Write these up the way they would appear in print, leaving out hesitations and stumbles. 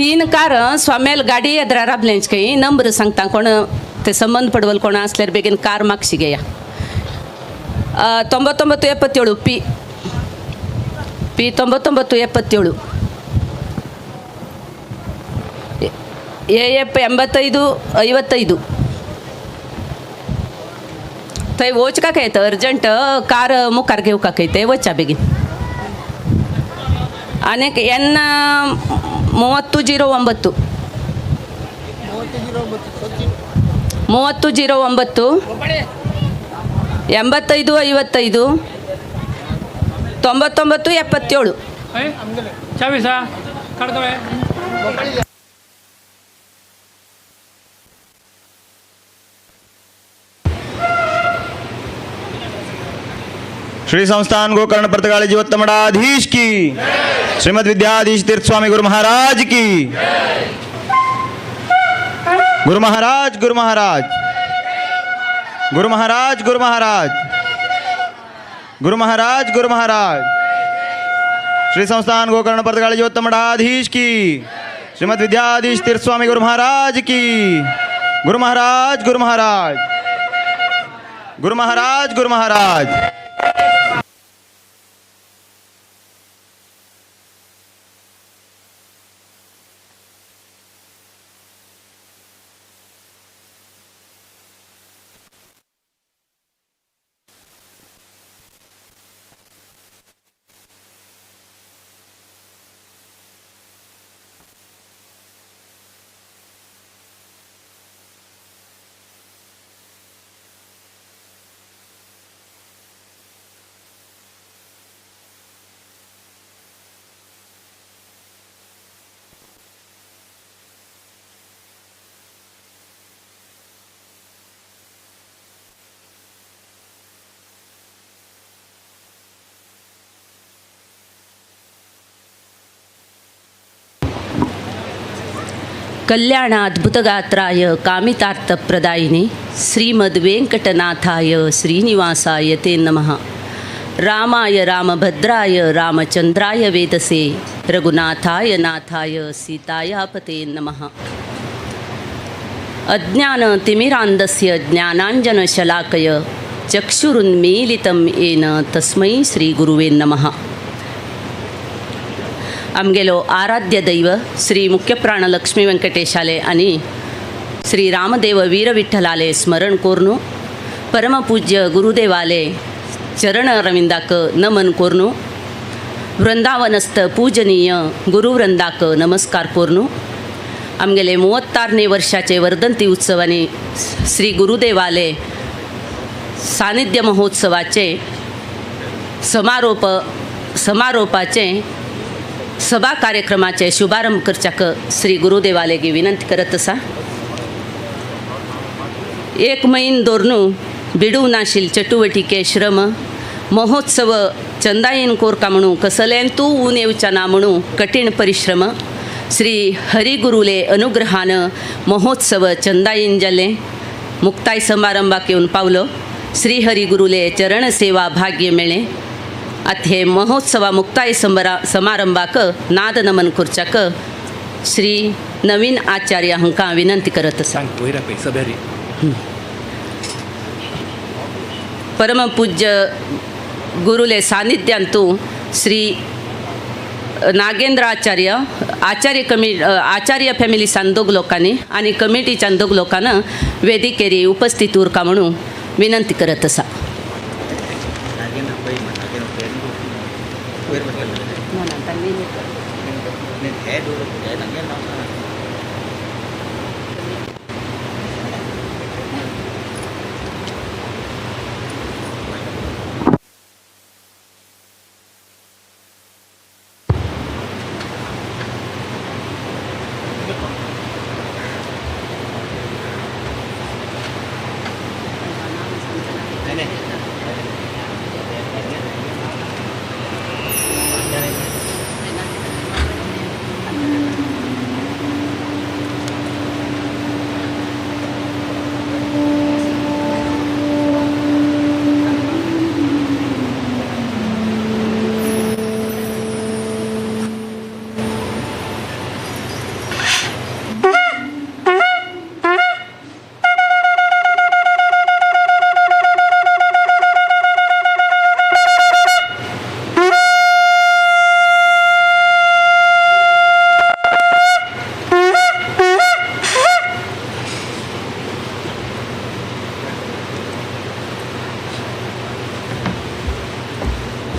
तीन कार स्वाम्याल गाडी येद्रा राबलेंच खंय नंबर सांगता कोण ते संबंद पडवल कोण असल्यार बेगीन कार मागशी घेया. 99 77 ಪಿ ಪಿ 99 77 ಎ ಎಫ್ 85 55 थंय वच का येतं अर्जंट कार मुखार घेवका खंय ते वचा बेगीन. आनीक एन 30 09 30 09 85 55 99 77. श्री संस्थान गोकर्ण पर्तगाली जीवोत्तम मठाधीश की, श्रीमद विद्याधीश तीर्थ स्वामी गुरु महाराज की। गुरु महाराज, गुरु महाराज, गुरु महाराज, गुरु महाराज, गुरु महाराज, गुरु महाराज। श्री संस्थान गोकर्ण पर्तगाली जीवोत्तम मठाधीश की, श्रीमद विद्याधीश तीर्थ स्वामी गुरु महाराज की। गुरु महाराज, गुरु महाराज, गुरु महाराज, गुरु महाराज। कल्याणाद्भुतगात्राय कामितार्थप्रदायिने श्रीमद्वेङ्कटनाथाय श्रीनिवासाय ते नमः. रामाय रामभद्राय रामचंद्राय वेदसे रघुनाथाय नाथाय सीताया पते नमः. अज्ञानतिमिरान्धस्य ज्ञानाञ्जनशलाकय चक्षुरुन्मीलितं येन तस्मै श्रीगुरुवे नमः. आमगेलो आराध्य दैव श्री मुख्यप्राण लक्ष्मी वेंकटेशाले आनी श्री रामदेव वीरविठ्ठलाले स्मरण कोरनु परमपूज्य गुरुदेवाले चरणरविंदाक नमन कोरनु वृंदावनस्थ पूजनीय गुरुवृंदाक नमस्कार कोरनु आमगेले 36 वर्षाचे वर्धंती उत्सवानी श्री गुरुदेवाले सानिध्य महोत्सवाचे समारोपाचे सभा कार्यक्रमाचे शुभारंभ करच्याक श्री गुरुदेवाले विनंती करत आसा. एक मैन दवरून बिडू नाशील चटुवटिके श्रम महोत्सव चंदायीन कोरका म्हणू कसलें तूं ऊन येवच्या ना म्हणू कठीण परिश्रम श्री हरिगुरुले अनुग्रहान महोत्सव चंदायीन जालें. मुक्ताय समारंभाक येवन पावलो. श्री हरिगुरुले चरणसेवा भाग्य मेळ्ळें. आतां हे महोत्सवा मुक्ताय समारंभाक नाद नमन करच्याक श्री नवीन आचार्य हांकां विनंती करत आसा. परमपूज्य गुरुले सानिध्यांतू श्री नागेंद्र आचार्य आचार्य कमी आचार्य फॅमिली दोग लोकांनी आनी कमिटीच्या दोग लोकांना वेदिकेरी उपस्थित उरका म्हणून विनंती करत आसा.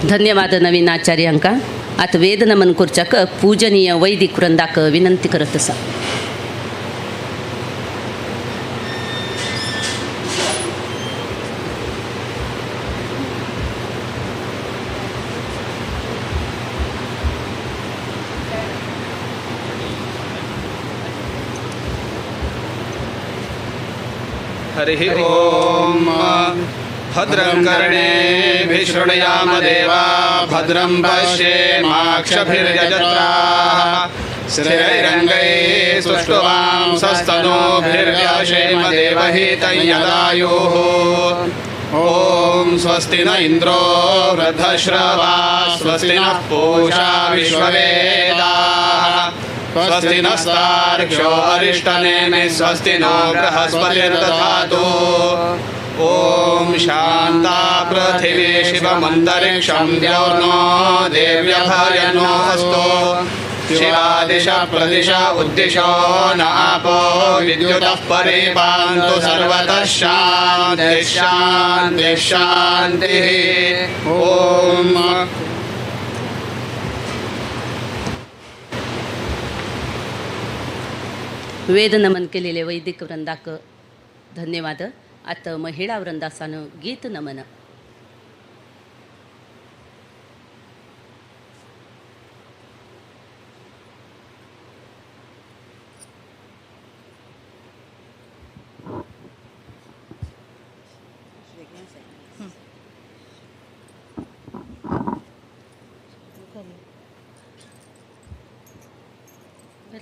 धन्यवाद नवीन आचार्यांका. आत वेद नमन करच्याक पूजनीय वैदिक वृंदाक विनंती करत आसा. हरिः ॐ. भद्रं कर्णेभिः शृणुयाम देवा भद्रं पश्येमाक्षभिर्यजत्राः स्थिरैरङ्गैः सुष्ठुवांसस्तनूभिर्व्याशेम देवहितं यदायुः. ॐ स्वस्ति न इन्द्रो वृद्धश्रवाः स्वस्ति नः पूषा विश्ववेदाः स्वस्ति नस्तार्क्ष्यो अरिष्टनेमि स्वस्ति नो बृहस्पतिर्दधातु. ॐ शान्ता पृथिवी शिवमन्तरिक्षं द्यौर्नो देव्यभयनो अस्तु. शिवा दिश प्रदिश उद्दिशो न आपो विद्युतः परिपान्तु सर्वतः शान्तिः शान्तिः शान्तिः. ॐ. वेद नमन केलेले वैदिक वृंदाक धन्यवाद. आता महिळा वृंदासानं गीत नमन.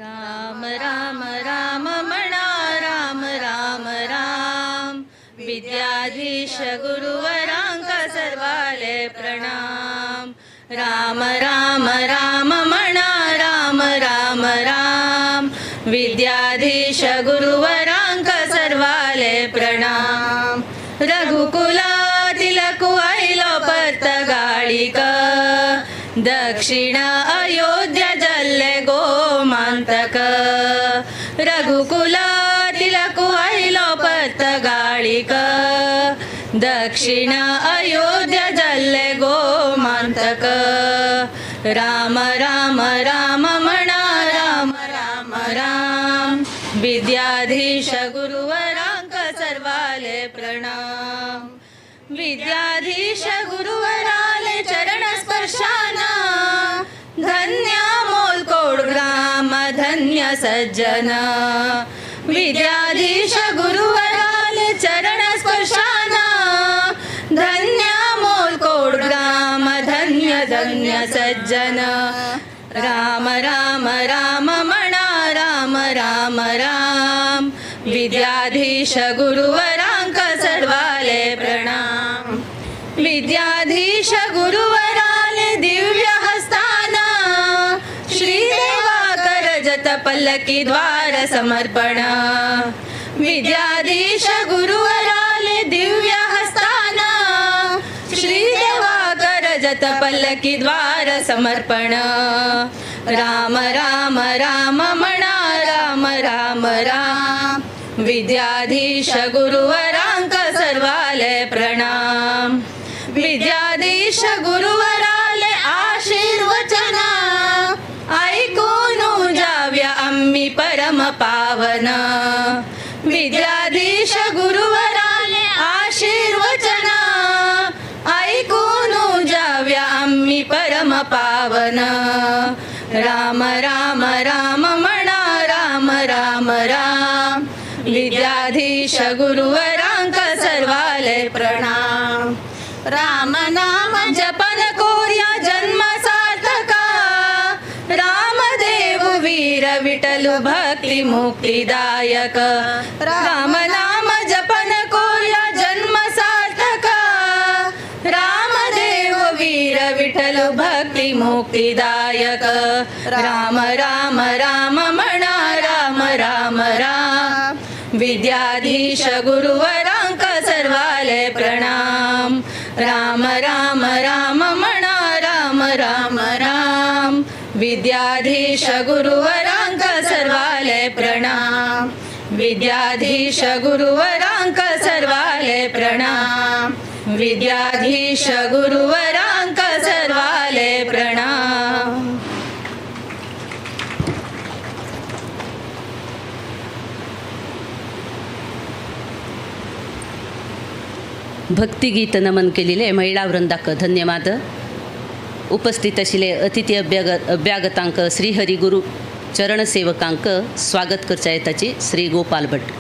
राम राम राम म्हणा राम राम राम. विद्याधीश गुरुवरांका सर्वाले प्रणाम. राम राम राम म्हणा राम राम राम. विद्याधीश गुरुवरांका सर्वाले प्रणाम. रघुकुला तिलकु आयलो पर्तगाळीक दक्षिण अयोध्या जल्ले गोमांतक. रघुकुला तिलकु आयलो पर्तगाळीक दक्षिण अयोध्या जल्ले गोमांतक. राम राम राम म्हणा राम राम राम. विद्याधीश गुरुवरांक सर्वाले प्रणाम. विद्याधीश गुरुवराले चरण स्पर्शाना धन्य मोलकोड ग्राम धन्य सज्जन. विद्याधीश गुरुवराले चरण स्पर्शाना धन्य मोलकोड ग्राम धन्य धन्य सज्जन. राम राम राम म्हणा राम राम राम. विद्याधीश गुरुवरांक सर्वाले प्रणाम. विद्याधीश गुरुवराले दिव्य हस्ताना श्री देवा करजत पल्लकी द्वार समर्पण. विद्याधीश गुरुवराले दिव्य हस्ताना श्री देवा करजत पल्लकी द्वार समर्पण. राम राम राम म्हणा राम राम राम. विद्याधीश गुरुवरांक सर्वाले प्रणाम. विद्याधीश गुरुवराले आशीर्वचना ऐकून जाव्या आम्ही परम पावन. विद्याधीश गुरुवराले आशीर्वचना ऐकून जाव्या आम्ही परम पावन. राम राम राम म्हणा राम राम राम. विद्याधीश गुरुवरांक सर्वाले प्रणाम. राम नाम जपन कोर्या जन्म सार्थका रामदेव वीर विठ्ठल भक्ती मुक्तिदायक. राम नाम जपन कोर्या जन्म सार्थका रामदेव वीर विठ्ठल भक्ती मुक्तिदायक. राम राम राम म्हणा राम राम राम. विद्याधीश गुरुवरांक सर्वाले प्रणाम. राम राम राम म्हणा राम राम राम. विद्याधीश गुरुवरांक सर्वाले प्रणाम. विद्याधीश गुरुवरांक सर्वाले प्रणाम. विद्याधीश गुरुवरांक सर्वाले सर्वाले प्रणाम. भक्तिगीत नमन केलेले महिला वृंदाक धन्यवाद. उपस्थित आशिल्ले अतिथी अभ्यागतांक श्रीहरी गुरु चरणसेवकांक स्वागत करच्या येताची श्री गोपाल भट.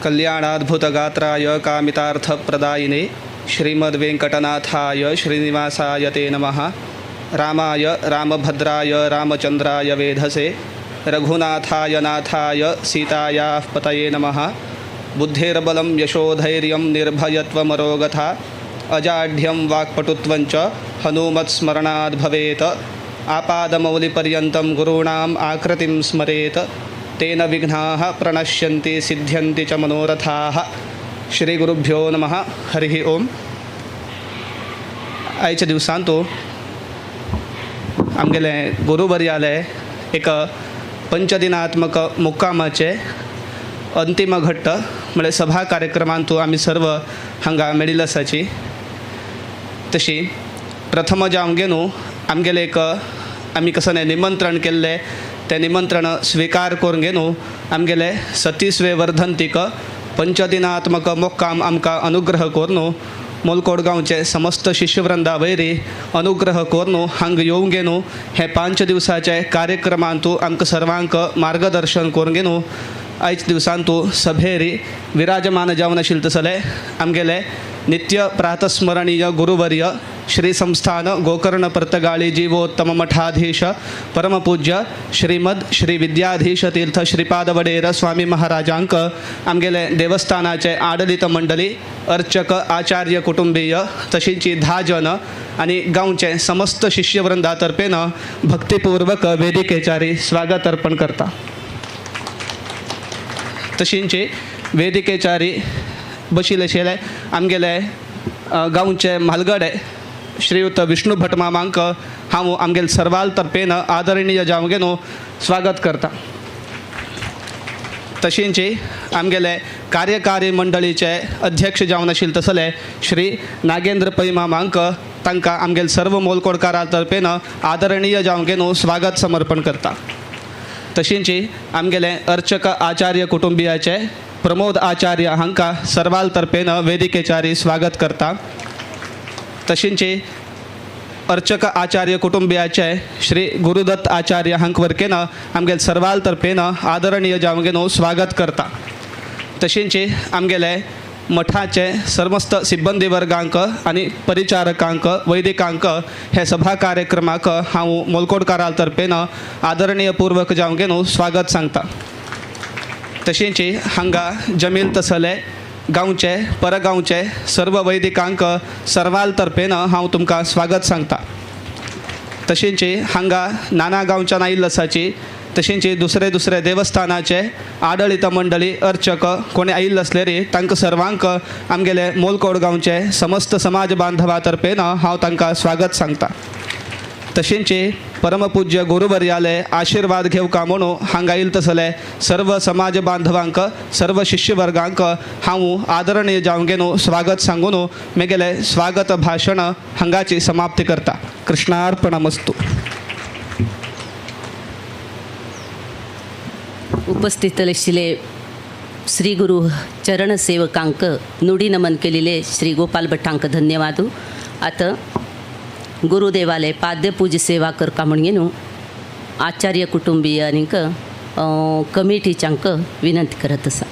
कल्याणाद्भुतगात्राय कामितार्थप्रदायिने श्रीमद्वेङ्कटनाथाय श्रीनिवासाय ते नमः. रामाय रामभद्राय रामचंद्राय वेधसे रघुनाथाय नाथाय सीतायाः पतये नमः. बुद्धिर्बलं यशोधैर्यं निर्भयत्वमरोगथा अजाढ्यं वाक्पटुत्वं च हनुमत्स्मरणाद् भवेत्. आपादमौलिपर्यन्तं गुरूणाम् आकृतिं स्मरेत् तेन विघ्नाः प्रणश्यन्ति सिद्ध्यन्ति च मनोरथाः. श्रीगुरुभ्यो नमः. हरिः ओम. आयच्या दिवसांतु आमगेले गुरुवर्याले एक पंचदिनात्मक मुक्कामाचे अंतिम घट्ट म्हळ्यार सभा कार्यक्रमांतु आमी सर्व हांगा मेळिल्ले आसाची. तशी प्रथम जावन न्हू आमगेले एक आमी कसं निमंत्रण केल्लें तें निमंत्रण स्विकार करून घेवन आमगेले सतीसवे वर्धंतीक पंचदिनात्मक मुक्काम आमकां अनुग्रह करून मोलकोड गांवचे समस्त शिष्यवृंदा वयरी अनुग्रह करून हांगा येवंक घेवन हे 5 दिवसाचे कार्यक्रमांतु आमकां सर्वांक मार्गदर्शन करून घेवन आयज दिवसांतु सभेरी विराजमान जावन आशिल्ले तसले आमगेले नित्य प्रातस्मरणीय गुरुवर्य श्री संस्थान गोकर्ण पर्तगाळी जीवोत्तम मठाधीश परमपूज्य श्रीमद श्री विद्याधीश तीर्थ श्रीपाद वडेर स्वामी महाराजांक आमगेले देवस्थानाचे आडलित मंडळी अर्चक आचार्य कुटुंबीय तशींची 10 जण आनी गांवचे समस्त शिष्यवृंदा तर्फेन भक्तिपूर्वक वेदिकेचारी स्वागत अर्पण करता. तशींची वेदिकेचारी बशिल्ले आशिल्ले आमगेले गांवचे म्हालगडे श्रीयुत विष्णू भट मामांक हांव आमगेले सर्वाल तर्फेन आदरणीय जावंक न्हू स्वागत करता. तशींची आमगेले कार्यकारी मंडळीचे अध्यक्ष जावन आशिल्ले तसले श्री नागेंद्र पै मामांक तांकां आमगेले सर्व मोलकोडकारा तर्फेन आदरणीय जावंक न्हू स्वागत समर्पण करता. तशींची आमगेले अर्चक आचार्य कुटुंबियाचे प्रमोद आचार्य हांकां सर्वाल तर्फेन वेदिकेचारी स्वागत करता. तशींची अर्चक आचार्य कुटुंबियाचे श्री गुरुदत्त आचार्य हांक वरकेन आमगेले सर्वाल तर्फेन आदरणीय जावंक न्हू स्वागत करता. तशींची आमगेले मठाचे समस्त सिब्बंदी वर्गांक आनी परिचारकांक वैदिकांक हे सभा कार्यक्रमाक हांव मोलकोडकारा तर्फेन आदरणीय पूर्वक जावंक न्हू स्वागत सांगता. तशींची हांगा जमील तसले गांवचे परगांवचे सर्व वैदिकांक सर्वाल तर्फेन हांव तुमकां स्वागत सांगता. तशींची हांगा नाना गांवच्यान आयिल्ले आसाची तशींची दुसरे दुसरे देवस्थानाचे आडळीत मंडळी अर्चक कोणी आयिल्ले आसले रे तांकां सर्वांक आमगेले मोलकोड गांवचे समस्त समाज बांधवा तर्फेन हांव तांकां स्वागत सांगता. तशींची परमपूज्य गुरुवर्याले आशीर्वाद घेवका म्हणून हांगा आयिल्ले तसले सर्व समाज बांधवांक सर्व शिष्यवर्गांक हांव आदरणीय जावंक न्हू स्वागत सांगून मेगेले स्वागत भाशण हांगाची समाप्ती करता. कृष्णार्पणमस्तु. उपस्थित आशिल्ले श्री गुरु चरणसेवकांक नुडी नमन केलेले श्री गोपाल भट्टांक धन्यवाद. आतां गुरुदेवाले पाद्यपूज सेवा करका म्हणून न्हू आचार्य कुटुंबीय आनीक कमिटीच्यांक विनंती करत आसा.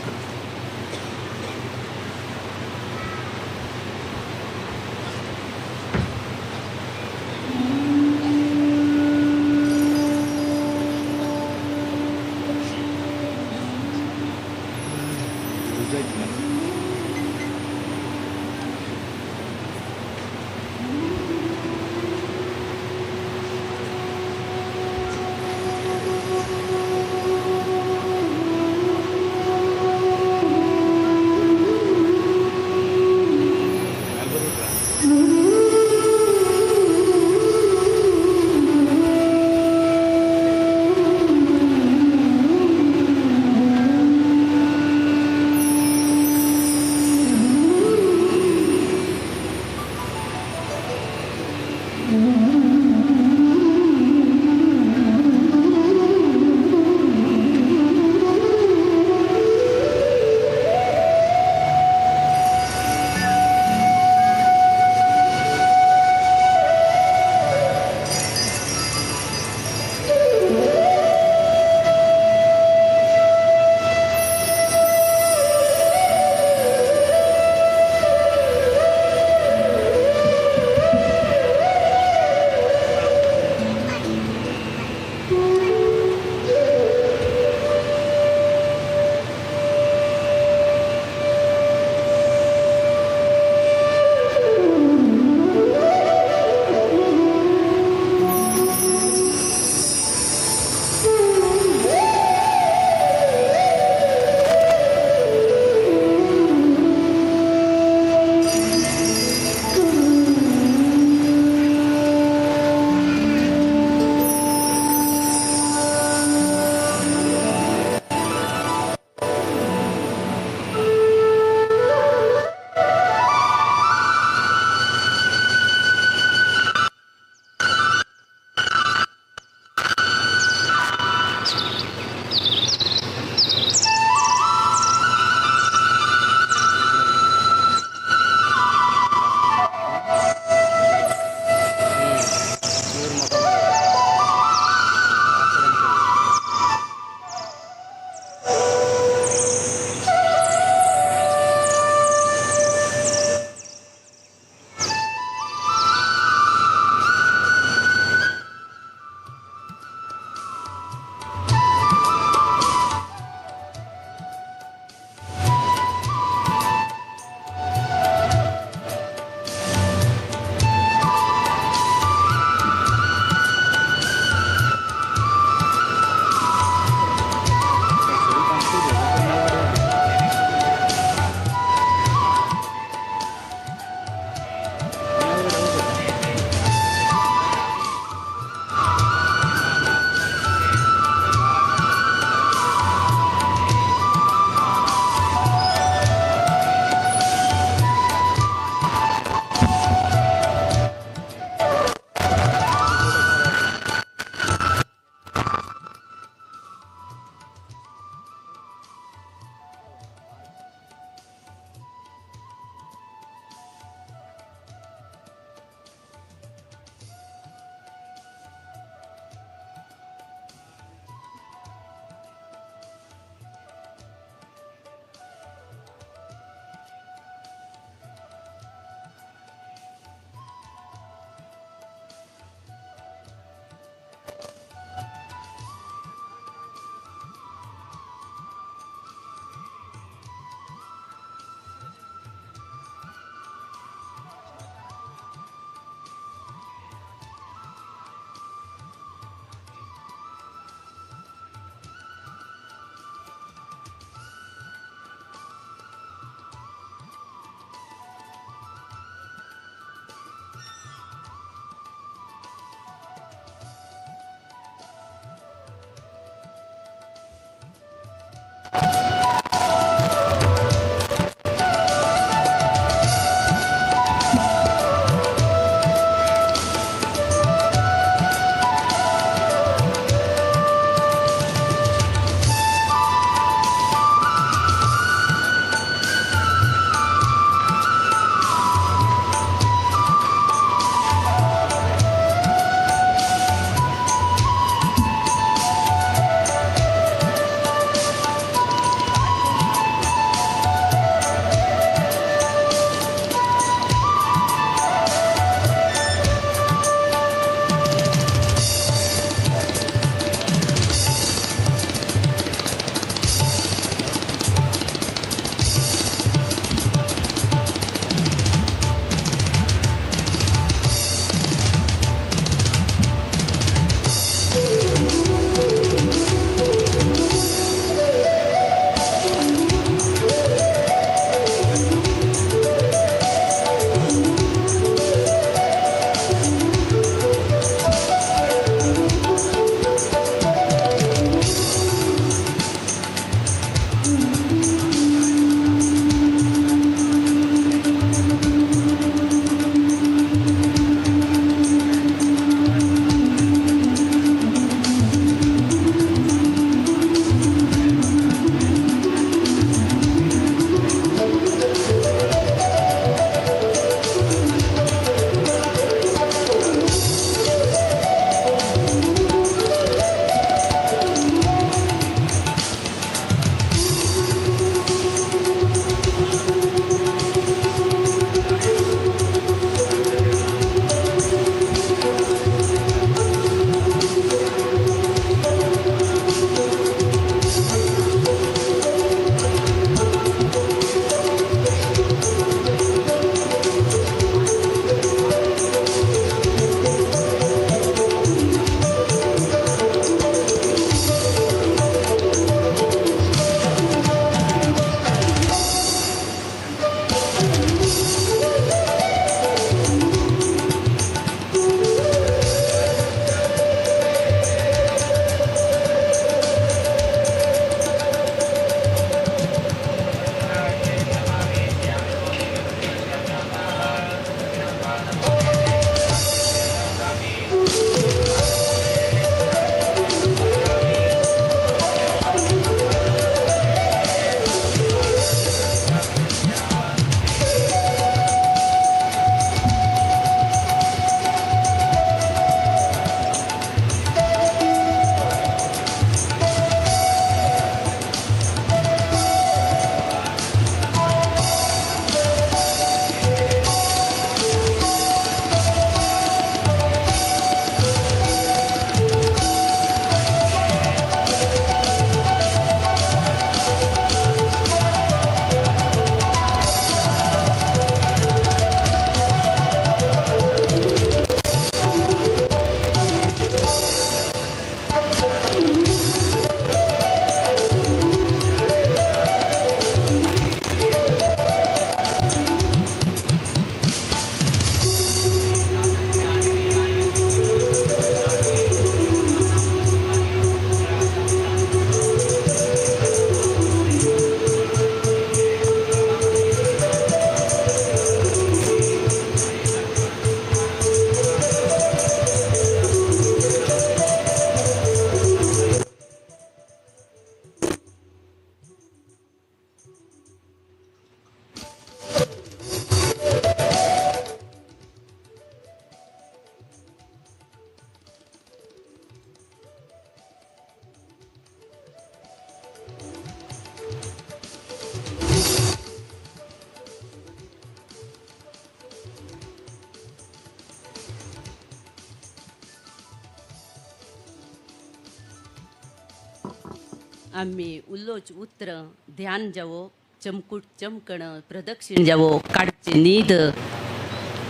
आम्ही उल्लोच उत्र ध्यान जावो चमकूट चमकण प्रदक्षिण जावो काडचे नीद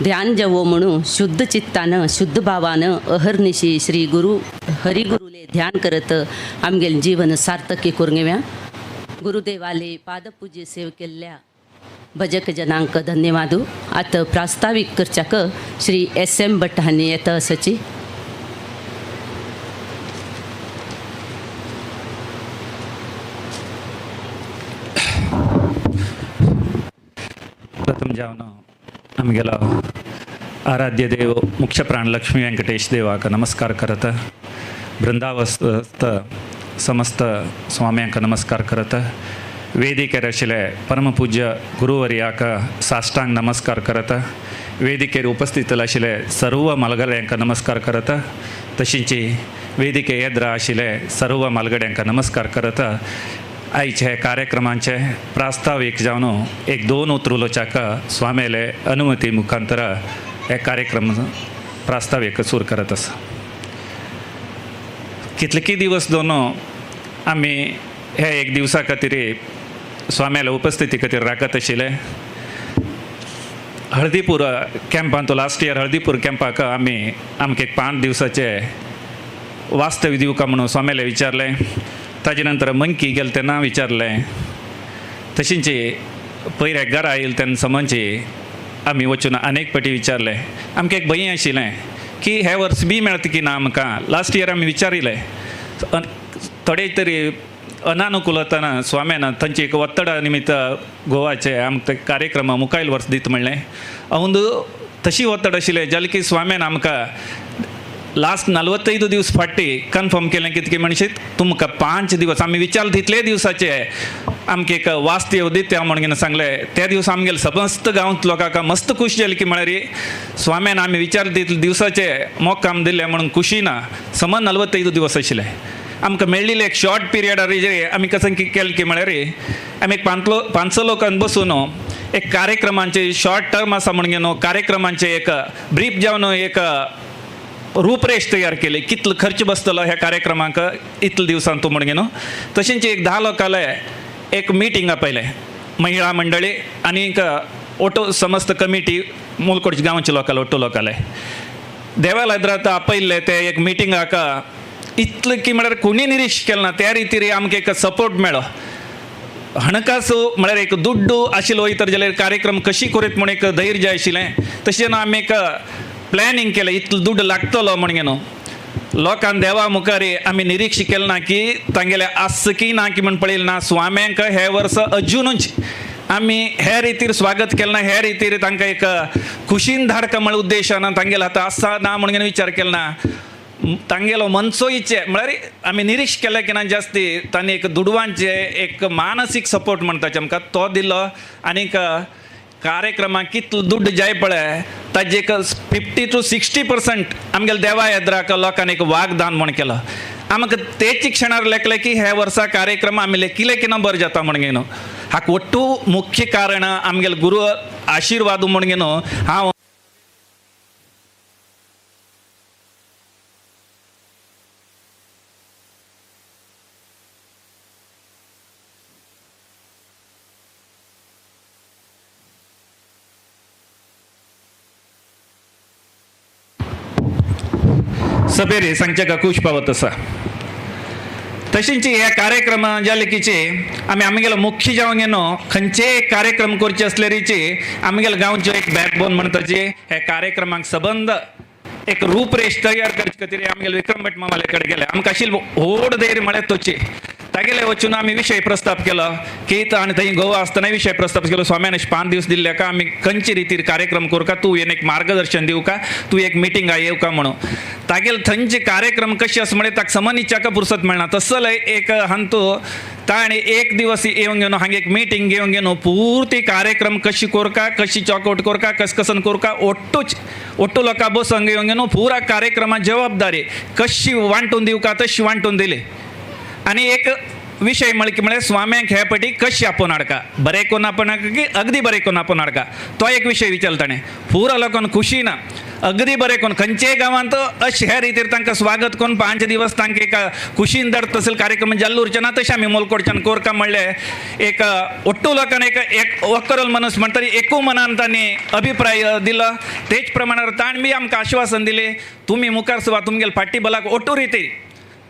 ध्यान जावो म्हणून शुद्ध चित्तानं शुद्ध भावानं अहर्निशी श्री गुरु हरिगुरुले ध्यान करत आमगेल जीवन सार्थकी करून घेव्या. गुरुदेवाले पादपूजे सेव केल्ल्या भजक जनांक धन्यवादू. आतां प्रास्तावीक करच्याक श्री एस एम भट हांणी येता आसाची. प्रथम जावन आमगेलो आराध्य देव मुख्य प्राण लक्ष्मी वेंकटेश देवाक नमस्कार करत, वृंदावस्त समस्त स्वाम्यांक नमस्कार करत, वेदिकेर आशिल्ले परमपूज्य गुरुवर्याक साष्टांग नमस्कार करत, वेदिकेर उपस्थित आशिल्ले सर्व मालगड्यांक नमस्कार करत, तशींच वेदिके येद्रा आशिल्ले सर्व मालगड्यांक नमस्कार करत आयचे कार्यक्रमांचे प्रास्तावीक जावन एक दोन उतर उलोवच्याक स्वामेले अनुमती मुखांतर हे कार्यक्रम प्रास्तावीक सुरू करत आसा. कितले दिवस दोन आमी हे एक दिवसा खातीर स्वाम्याले उपस्थिती खातीर राखत आशिल्ले. हळदीपूर कॅम्पांत लास्ट इयर हळदीपूर कॅम्पाक आमी आमकां एक 5 दिवसाचे वास्तव्य दिवका म्हणून स्वाम्याले विचारलें. ताजे नंतर मंकी गेले तेन्ना विचारलें. तशींच पयर एक घरा आयल तेन्ना समजची आमी वचून अनेक पटी विचारलें. आमकां एक भंय आशिल्लें की हे वर्स बी मेळटा की ना आमकां. लास्ट इयर आमी विचारिल्लें, थोडे तरी अनानुकूलताना स्वाम्यान थंयची एक ಒತ್ತಡ निमित्त गोवाचे आमकां कार्यक्रम मुखायल वर्स दीत म्हणलें. अंदू तशी ಒತ್ತಡ आशिल्लें जालें की स्वाम्यान आमकां लास्ट 45 दिवस फाटी कन्फर्म केलें कितके म्हणशीत तुमकां 5 दिवस आमी विचारले तितले दिवसाचे आमकां एक वास्तव दिता म्हणून सांगलें. त्या दिवस आमगेले समस्त गांवांत लोकांक मस्त खुश जाली की म्हळ्यार स्वाम्यान आमी विचारले तितले दिवसाचे मोक्काम दिले म्हणून खुशी ना. समान 45 दिवस आशिल्ले आमकां मेळिल्ले एक शॉर्ट पिरियडार आमी कसं केलें की म्हळ्यार आमी एक 500 लोकांक बसून एक कार्यक्रमांचे शॉर्ट टर्म आसा म्हणून न्हू कार्यक्रमांचे एक ब्रीफ जावन एक रूपरेश तयार केली कितलो खर्च बसतलो ह्या कार्यक्रमाक इतले दिवसान तूं म्हणून न्हू. तशेंच एक 10 लोकांले एक मिटींग आपयलें महिळा मंडळी आनी एक ओटो समस्त कमिटी मुलकोड गांवचे लोकांले ओटो लोकांले देवालाद्रात आपयल्ले ते एक मिटिंगाक इतलें की म्हळ्यार कोणी निरीश केलें ना त्या रितीर आमकां एक सपोर्ट मेळ्ळो. हणकासो म्हळ्यार एक दुड्डू आशिल्लो वयतर जाल्यार कार्यक्रम कशी करीत म्हूण एक धैर्य जाय आशिल्लें. तशें न्हू आमी एक प्लॅनिंग केलें इतलो दुड्ड लागतलो म्हण न्हू. लोकांक देवा मुखार आमी निरीक्ष केलें ना की तांगेलें आस की ना की म्हण पळयलें ना. स्वाम्यांक हे वर्स अजुनूच आमी हे रितीर स्वागत केलें ना, हे रितीर तांकां एक खुशीन धाडका म्हळ्या उद्देशान तांगेलो आतां आसा ना म्हणून विचार केलो ना. तांगेलो मनसो इच्छे म्हळ्यार आमी निरीक्ष केलें की ना जास्ती तांणी एक दुडवांचे एक मानसीक सपोर्ट म्हणटा आमकां तो दिलो. आनीक कार्यक्रमाक कितलो दुड्ड जाय पळय ताजे एक 50 to 60% आमगेले देवा येद्राक लोकांनी एक वागदान म्हण केलो. आमकां तेच क्षणार लेखलें की हे वर्सा कार्यक्रम आमी लेखिले की ना बरें जाता म्हणून न्हू. हाका ಒಟ್ಟು मुख्य कारण आमगेले गुरू आशिर्वाद म्हणून न्हू हांव सभेर सांगच्या का खूश पावत आसा. तशेंच हे कार्यक्रम जाले कीचे आमी आमगेलो मुख्य जावन न्हू खंयचे कार्यक्रम करचे असल्यारीचे आमगेले गांवचे एक बॅकबोन म्हणटाचे हे कार्यक्रमाक सबंद एक रूपरेश तयार करचे खातीर आमगेले विक्रम भट मामाले कडेन गेले. आमकां आशिल्लो व्हड धैर्य म्हळ्यार तोचे तागेले वचून आमी विशय प्रस्ताप केलो की आनी थंय गोवा आसतना विशय प्रस्ताप केलो. स्वाम्यान 5 दिवस दिल्ले का आमी खंयचे रितीर कार्यक्रम करूं तूं येवन एक मार्गदर्शन दिवका तूं एक मिटिंगा येवका म्हणून. तागेले थंयचे कार्यक्रम कशे आसा म्हळ्यार ताका समनिच्याक पुरसत मेळना. तसले एक हांतू ताणें एक दिवस येवन घेवन हांगा एक मिटींग घेवन घेवन पुर्ती कार्यक्रम कशी कोरका कशी चॉकआउट कोरका कस कसन कोरका ಒಟ್ಟುच ಒಟ್ಟು लोकां बसून घेवन घेवन पुरा कार्यक्रमा जबाबदारी कशी वांटून दिवका तशी वांटून दिली. आनी एक विशय म्हळ्यार की म्हळ्यार स्वाम्यांक हे पटी कशी आपोवन हाडका बरें कोन्न आपोवन हाडका की अगदी बरें कोन्न आपोवन हाडका तो एक विशय विचारलो ताणें. पुरा लोकांक खुशी ना. अगदी बरें कोण खंयचेय गांवांत अशें ह्या रितीर तांकां स्वागत करून 5 दिवस तांकां एक खुशीन धाडत तसले कार्यक्रम जाल्लो उरचे ना. तशें आमी मोलकोडच्यान कोरका म्हणलें एक ओट्टू लोकांनी एक एक वक्करल मनस म्हणटरी एकू मनान तांणी अभिप्राय दिलो. तेच प्रमाणावर ताणें बी आमकां आश्वासन दिलें तुमी मुखार सुवा तुमगेले फाटी बलाक ओट्टू रिती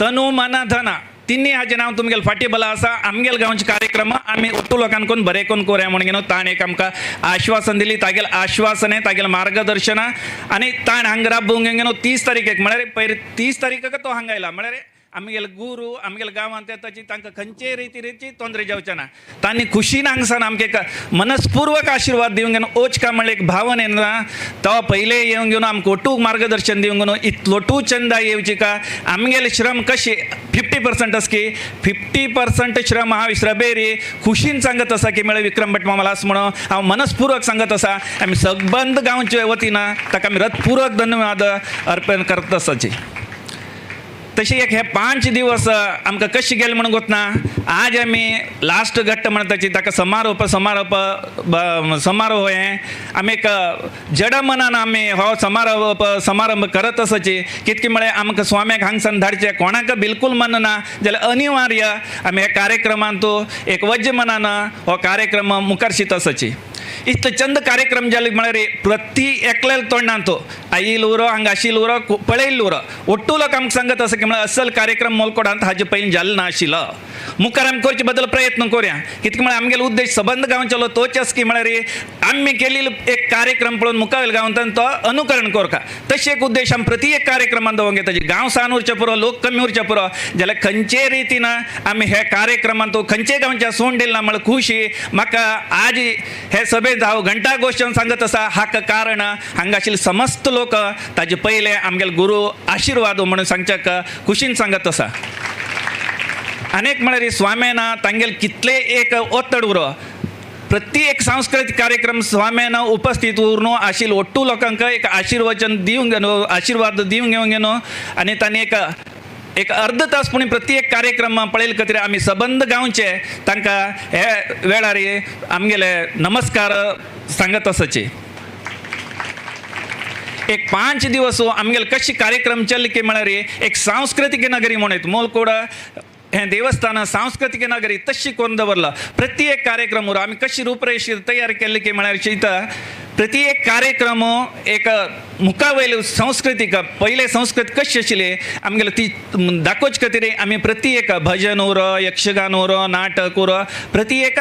तनू मना धना तिन्ही हाजें नांव तुमगेले फाटी बला आसा. आमगेले गांवचे कार्यक्रम आमी ओट्टू लोकांकून बरें करून कोरया म्हणून न्हू ताणें एक आमकां आश्वासन दिली. तागेलें आश्वासन तागेलें मार्गदर्शन आनी ताणें हांगा राबोवंक न्हू 30 तारखेक म्हळ्यार पयर 30 तारखेक तो हांगा आयला. म्हळ्यार आमगेले गुरू आमगेले गांवांत ताची तांकां खंयचेय रिती रिती तोंदरे जावचें ना. तांणी खुशीन हांगसान आमकां एक मनस्पूर्वक आशिर्वाद दिवंक घेवन ओच का म्हणल्यार एक भावन येना तो पयले येवन घेवन आमकां ओटूक मार्गदर्शन दिवंक घेवन इतलो टू चंदा येवची का आमगेले श्रम कशे 50% आसकी 50% श्रम हांव श्रबेरी खुशीन सांगत आसा की म्हळ्यार विक्रम भट मामा लास म्हणून हांव मनस्पूर्वक सांगत आसा. आमी सबंद गांवचे वतीन ताका आमी रतपूर्वक धन्यवाद अर्पण करत आसाची. तशें एक हे 5 दिवस आमकां कशें गेले म्हणून गोतना. आज आमी लास्ट घट्ट म्हणटाची ताका समारोप समारोप समारोह हें आमी एक जड मनान आमी हो समारोप समारंभ करत आसाची. कितके म्हळ्यार आमकां स्वाम्याक हांगसान धाडचें कोणाक बिलकूल मन ना जाल्यार अनिवार्य आमी ह्या कार्यक्रमांत एक वज्ज मनान हो कार्यक्रम मुखार शीत आसाची. इतलो चंद कार्यक्रम जाले म्हळ्यार प्रति एकल्या तोंडान तो आईल उरो हांगा आशिल्लो उरो पळयल्लो उरो ओट्टू लोक आमकां सांगत आसा की म्हळ्यार असल कार्यक्रम मोलकोडांत हाजे पयलीं जालो ना आशिल्लो. मुखार आमी करचे बदल प्रयत्न करुया. कित्याक म्हळ्यार आमगेलो उद्देश सबंद गांवचेलो तोच आसा की म्हळ्यार आमी केलेलो एक कार्यक्रम पळोवन मुखावेल गांवांत तो अनुकरण करका. तशें एक उद्देश आमी प्रति एक कार्यक्रमान दवरूंक येता. गांव सान उरचे पुरो लोक कमी उरचे पुरो जाल्यार खंयचे रितीन आमी हे कार्यक्रमान तो खंयचे गांवच्या सोंड दिल ना म्हळ्यार खुशी म्हाका आज हे सभेंत हांव घंटा गोश्ट सांगत आसा. हाका कारण हांगा आशिल्ले समस्त लोक ताजे पयले आमगेले गुरू आशिर्वाद म्हणून सांगच्याक खुशीन सांगत आसा. अनेक म्हळ्यार स्वाम्यान तांगेले कितले एक ओत्तड उरो प्रत्येक सांस्कृतिक कार्यक्रम स्वाम्यान उपस्थित उरून आशिल्ले ओट्टू लोकांक एक आशिर्वचन दिवंक घेवन आशिर्वाद दिवंक घेवन घेवन आनी तांणी एक एक अर्द तास पूण प्रत्येक कार्यक्रम पळयले खातीर आमी सबंद गांवचे तांकां हे वेळार आमगेले नमस्कार सांगत आसाचे. एक 5 दिवस आमगेले कशी कार्यक्रम चल्ले की म्हळ्यार एक सांस्कृतीक नगरी म्हणून मोलकोड हें देवस्थान सांस्कृतीक नगरी तशी करून दवरला. प्रत्येक कार्यक्रम आमी कशी रूपरेश तयार केल्ली की म्हळ्यार चिंता प्रत्येक कार्यक्रम एक मुखावयले सांस्कृतीक पयले संस्कृत कशी आशिल्ली आमगेले ती दाखोवचे खातीर आमी प्रत्येक भजन उरो यक्षगान उरो नाटक उरो प्रत्येक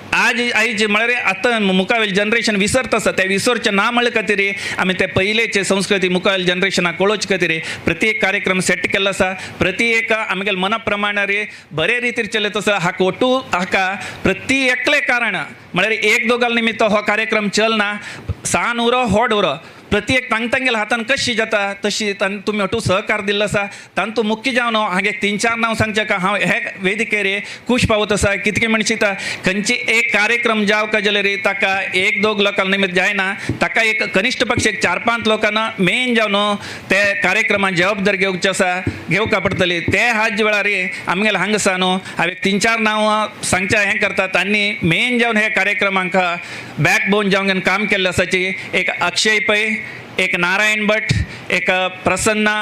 आज आयज म्हळ्यार आतां मुखावेले जनरेशन विसरत आसा ते विसरचें ना म्हळ्या खातीर आमी ते पयलेचे संस्कृती मुखावेले जनरेशनाक कळोवचे खातीर प्रत्येक कार्यक्रम सेट केल्लो आसा. प्रत्येक आमगेले मना प्रमाणारे बरे रितीर चलत आसा. हाका ओटू हाका प्रत्येकले कारण म्हळ्यार एक दोगां निमित्त हो कार्यक्रम चलना. सान उरो व्हड उरो प्रत्येक तांग तांगेल्या हातान कशी जाता तशी तुमी ओटू सहकार दिल्लो आसा. तांतू मुख्य जावन हांगे 3-4 नांव सांगचें का हांव हे वेदिकेर खूश पावत आसा. कितके म्हणशीत खंयची एक कार्यक्रम जावका जाल्यार ताका 1-2 लोकां निमित्त जायना ताका एक कनिश्ठ पक्ष एक 4-5 लोकांना मेन जावन ते कार्यक्रमान जबाबदारी घेवची आसा घेवका पडटली. ते हाज वेळार आमगेले हांगा न्हू हांवें 3-4 नांवां सांगच्या हें करता तांणी मेन जावन हे कार्यक्रमांक बॅकबोन जावन काम केल्लें आसाची एक अक्षय पै, एक नारायण भट, एक प्रसन्ना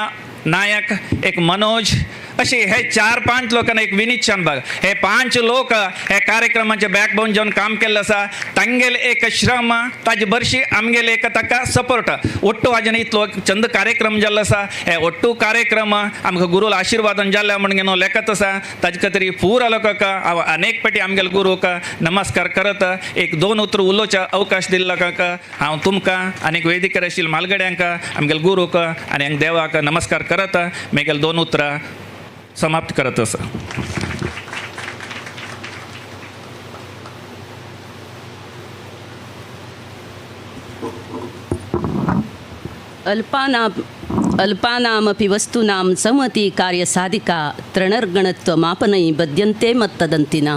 नायक, एक मनोज अशे हे 4-5 लोकांना एक विनीत शानबाग हे 5 लोक हे कार्यक्रमाचे बॅकबोन जावन काम केल्लें आसा. तांगेले एक श्रम ताजे बरशी आमगेले एक ताका सपोर्ट ओट्टू हाजेन इतलो चंद कार्यक्रम जाल्लो आसा. हे ओट्टू कार्यक्रम आमकां गुरूल आशिर्वादन जाल्ले म्हणून न्हू लेखत आसा. ताजे खातीर पुरा लोकांक हांव अनेक पेटी आमगेले गुरूक नमस्कार करत एक 2 उतरां उलोवचे अवकाश दिल्लो लोकांक हांव तुमकां आनीक वेदिकेर आशिल्ल्या म्हालगड्यांक आमगेले गुरूक आनी देवाक नमस्कार करत म्हगेले 2 उतरां समाप्त करत आसा. अल्पानामपि वस्तूनां समती कार्यसाधिका तृणर्गणत्व मापनै बध्यन्ते मत्तदंतिना.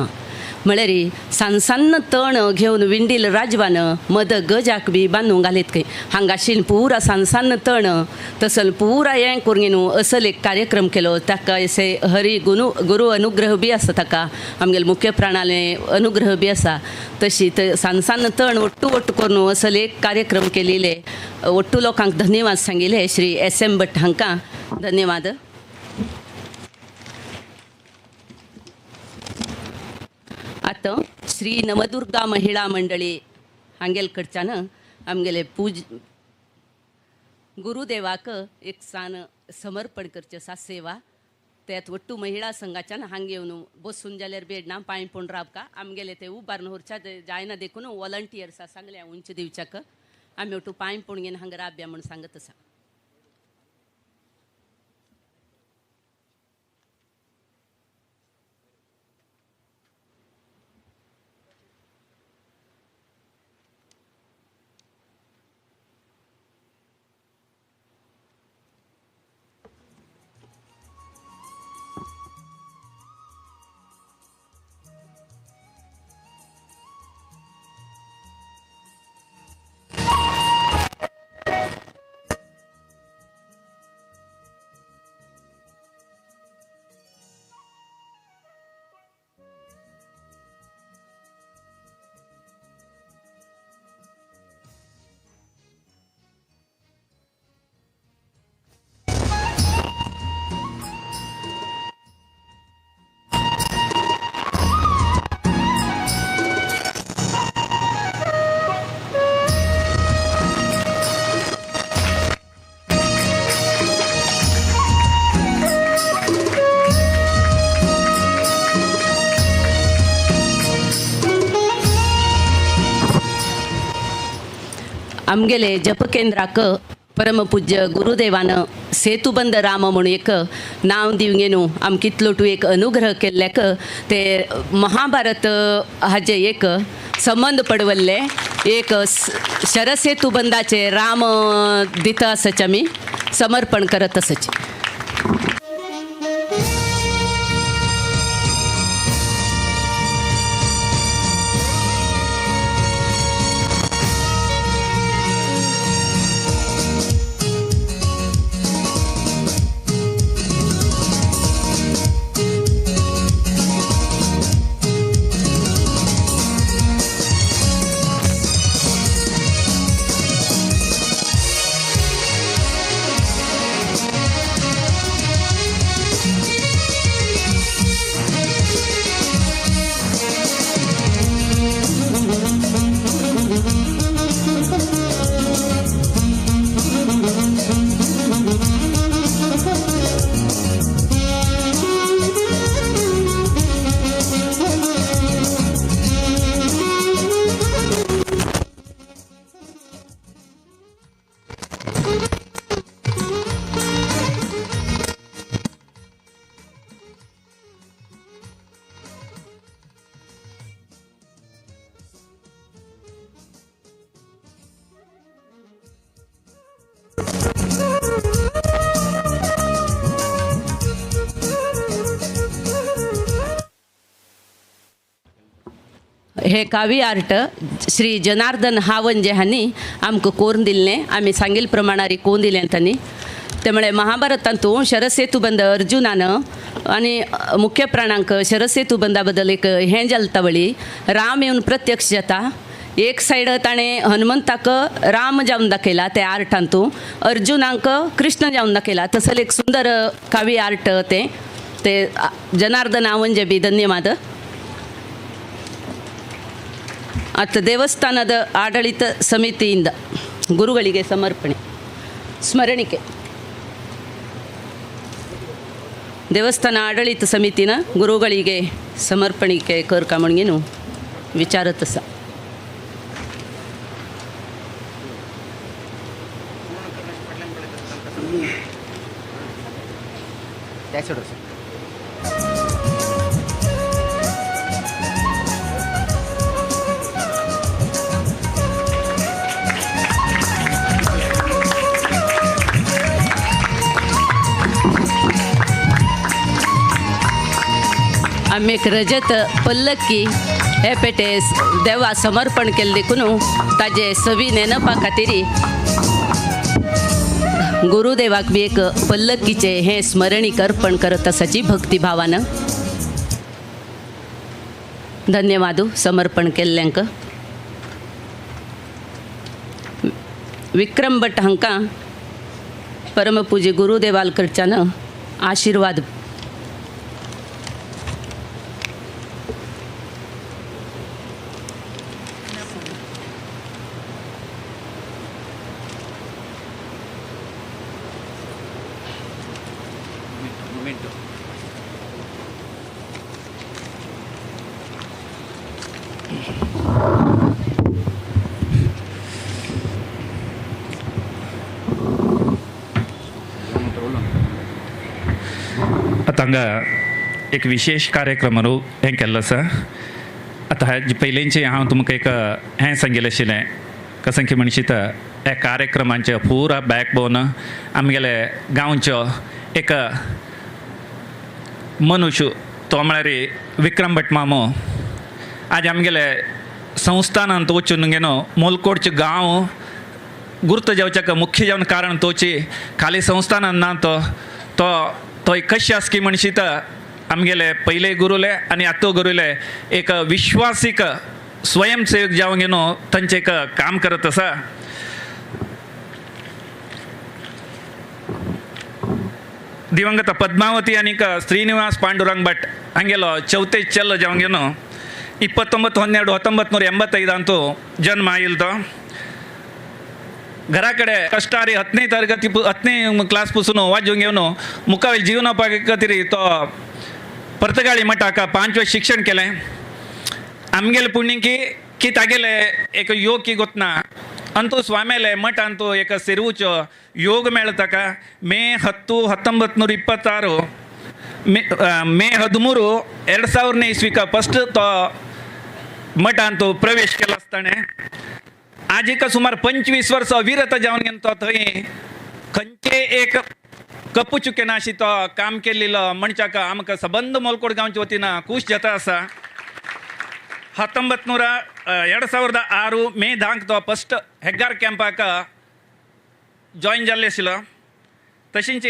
म्हळ्यार सानसान्न तण घेवन विंडील राजवान मद गजाक बी बांदून घालीत खंय हांगाशीन पुरा सानसान्न तण तसल पुरा हें करून न्हू असल एक कार्यक्रम केलो. ताका अशे हरी गुरू गुरू अनुग्रह बी आसा, ताका आमगेले मुख्य प्राणाले अनुग्रह बी आसा. तशी सानसान्न तण ಒಟ್ಟು ಒಟ್ಟು करून असल एक कार्यक्रम केलेले ಒಟ್ಟು लोकांक धन्यवाद सांगिल्ले. श्री एस एम भट हांकां धन्यवाद. आतां श्री नवदुर्गा महिळा मंडळी हांगेल कडच्यान आमगेले पूज गुरुदेवाक एक सान समर्पण करचें आसा सेवा. त्यात ಒಟ್ಟು महिळा संघाच्यान हांग येवन बसून जाल्यार बेड ना पांय पूण रावका आमगेले ते उबारून व्हरच्या जायना देखून वॉलंटियर्सा सांगल्या उंच दिवच्याक आमी ಒಟ್ಟು पांय पूण घेवन हांगा राबया म्हूण सांगत आसा. आमगेले जपकेंद्राक परमपूज्य गुरुदेवान सेतुबंद राम म्हणून एक नांव दिवन न्हू आमकां इतलो एक अनुग्रह केल्ल्याक ते महाभारत हाजे एक संबंद पडवल्ले एक शरसेतुबंदाचे राम दिता आसचे आमी समर्पण करत आसचे. हे कावी आर्ट श्री जनार्दन हावंजे हांणी आमकां कोरून दिल्लें, आमी सांगिल्ले प्रमाणारी कोरून दिलें तांणी. त्यामुळे महाभारतांतू शरसेतुबंद अर्जुनान आनी मुख्य प्राणांक शरसेतुबंदा बद्दल एक हें जालता वळी राम येवन प्रत्यक्ष जाता. एक सायड ताणें हनुमंताक राम जावन दाखयला त्या आर्टांतू, अर्जुनाक कृष्ण जावन दाखयला. तसले एक सुंदर कावी आर्ट तें ते जनार्दन हावंजे बी धन्यवाद. ಆತ ದೇವಸ್ಥಾನದ ಆಡಳಿತ ಸಮಿತಿಯಿಂದ ಗುರುಗಳಿಗೆ ಸಮರ್ಪಣೆ ಸ್ಮರಣಿಕೆ. ದೇವಸ್ಥಾನ ಆಡಳಿತ ಸಮಿತಿನ ಗುರುಗಳಿಗೆ ಸಮರ್ಪಣಿಕೆ ಕೋರ್ಕಾಮಣಿಗೇನು ವಿಚಾರತ ಸ. आमी एक रजत पल्लकी हे पेटे देवा समर्पण केल्लें देखून ताजे सवी नेनपा खातीर गुरुदेवाक बी एक पल्लकीचे हे स्मरणीक अर्पण करत आसाची भक्तिभावान. धन्यवाद समर्पण केल्ल्यांक. विक्रम भट हांकां परमपूज्य गुरुदेवाल कडच्यान आशिर्वाद. आतां हांगा एक विशेश कार्यक्रम हें केल्लो आसा. आतां हाजे पयलींचे हांव तुमकां एक हें सांगिल्लें आशिल्लें कशें की म्हणशीत ह्या कार्यक्रमांचें पुरा बॅकबोन आमगेले गांवचो एक मनुष्य तो म्हळ्यार विक्रम भट मामो. आज आमगेले संस्थानांत वचून न्हू मोलकोडचे गांव गुर्त जावच्याक मुख्य जावन कारण तोची खाली संस्थानान ना तो तो तो कशी आसा की म्हणशीत आमगेले पयले गुरुले आनी आतो गुरुले एक विश्वासीक स्वयंसेवक जावन न्हू तांचें एक काम करत आसा. दिवंगत पद्मावती आनीक श्रीनिवास पांडुरंग भट हांगेलो चवथे चेल्लो जावन न्हू 29/12/1985 जन्म आयल तो. घरा कडेन कश्टारी 10ನೇ ತರಗತಿ 10ನೇ क्लास पसून वाजूंक घेवन मुखावेल जीवनोपाय खातीर तो पर्तगाळी मठाक 5 शिक्षण केलें. आमगेले पुण्यकी की तागेले एक योग की गोतना अंतू स्वाम्याले मठांतू एक सेरुचो योग मेळता ताका. मे 10 1926 मे 13 2000ನೇ ಇಸ್ವಿಕ फस्ट तो मठांत प्रवेश केलो आसताणे. आजिका सुमार 25 वर्सां अविरत जावन गेलो तो थंय खंयचे एक कपू चुके ना अशी तो काम केल्लो म्हणच्याक आमकां सबंद मोलकोड गांवचे वतीन खूश जाता आसा. 2006 मे 10 तो फस्ट हेग्गार कॅम्पाक जॉयन जाल्ले आशिल्लो. तशेंच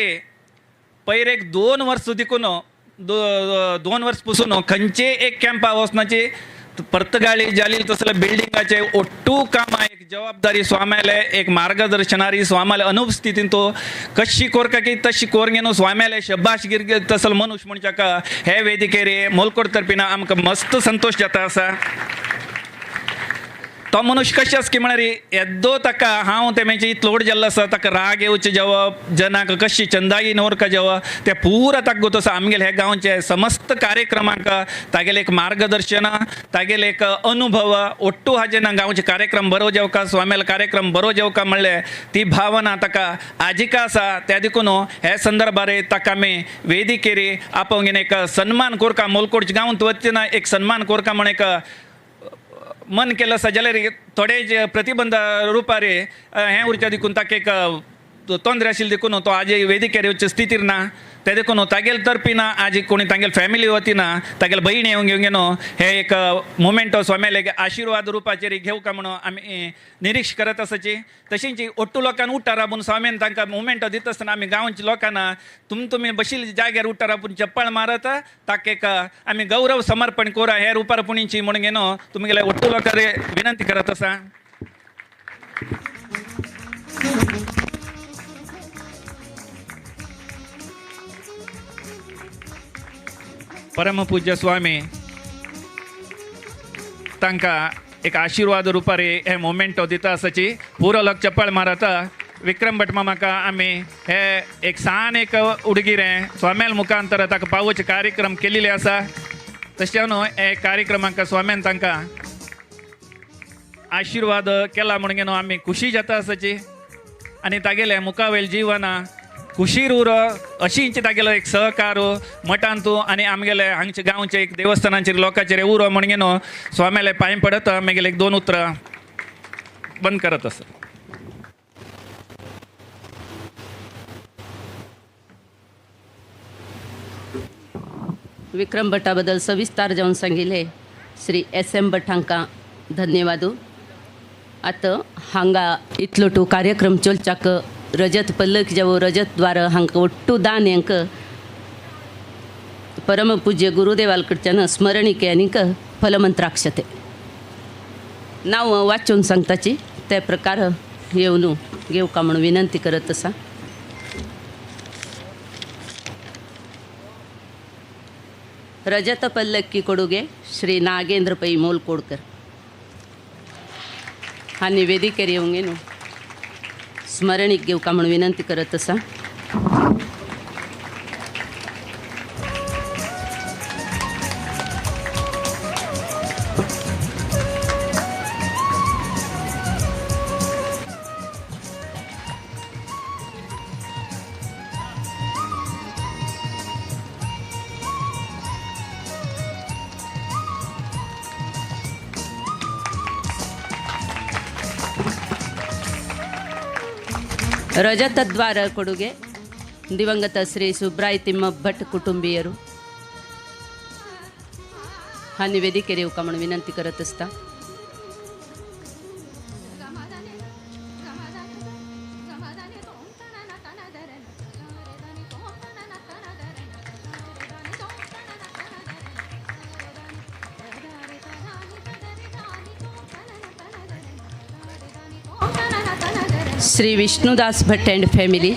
पयर एक 2 वर्स देखून 2 वर्स पसून खंयचे एक कॅम्पा वचनाची पर्तगाळी जाली तसले बिल्डिंगाचे ಒಟ್ಟು काम एक जबाबदारी स्वाम्याले एक मार्गदर्शनारी स्वाम्याले अनुपस्थितीन तो कशी कोरका की तशी कोरगे स्वाम्याले शब्बाश गिर तसल मनुष्य म्हणच्याक हे वेदिकेर मोलकोड तर्फीन आमकां मस्त संतोष जाता आसा. तो मनुष्य कशें आसा की म्हळ्यार येद्दो ताका हांव ते म्हणजे इतलो व्हड जाल्लो आसा ताका राग येवचें जेवप जनाक कशी चंदागी नोरका जेवप ते पुरा ताका गोत आसा. आमगेले हे गांवचे समस्त कार्यक्रमांक तागेले एक मार्गदर्शन तागेले एक अनुभव ಒಟ್ಟು हाजे ना गांवचे कार्यक्रम बरो जेवका स्वाम्याले कार्यक्रम बरो जेवका म्हणलें ती भावना ताका आजिका आसा. त्या देखून हे संदर्भार ताका आमी वेदिकेर आपोवन एक सन्मान कोरका मोलकोडच्या गांवांत वचना एक सन्मान कोरका म्हण एक मन केलं आसा. जाल्यार थोडे जे प्रतिबंध रुपार हें उरच्या देखून ताका एक तोंदरे आशिल्लें देखून तो आज वेदिकेर येवचे स्थितीर ना. ते देखून तागेले तर्फी ना आज कोणी तागेले फॅमिली वती ना तागेले भयणी येवन घेवन न्हू हे एक मुमेंट स्वाम्याले आशिर्वाद रुपाचेर घेवका म्हणून आमी निरीक्ष करत आसाची. तशेंच ಒಟ್ಟು लोकांक उठार राबून स्वाम्यान तांकां मुमेंट दिता आसतना आमी गांवच्या लोकांना तुमी बशिल्ले जाग्यार उठार राबून चप्पल मारत ताका एक आमी गौरव समर्पण कोरा हे रुपार पुणीची म्हणून न्हू तुमगेले ಒಟ್ಟು लोकांक विनंती करत आसा. परमपूज्य स्वामी तांकां एक आशिर्वाद रुपारे हे मोमेंटो दिता आसाची. पुरो लोक चप्पल मारता. विक्रम भट मामाका आमी हे एक सान एक उडगिरें स्वाम्याल मुखांतर ताका पावोवचे कार्यक्रम केल्ले आसा. तशें न्हू हे कार्यक्रमाक स्वाम्यान तांकां आशिर्वाद केला म्हणून न्हू आमी खुशी जाता आसाची. आनी तागेले मुखावेल जीवना खुशीर उरो अशींच तागेलो एक सहकार मठांतू आनी आमगेले हांगचे गांवचे एक देवस्थानाचेर लोकांचेर उरो म्हणून न्हू स्वाम्याले पांय पडत मागीर एक 2 उतरां बंद करत आसा. विक्रम भटाबद्दल सविस्तार जावन सांगिल्ले श्री एस एम भट हांकां धन्यवाद. आतां हांगा इतलो टू कार्यक्रम चलच्याक रजत पल्लक जावं रजत द्वार हांकां ಒಟ್ಟು दान हांकां परमपूज्य गुरुदेवाल कडच्यान स्मरणिके आनीक फलमंत्राक्षते नांव वाचून सांगताची ते प्रकार येवन घेवका म्हणून विनंती करत आसा. रजत पल्लक्की ಕೊಡುಗೆ ಶ್ರೀ ನಾಗೇಂದ್ರ ಪೈ ಮೋಲ್ಕೋಡ್ಕರ್ हा निवेदिकेर येवंक न्हू स्मरणीक घेवका म्हणून विनंती करत आसा. ರಜತದ್ವಾರ ಕೊಡುಗೆ ದಿವಂಗತ ಶ್ರೀ ಸುಬ್ರಾಯ್ ತಿಮ್ಮ ಭಟ್ ಕುಟುಂಬೀಯರು हा निवेदिकेर येवका म्हणून विनंती करत आसता. Shri Vishnudas Bhat and family.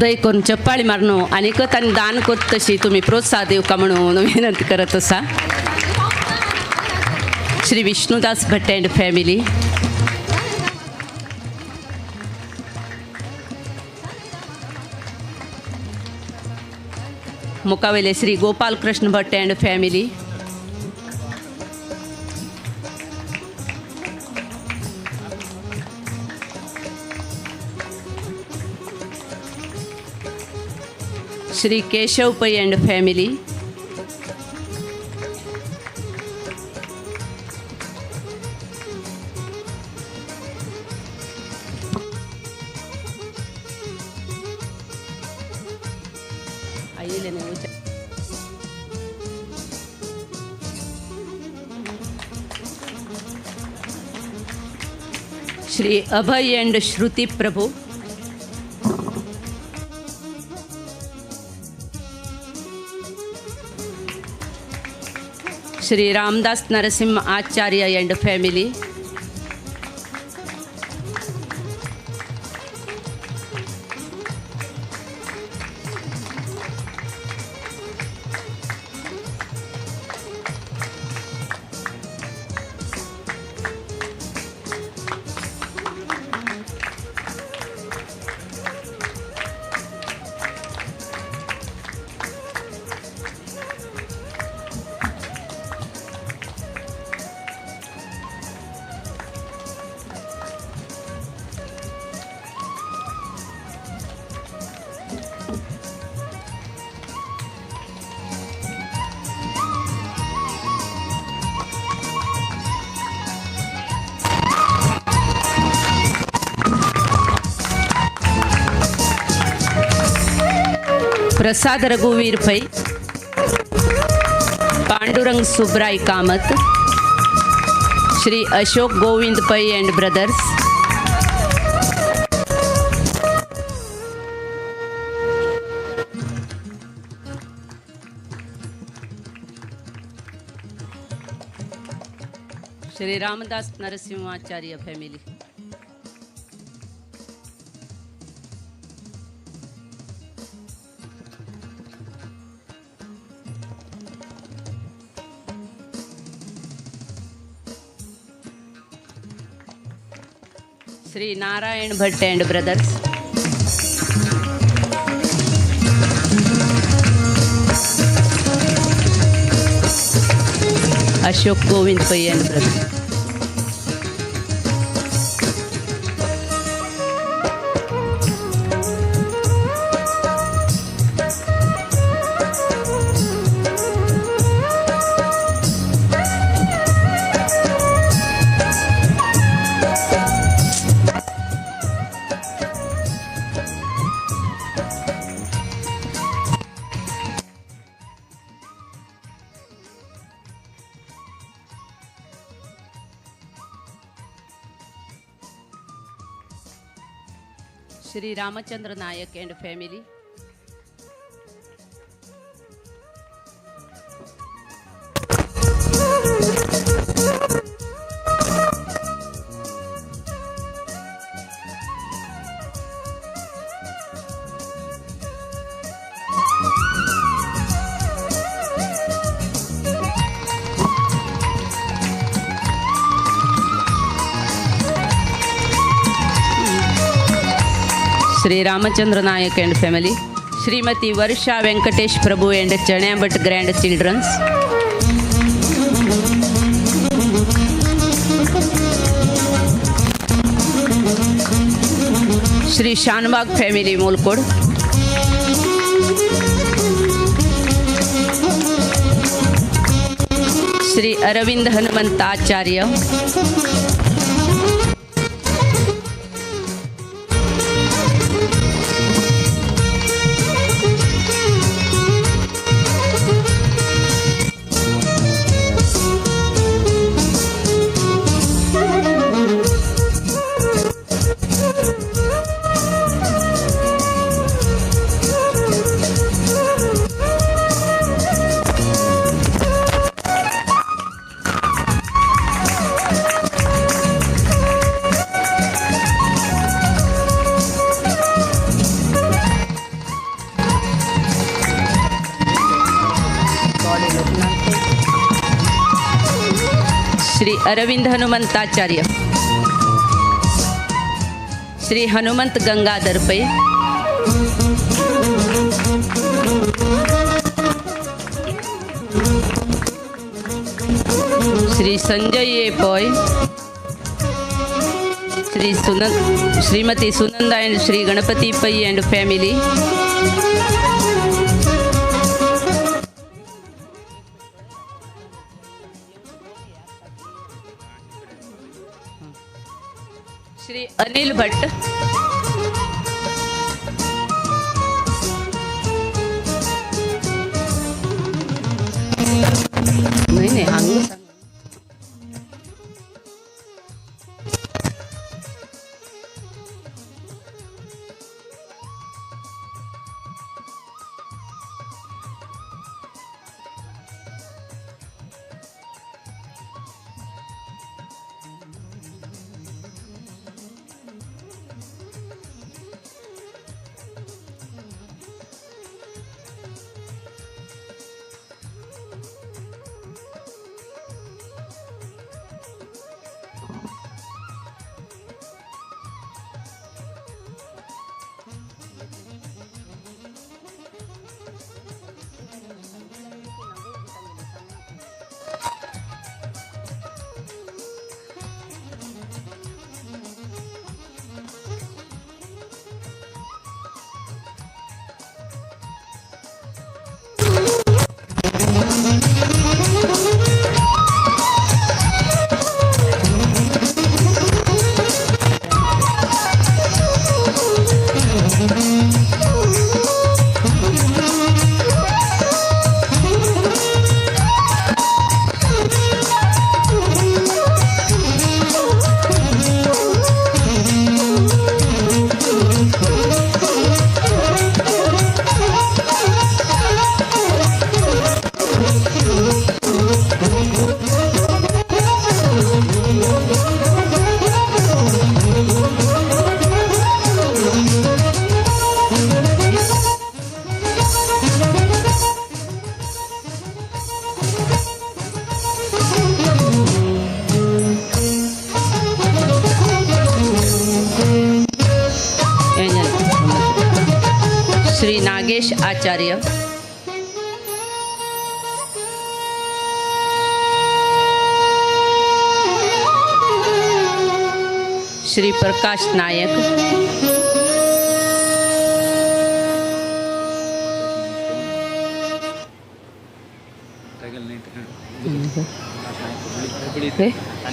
दय करून चप्पाळी मारणो आनीक तांणी दान करत तशी तुमी प्रोत्साह दिवका म्हणून विनंती करत आसा. Shri Vishnudas Bhat and family. मुखावेले Shri Gopal Krishna Bhat and family. Shri Keshav Pai and family. Shri Abhay and Shruti Prabhu. Shri Ramdas Narasimha Acharya and family. Prasad रघुवीर Pai, Pandurang Subray Kamat, Shri Ashok Govind Pai and brothers. Shri Ramdas Narasimhacharya family. Shri Narayan Bhat and brothers. Ashok Govind Pai and brothers. Shri Ramachandra Naik and family. Shri Ramachandra Naik and family. Shrimati Varsha Venkatesh Prabhu and Chanyabhat grand childrens. Shri Shanbhag family Mulkod. Shri Arvind Hanumantacharya. Shri Arvind Hanumantacharya. Shri Hanumant Gangadhar Pai. Shri Sanjay A Pai. Shrimati Sunanda and Shri Ganapati Pai and family. Shri Anil Bhat. नाही नाही हांगा. Shri Nagesh Acharya. Shri Prakash Naik.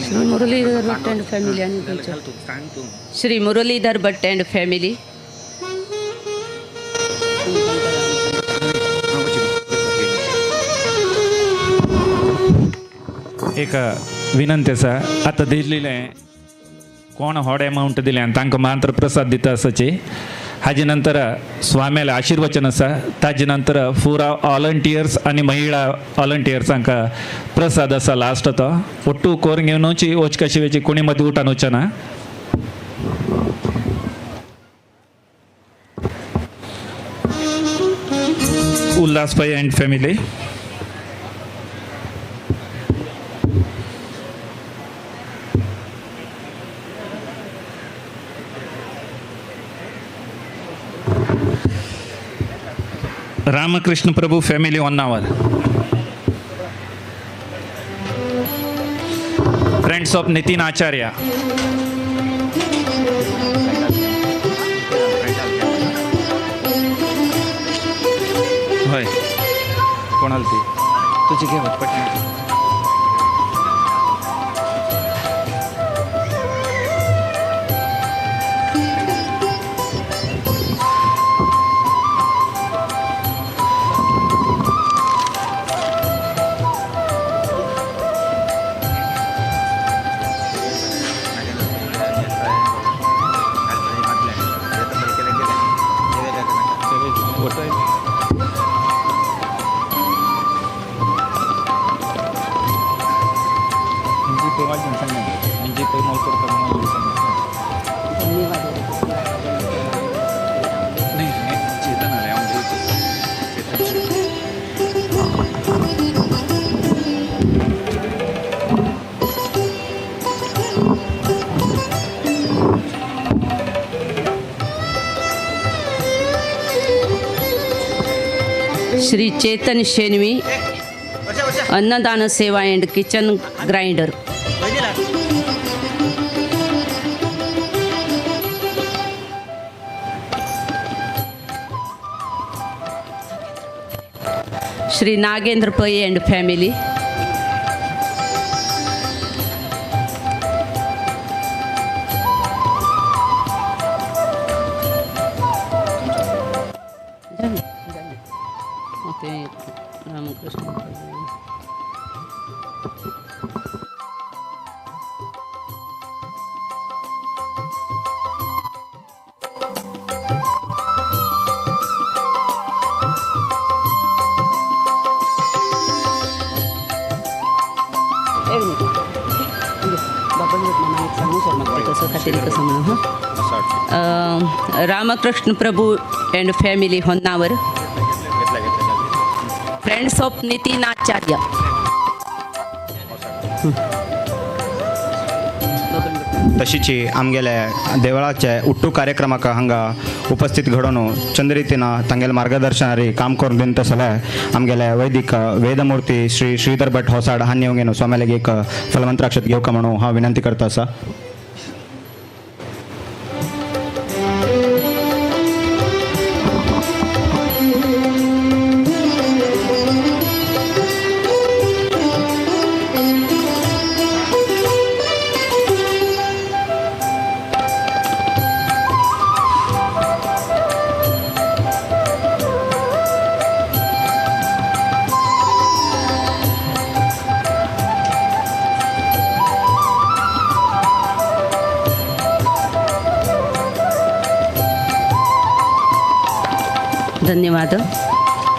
Shri Muralidhar Bhat and family. Shri Muralidhar Bhat and family. एक विनंती आसा, आतां दिल्लें कोण व्हड एमावंट दिलें आनी तांकां मात्र प्रसाद दिता आसाची. हाजे नंतर स्वाम्याले आशीर्वचन आसा. ताजे नंतर पुरा वॉलंटियर्स आनी महिळा वॉलंटियर्सांक प्रसाद आसा लास्ट तो. ಒಟ್ಟು ಕೋರಂಗಿ ನೋಚಿ ಓಚ್ಕ ಶಿವೇಚಿ ಕುಣಿ ಮದ್ದು ಊಟ ನೋಚನ. Ullas Pai and family. Ramakrishna Prabhu family Honnavar. Friends of Nitin Acharya. हय कोणाला ती तुझी घे पटकन. Shri Chetan Shenvi Annadana Seva and kitchen grinder. Shri Nagendra Pai and family. Ramakrishna. कसं खातीर कसं म्हणून हां. Ramakrishna Prabhu and family Honnavar. Friends of Nitin Acharya. तशीची आमगेले देवळाचे उट्टू कार्यक्रमाक हांगा उपस्थित घडोवन चंद्रितीन तांगेले मार्गदर्शनारी काम करून दिवन तसले आमगेले वैदिक वेदमूर्ती श्री श्रीधर भट होसाड हांणी येवन स्वाम्याले एक फलमंत्राक्षत घेवका म्हणून हांव विनंती करता आसा. धन्यवाद.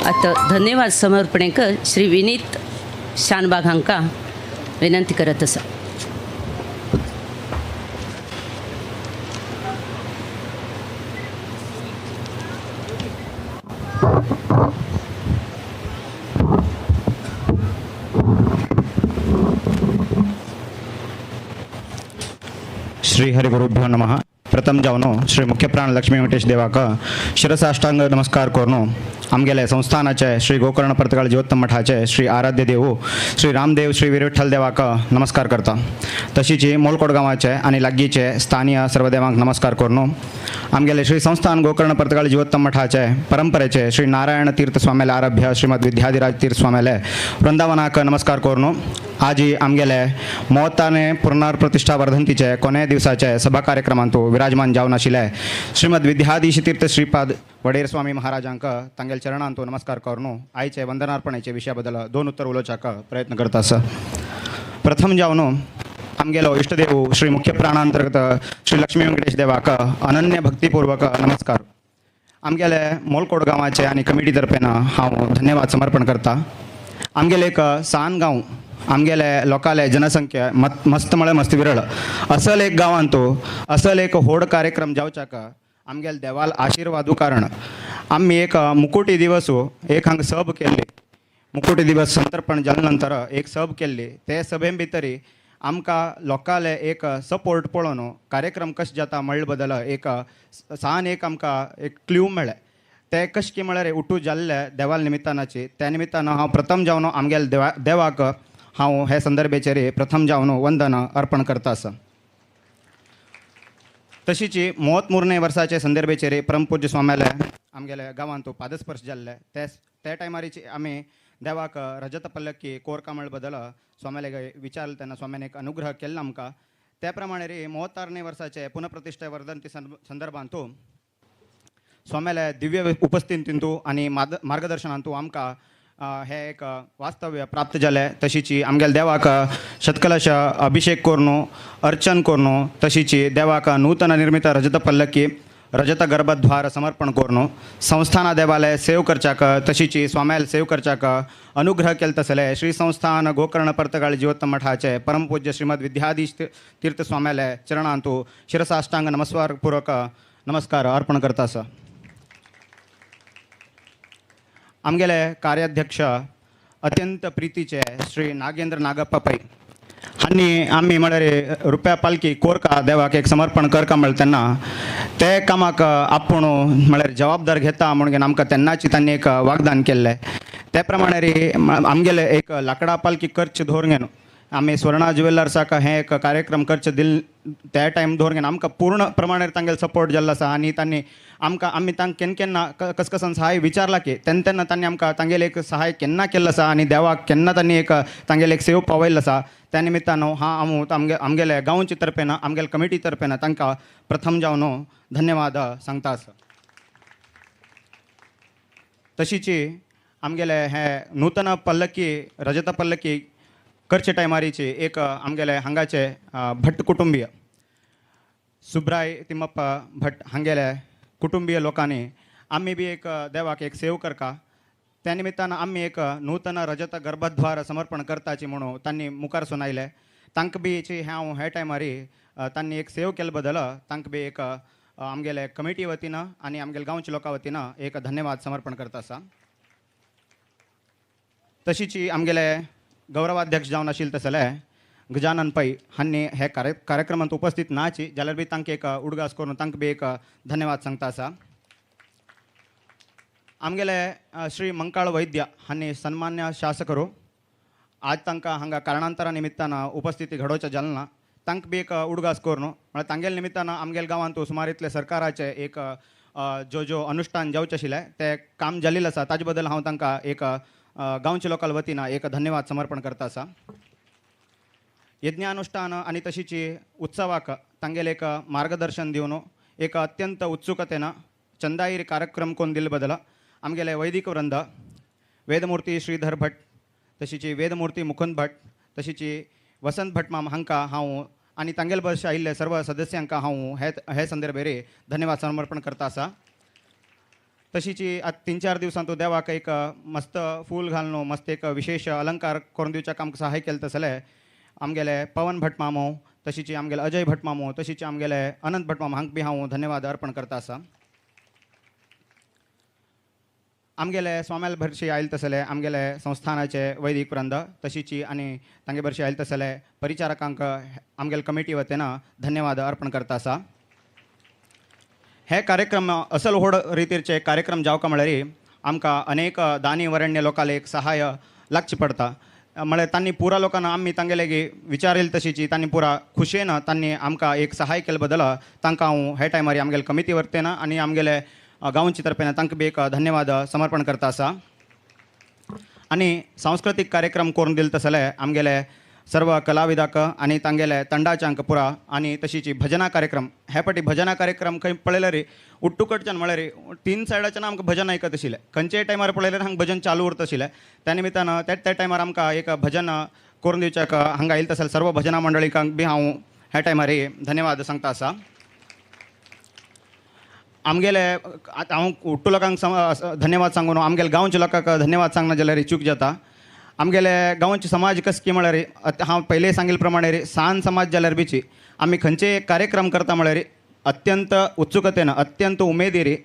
आता धन्यवाद समर्पणेक श्री विनीत शानबाग हांकां विनंती करत आसा. श्री हरिगुरुभ्यो नमः. प्रथम जावनो श्री मुख्यप्राण लक्ष्मी वेंकटेश देवाक शिरसाष्टांग नमस्कार करून आमगेले संस्थानाचे श्री गोकर्ण पर्तगाळ जीवोत्तम मठाचे श्री आराध्य देव श्री रामदेव श्री वीरविठ्ठल देवाक नमस्कार करता. तशीच मोलकोड गांवाचे आनी लागींचे स्थानीय सर्व देवांक नमस्कार करून आमगेले श्री संस्थान गोकर्ण पर्तगाळ जीवोत्तम मठाचे परंपरेचे श्री नारायण तीर्थ स्वाम्याले आरभ्य श्रीमद विद्याधिराज तीर्थ स्वाम्याले वृंदावनाक नमस्कार करून आजी आमगेले मोहताने पुनर्प्रतिष्ठा वर्धंतीचे कोणे दिवसाचे सभा कार्यक्रमांतु विराजमान जावन आशिल्ले श्रीमद विद्याधीश तीर्थ श्रीपाद वडेर स्वामी महाराजांक तांगेल चरणांतु नमस्कार करून आयचे वंदनार्पणेचे विशया बद्दल दोन उत्तर उलोवच्याक प्रयत्न करता आसा. प्रथम जावन आमगेलो इष्टदेव श्री मुख्य प्राणांतर्गत श्री लक्ष्मी वेंकटेश देवाक अनन्य भक्तिपूर्वक नमस्कार. आमगेले मोलकोड गांवाचे आनी कमिटी तर्फेन हांव धन्यवाद समर्पण करता. आमगेले एक सान गांव, आमगेले लोकाले जनसंख्या मस्त म्हळ्यार मस्त विरळ असल एक गांवांत असल एक व्हड कार्यक्रम जावच्याक आमगेले देवाल आशिर्वादू कारण आमी एक मुकुटी दिवस एक हांगा सब केल्ली. मुकुटी दिवस संतर्पण जाले नंतर एक सब केल्ली. ते सभे भितरी आमकां लोकाले एक सपोर्ट पळोवन कार्यक्रम कशें जाता म्हणले बदल एक सान एक आमकां एक क्ल्यू मेळ्ळें. ते कशें की म्हळ्यार उठू जाल्ले देवाल निमित्तानाची त्या निमित्तान हांव प्रथम जावन आमगेले देवाक हांव हे संदर्भेचेर प्रथम जावन वंदन अर्पण करता आसा. तशीच मोत मुर्णे वर्साचे संदर्भेचेर परमपूज्य स्वाम्याले आमगेले गांवांत पादस्पर्श जाल्ले ते टायमारीची आमी देवाक रजत पल्लकी कोरकामळ बदल स्वाम्याले विचारले तेन्ना स्वाम्यान एक अनुग्रह केल्लो आमकां. त्या प्रमाणे रे 34 वर्साचे पुनप्रतिष्ठा वर्धंती संदर्भांत स्वाम्याले दिव्य उपस्थितींतू आनी मार्गदर्शनांतू आमकां हे एक वास्तव्य प्राप्त जालें. तशीची आमगेले देवाक शतकलश अभिषेक करून अर्चन करून तशीची देवाक नूतन निर्मित रजत पल्लकी रजत गर्भद्वार समर्पण करून संस्थाना देवालय सेव करच्याक तशीची स्वाम्याल सेव करच्याक अनुग्रह केले तसले श्री संस्थान गोकर्ण पर्तगाळी जीवोत्तम मठाचे परमपूज्य श्रीमद विद्याधीश तीर्थ स्वाम्याले चरणांतू शिरसाष्टांग नमस्कारपूर्वक नमस्कार अर्पण करता आसा. आमगेले कार्याध्यक्ष अत्यंत प्रितीचे श्री नागेंद्र नागप्पा पै हांणी आमी म्हळ्यार रुपया पालकी कोरका देवाक एक समर्पण करका म्हळ्यार तेन्ना ते कामाक आपूण म्हळ्यार जबाबदार घेता म्हणून आमकां तेन्नाची तांणी एक वागदान केल्लें. ते प्रमाणे रे आमगेले एक लांकडा पालकी करचे दवरून घेवन आमी स्वर्णा ज्वेलर्साक हें एक कार्यक्रम करचे दिल त्या टायम दवरून घेवन आमकां पूर्ण प्रमाणे तांगेले सपोर्ट जाल्लो आसा. आनी तांणी आमकां आमी तांकां केन्ना केन्ना कस कसान सहाय विचारला की तेन्ना तेन्ना तांणी आमकां तांगेले एक सहाय केन्ना केल्लो आसा आनी देवाक केन्ना तांणी एक तांगेले एक सेव पावयल्लो आसा. त्या निमित्तान हांव आमगेले गांवचे तर्फेन आमगेले कमिटी तर्फेन तांकां प्रथम जावन धन्यवाद सांगता आसा. तशीची आमगेले हे नूतन पल्लकी रजत पल्लकी करचे टायमारीची एक आमगेले हांगाचे भट्ट कुटुंबीय सुब्राय तिमप्पा भट्ट हांगेले कुटुंबीय लोकांनी आमी बी एक देवाक एक सेव करका त्या निमित्तान आमी एक नूतन रजत गर्भद्वार समर्पण करताची म्हणून तांणी मुखार सुनायले. तांकां बी हांव हे टायमारी तांणी एक सेव केले बदल तांकां बी एक आमगेले कमिटी वतीन आनी आमगेले गांवच्या लोकां वतीन एक धन्यवाद समर्पण करता आसा. तशीची आमगेले गौरवाध्यक्ष जावन आशिल्ले तसले गजानन पै हांणी हे कार्यक्रमांत उपस्थित नाची जाल्यार बी तांकां एक उडगास करून तांकां बी एक धन्यवाद सांगता आसा. आमगेले श्री मंकाळ वैद्य हांणी सन्मान्य शासकरो आज तांकां हांगा कारणांतरा निमित्तान उपस्थिती घडोवचें जालें ना तांकां बी एक उडगास करून म्हळ्यार तांगेले निमित्तान आमगेले गांवांत सुमार इतले सरकाराचे एक जो जो अनुष्ठान जावचें आशिल्लें तें काम जाल्लें आसा. ताजे बद्दल हांव तांकां एक गांवच्या लोकां वतीन एक धन्यवाद समर्पण करता आसा. यज्ञानुष्ठान आनी तशीची उत्सवाक तांगेले एक मार्गदर्शन दिवन एक अत्यंत उत्सुकतेन चंदाईर कार्यक्रम कोण दिल्ले बदल आमगेले वैदिक वृंद वेदमूर्ती श्रीधर भट तशीची वेदमूर्ती मुकुंद भट तशीची वसंत भट माम हांकां हांव आनी तांगेले बश आयिल्ले सर्व सदस्यांक हांव हे हे संदर्भेर धन्यवाद समर्पण करता आसा. तशीची आतां 3-4 दिवसांत देवाक एक मस्त फूल घालून मस्त एक विशेष अलंकार करून दिवच्याक आमकां सहाय केलें तसले आमगेले पवन भट मामो तशीची आमगेले अजय भट मामो तशीची आमगेले अनंत भट मामो हांकां बी हांव धन्यवाद अर्पण करता आसा. आमगेले स्वाम्याल भरशी आयल तसले आमगेले संस्थानाचे वैदिक वृंद तशीची आनी तांगे भरशी आयल तसले परिचारकांक आमगेले कमिटी वतीन धन्यवाद अर्पण करता आसा. हे कार्यक्रम असल व्हड रितीचे कार्यक्रम जावका म्हळ्यार आमकां अनेक दानी वरण्य लोकांक एक सहाय लागची पडटा. म्हळ्यार तांणी पुरा लोकांना आमी तांगेले विचारेल तशीची तांणी पुरा खुशयेन तांणी आमकां एक सहाय केले बदल तांकां हांव हे टायमार आमगेले कमिटी वतीन आनी आमगेले गांवचे तर्फेन तांकां बी एक धन्यवाद समर्पण करता आसा. आनी सांस्कृतीक कार्यक्रम करून दिले तसले आमगेले सर्व कलाविदाक आनी तांगेले तंडाच्यांक पुरा आनी तशीची भजना कार्यक्रम हे पटी भजना कार्यक्रम खंय पळयल्यार रे उट्टूकडच्यान म्हळ्यार 3 सायडाच्यान आमकां भजन आयकत आशिल्लें. खंयच्याय टायमार पळयल्यार हांगा भजन चालू उरता आशिल्लें. त्या निमित्तान त्या त्या टायमार आमकां एक भजन करून दिवच्याक हांगा आयिल्लें तसलें सर्व भजना मंडळीकांक बी हांव ह्या टायमार धन्यवाद सांगता आसा. आमगेले आतां हांव उट्टू लोकांक धन्यवाद सांगू न्हू, आमगेले गांवच्या लोकांक धन्यवाद सांगना जाल्यार चूक जाता. आमगेले गांवचे समाज कस की म्हळ्यार हांव पयलीं सांगिल्ले प्रमाणे रे सान समाज जाल्यार बीची आमी खंयचे कार्यक्रम करता म्हळ्यार अत्यंत उत्सुकतेन अत्यंत उमेदीर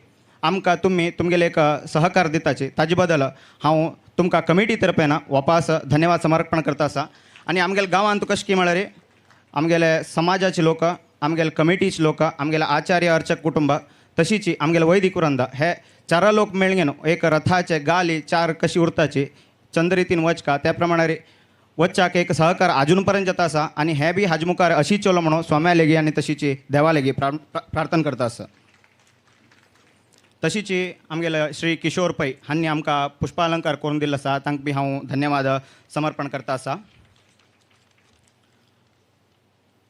आमकां तुमी तुमगेले एक सहकार दिताची, ताजे बदल हांव तुमकां कमिटी तर्फेन वापास धन्यवाद समर्पण करता आसा. आनी आमगेले गांवांत कशें की म्हळ्यार आमगेले समाजाचे लोक, आमगेले कमिटीचे लोक, आमगेले आचार्य अर्चक कुटुंब, तशीच आमगेले वैदिक वृंद हे चार लोक मेळगे न्हू एक रथाचे गाली चार कशी उरताची चंद्रितीन वचका त्या प्रमाणे वच्चाक एक सहकार आजून पर्यंत जाता आसा. आनी हे बी हाजे मुखार अशी चलो म्हणून स्वाम्या लेगी आनी तशीची देवा लेगी प्रार्थना करता आसा. तशीच आमगेले श्री किशोर पै हांणी आमकां पुष्पालंकार करून दिल्लो आसा, तांकां बी हांव धन्यवाद समर्पण करता आसा.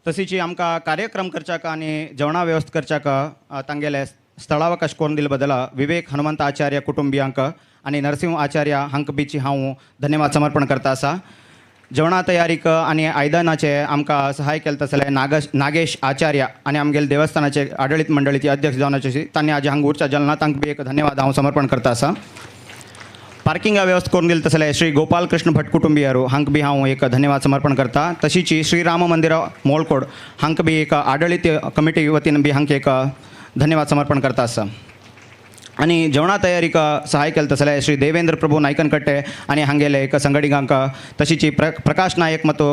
तशीच आमकां कार्यक्रम करच्याक आनी जेवणा व्यवस्था करच्याक तांगेले स्थळावकाश करून दिल्ले बदला विवेक हनुमंत आचार्य कुटुंबियांक आनी नरसिंह आचार्य हांकां बीची हांव धन्यवाद समर्पण करता आसा. जेवणा तयारीक आनी आयदनाचे आमकां सहाय केलें तसलें नागेश आचार्य आनी आमगेले देवस्थानाचे आडळीत मंडळीचे अध्यक्ष जावन तांणी आज हांगा उरच्या जालना तांकां बी एक धन्यवाद हांव समर्पण करता आसा. पार्किंगा व्यवस्था करून दिली तसलें श्री गोपाल कृष्ण भट कुटुंबियारू हांकां बी हांव एक धन्यवाद समर्पण करता. तशीच श्रीराम मंदिर मोळकोड हांकां बी एक आडळीत कमिटी वतीन बी हांकां एक धन्यवाद समर्पण करता आसा. आनी जेवणा तयारीक सहाय केलें तसलें श्री देवेंद्र प्रभू नायकनकट्टे आनी हांगेले एक संगडिगांक तशीच प्रकाश नायक ಮತ್ತು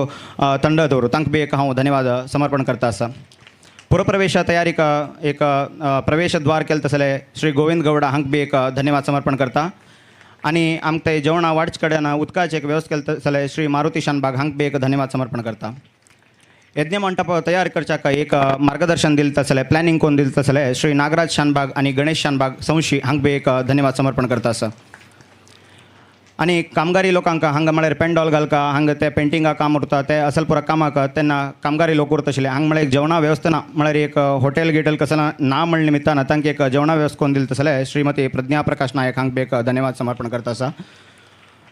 ತಂಡದವರು तांकां बी एक हांव धन्यवाद समर्पण करता आसा. पुरप्रवेश तयारीक एक प्रवेशद्वार केलें तसलें श्री गोविंद गौडा हांकां बी एक धन्यवाद समर्पण करता. आनी आमकां ते जेवणां वाडचे कडेन उदकाचें एक व्यवस्था केलें तसलें श्री मारुती शानबाग हांकां बी एक धन्यवाद समर्पण करता. यज्ञमंटप तयार करच्याक एक मार्गदर्शन दिलें तसलें प्लॅनिंग करून दिलें तसलें श्री नागराज शानबाग आनी गणेश शानबाग संशी हांकां बी एक धन्यवाद समर्पण करता आसा. आनी कामगारी लोकांक हांगा म्हळ्यार पेंडॉल घालका हांगा ते पेंटिंगा काम उरता ते असल पुरा कामाक तेन्ना कामगारी लोक उरता आशिल्ले. हांगा म्हळ्यार एक जेवणा व्यवस्था ना म्हळ्यार एक हॉटेल गिटेल कसं ना म्हळ्या निमित्तान तांकां एक जेवणा व्यवस्था करून दिलें तसलें श्रीमती प्रज्ञा प्रकाश नायक हांकां बी एक धन्यवाद समर्पण करता आसा.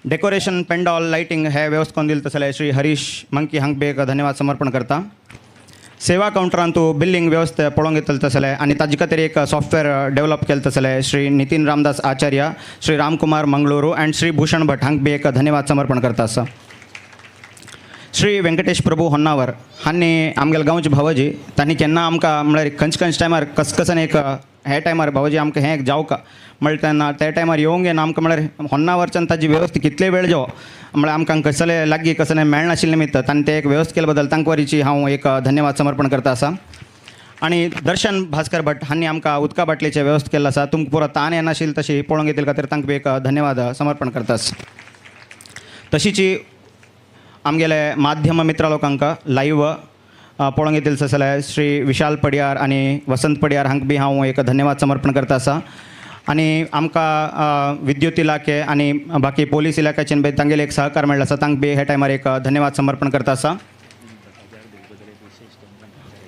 डेकोरेशन पेंडॉल लायटींग हे व्यवस्था करून दिलें तसलें श्री हरीश मंकी हांकां बी एक धन्यवाद समर्पण करता. सेवा कावंटरांतू बिल्लिंग व्यवस्था पळोवंक येतलें तसलें आनी ताजे खातीर एक सॉफ्टवेअर डेव्हलप केलें तसलें श्री नितीन रामदास आचार्य, श्री रामकुमार मंगळुरू अँड श्री भूषण भट हांकां बी एक धन्यवाद समर्पण करता आसा. श्री वेंकटेश प्रभू होन्नावर हांणी आमगेले गांवचे भावजी तांणी केन्ना आमकां म्हळ्यार खंयचे खंयचे टायमार कसकसन एक हे टायमार भावजी आमकां हें एक जावका म्हळ्यार तेन्ना त्या टायमार येवंक येना आमकां म्हळ्यार होन्नावरच्यान ताजी व्यवस्था कितले वेळ जावो म्हळ्यार आमकां कसले लागीं कसले मेळनाशिल्ले निमित्त तांणी ते एक व्यवस्था केले बद्दल तांकां वरीची हांव एक धन्यवाद समर्पण करता आसा. आनी दर्शन भास्कर भट हांणी आमकां उदका बाटलेचे व्यवस्था केल्लो आसा, तुमकां पुरो ताण येनाशिल्ले तशी पळोवंक येतले खातीर तांकां एक धन्यवाद समर्पण करता आसा. तशीच आमगेले माध्यम मित्र लोकांक लायव्ह पळोवंक येतले जाल्यार श्री विशाल पडियार आनी वसंत पडियार हांकां बी हांव एक धन्यवाद समर्पण करता आसा. आनी आमकां विद्युत इलाखे आनी बाकी पोलीस इलाख्याचेन बी तांगेले एक सहकार मेळ्ळो आसा, तांकां बी हे टायमार एक धन्यवाद समर्पण करता आसा.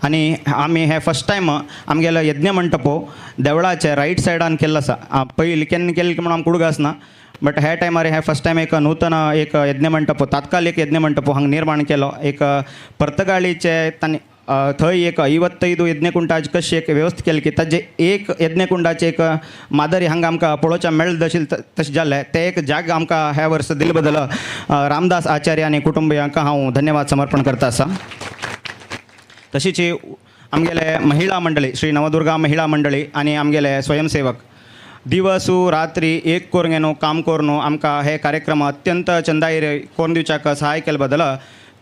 आनी आमी हे फर्स्ट टायम आमगेलो यज्ञ मंटपो देवळाचे रायट सायडान केल्लो आसा. पयलीं केन्ना केल्लें म्हणून आमकां उडगास ना, बट ह्या टायमार हे फर्स्ट टायम एक नूतन एक यज्ञमंटप तात्कालिक यज्ञमंटप हांगा निर्माण केलो. एक पर्तगाळीचे तांणी थंय एक 55 यज्ञकुंडाची कशी एक व्यवस्था केली की ताजे एक यज्ञकुंडाचे एक मादरी हांगा आमकां पळोवच्या मेळ्ळें तशें तशें जालें तें एक जाग आमकां ह्या वर्स दिले बदल रामदास आचार्य आनी कुटुंबियांक हांव धन्यवाद समर्पण करता आसा. तशीच आमगेले महिळा मंडळी श्री नवदुर्गा महिळा मंडळी आनी आमगेले स्वयंसेवक दिवसू रात्री एक करून न्हू काम करून आमकां हे कार्यक्रम अत्यंत चंदाई करून दिवच्याक सहाय केले बदल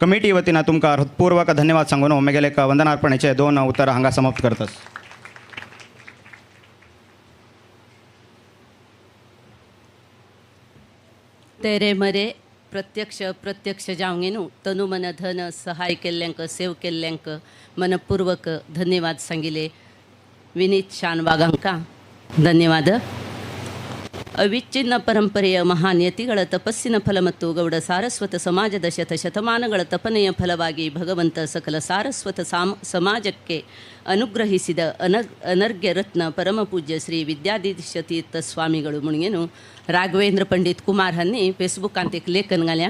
कमिटी वतीन तुमकां हृत्पूर्वक धन्यवाद सांगून म्हगेले एक वंदनार्पणेचे दोन उतरां हांगा समाप्त करता. तेरे मरे प्रत्यक्ष प्रत्यक्ष जावंगे न्हू तनु मन धन सहाय केल्ल्यांक सेव केल्ल्यांक मनपूर्वक धन्यवाद सांगिले विनीत शानबागांका धन्यवाद. ಅವಿಚ್ಛಿನ್ನ ಪರಂಪರೆಯ ಮಹಾನ್ ಯತಿಗಳ ತಪಸ್ಸಿನ ಫಲ ಮತ್ತು ಗೌಡ ಸಾರಸ್ವತ ಸಮಾಜದ ಶತಶತಮಾನಗಳ ತಪನೆಯ ಫಲವಾಗಿ ಭಗವಂತ ಸಕಲ ಸಾರಸ್ವತ ಸಮಾಜಕ್ಕೆ ಅನುಗ್ರಹಿಸಿದ ಅನರ್ಘ್ಯ ರತ್ನ ಪರಮಪೂಜ್ಯ ಶ್ರೀ ವಿದ್ಯಾಧೀಶ ತೀರ್ಥ ಸ್ವಾಮಿಗಳು ಮುणगेನು राघवेंद्र पंडित कुमार हांणी फेसबुकांत एक लेखन घाल्या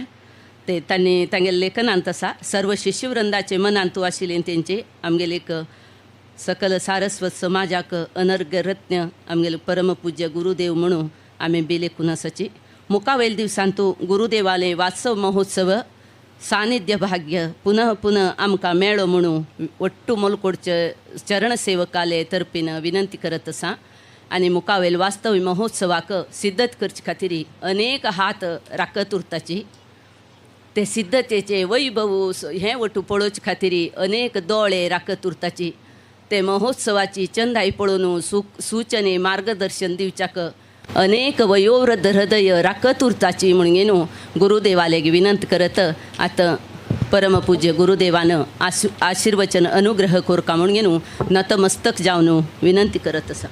ते तांणी तांगेले लेखनांत आसा सर्व शिष्यवृंदाचे मनांतू आशिल्लें तेंचे आमगेले एक सकल सारस्वत समाजाक अनर्घ रत्न आमगेले परमपूज्य गुरुदेव म्हणून आमी बेलेखून आसाची. मुखावेल दिवसांतू गुरुदेवाले वास्तव महोत्सव सानिध्य भाग्य पुनः पुनः आमकां मेळो म्हणून वट्टू मोलकोडचे चरणसेवकाले तर्फीन विनंती करत आसा. आनी मुखावेल वास्तव महोत्सवाक सिद्धत करचे खातीर अनेक हात राखत उरताची. ते सिद्धतेचे वैभव हें वटू पळोवचे खातीर अनेक दोळे राखत उरताची. ते महोत्सवाची चंदाई पळोवन सूचने मार्गदर्शन दिवच्याक अनेक वयोवृद्ध हृदय राखत उरताची म्हणून न्हू गुरुदेवाले विनंती करत आतां परमपूज्य गुरुदेवान आशीर्वचन अनुग्रह कोरका म्हणून न्हू नतमस्तक जावन विनंती करत आसा.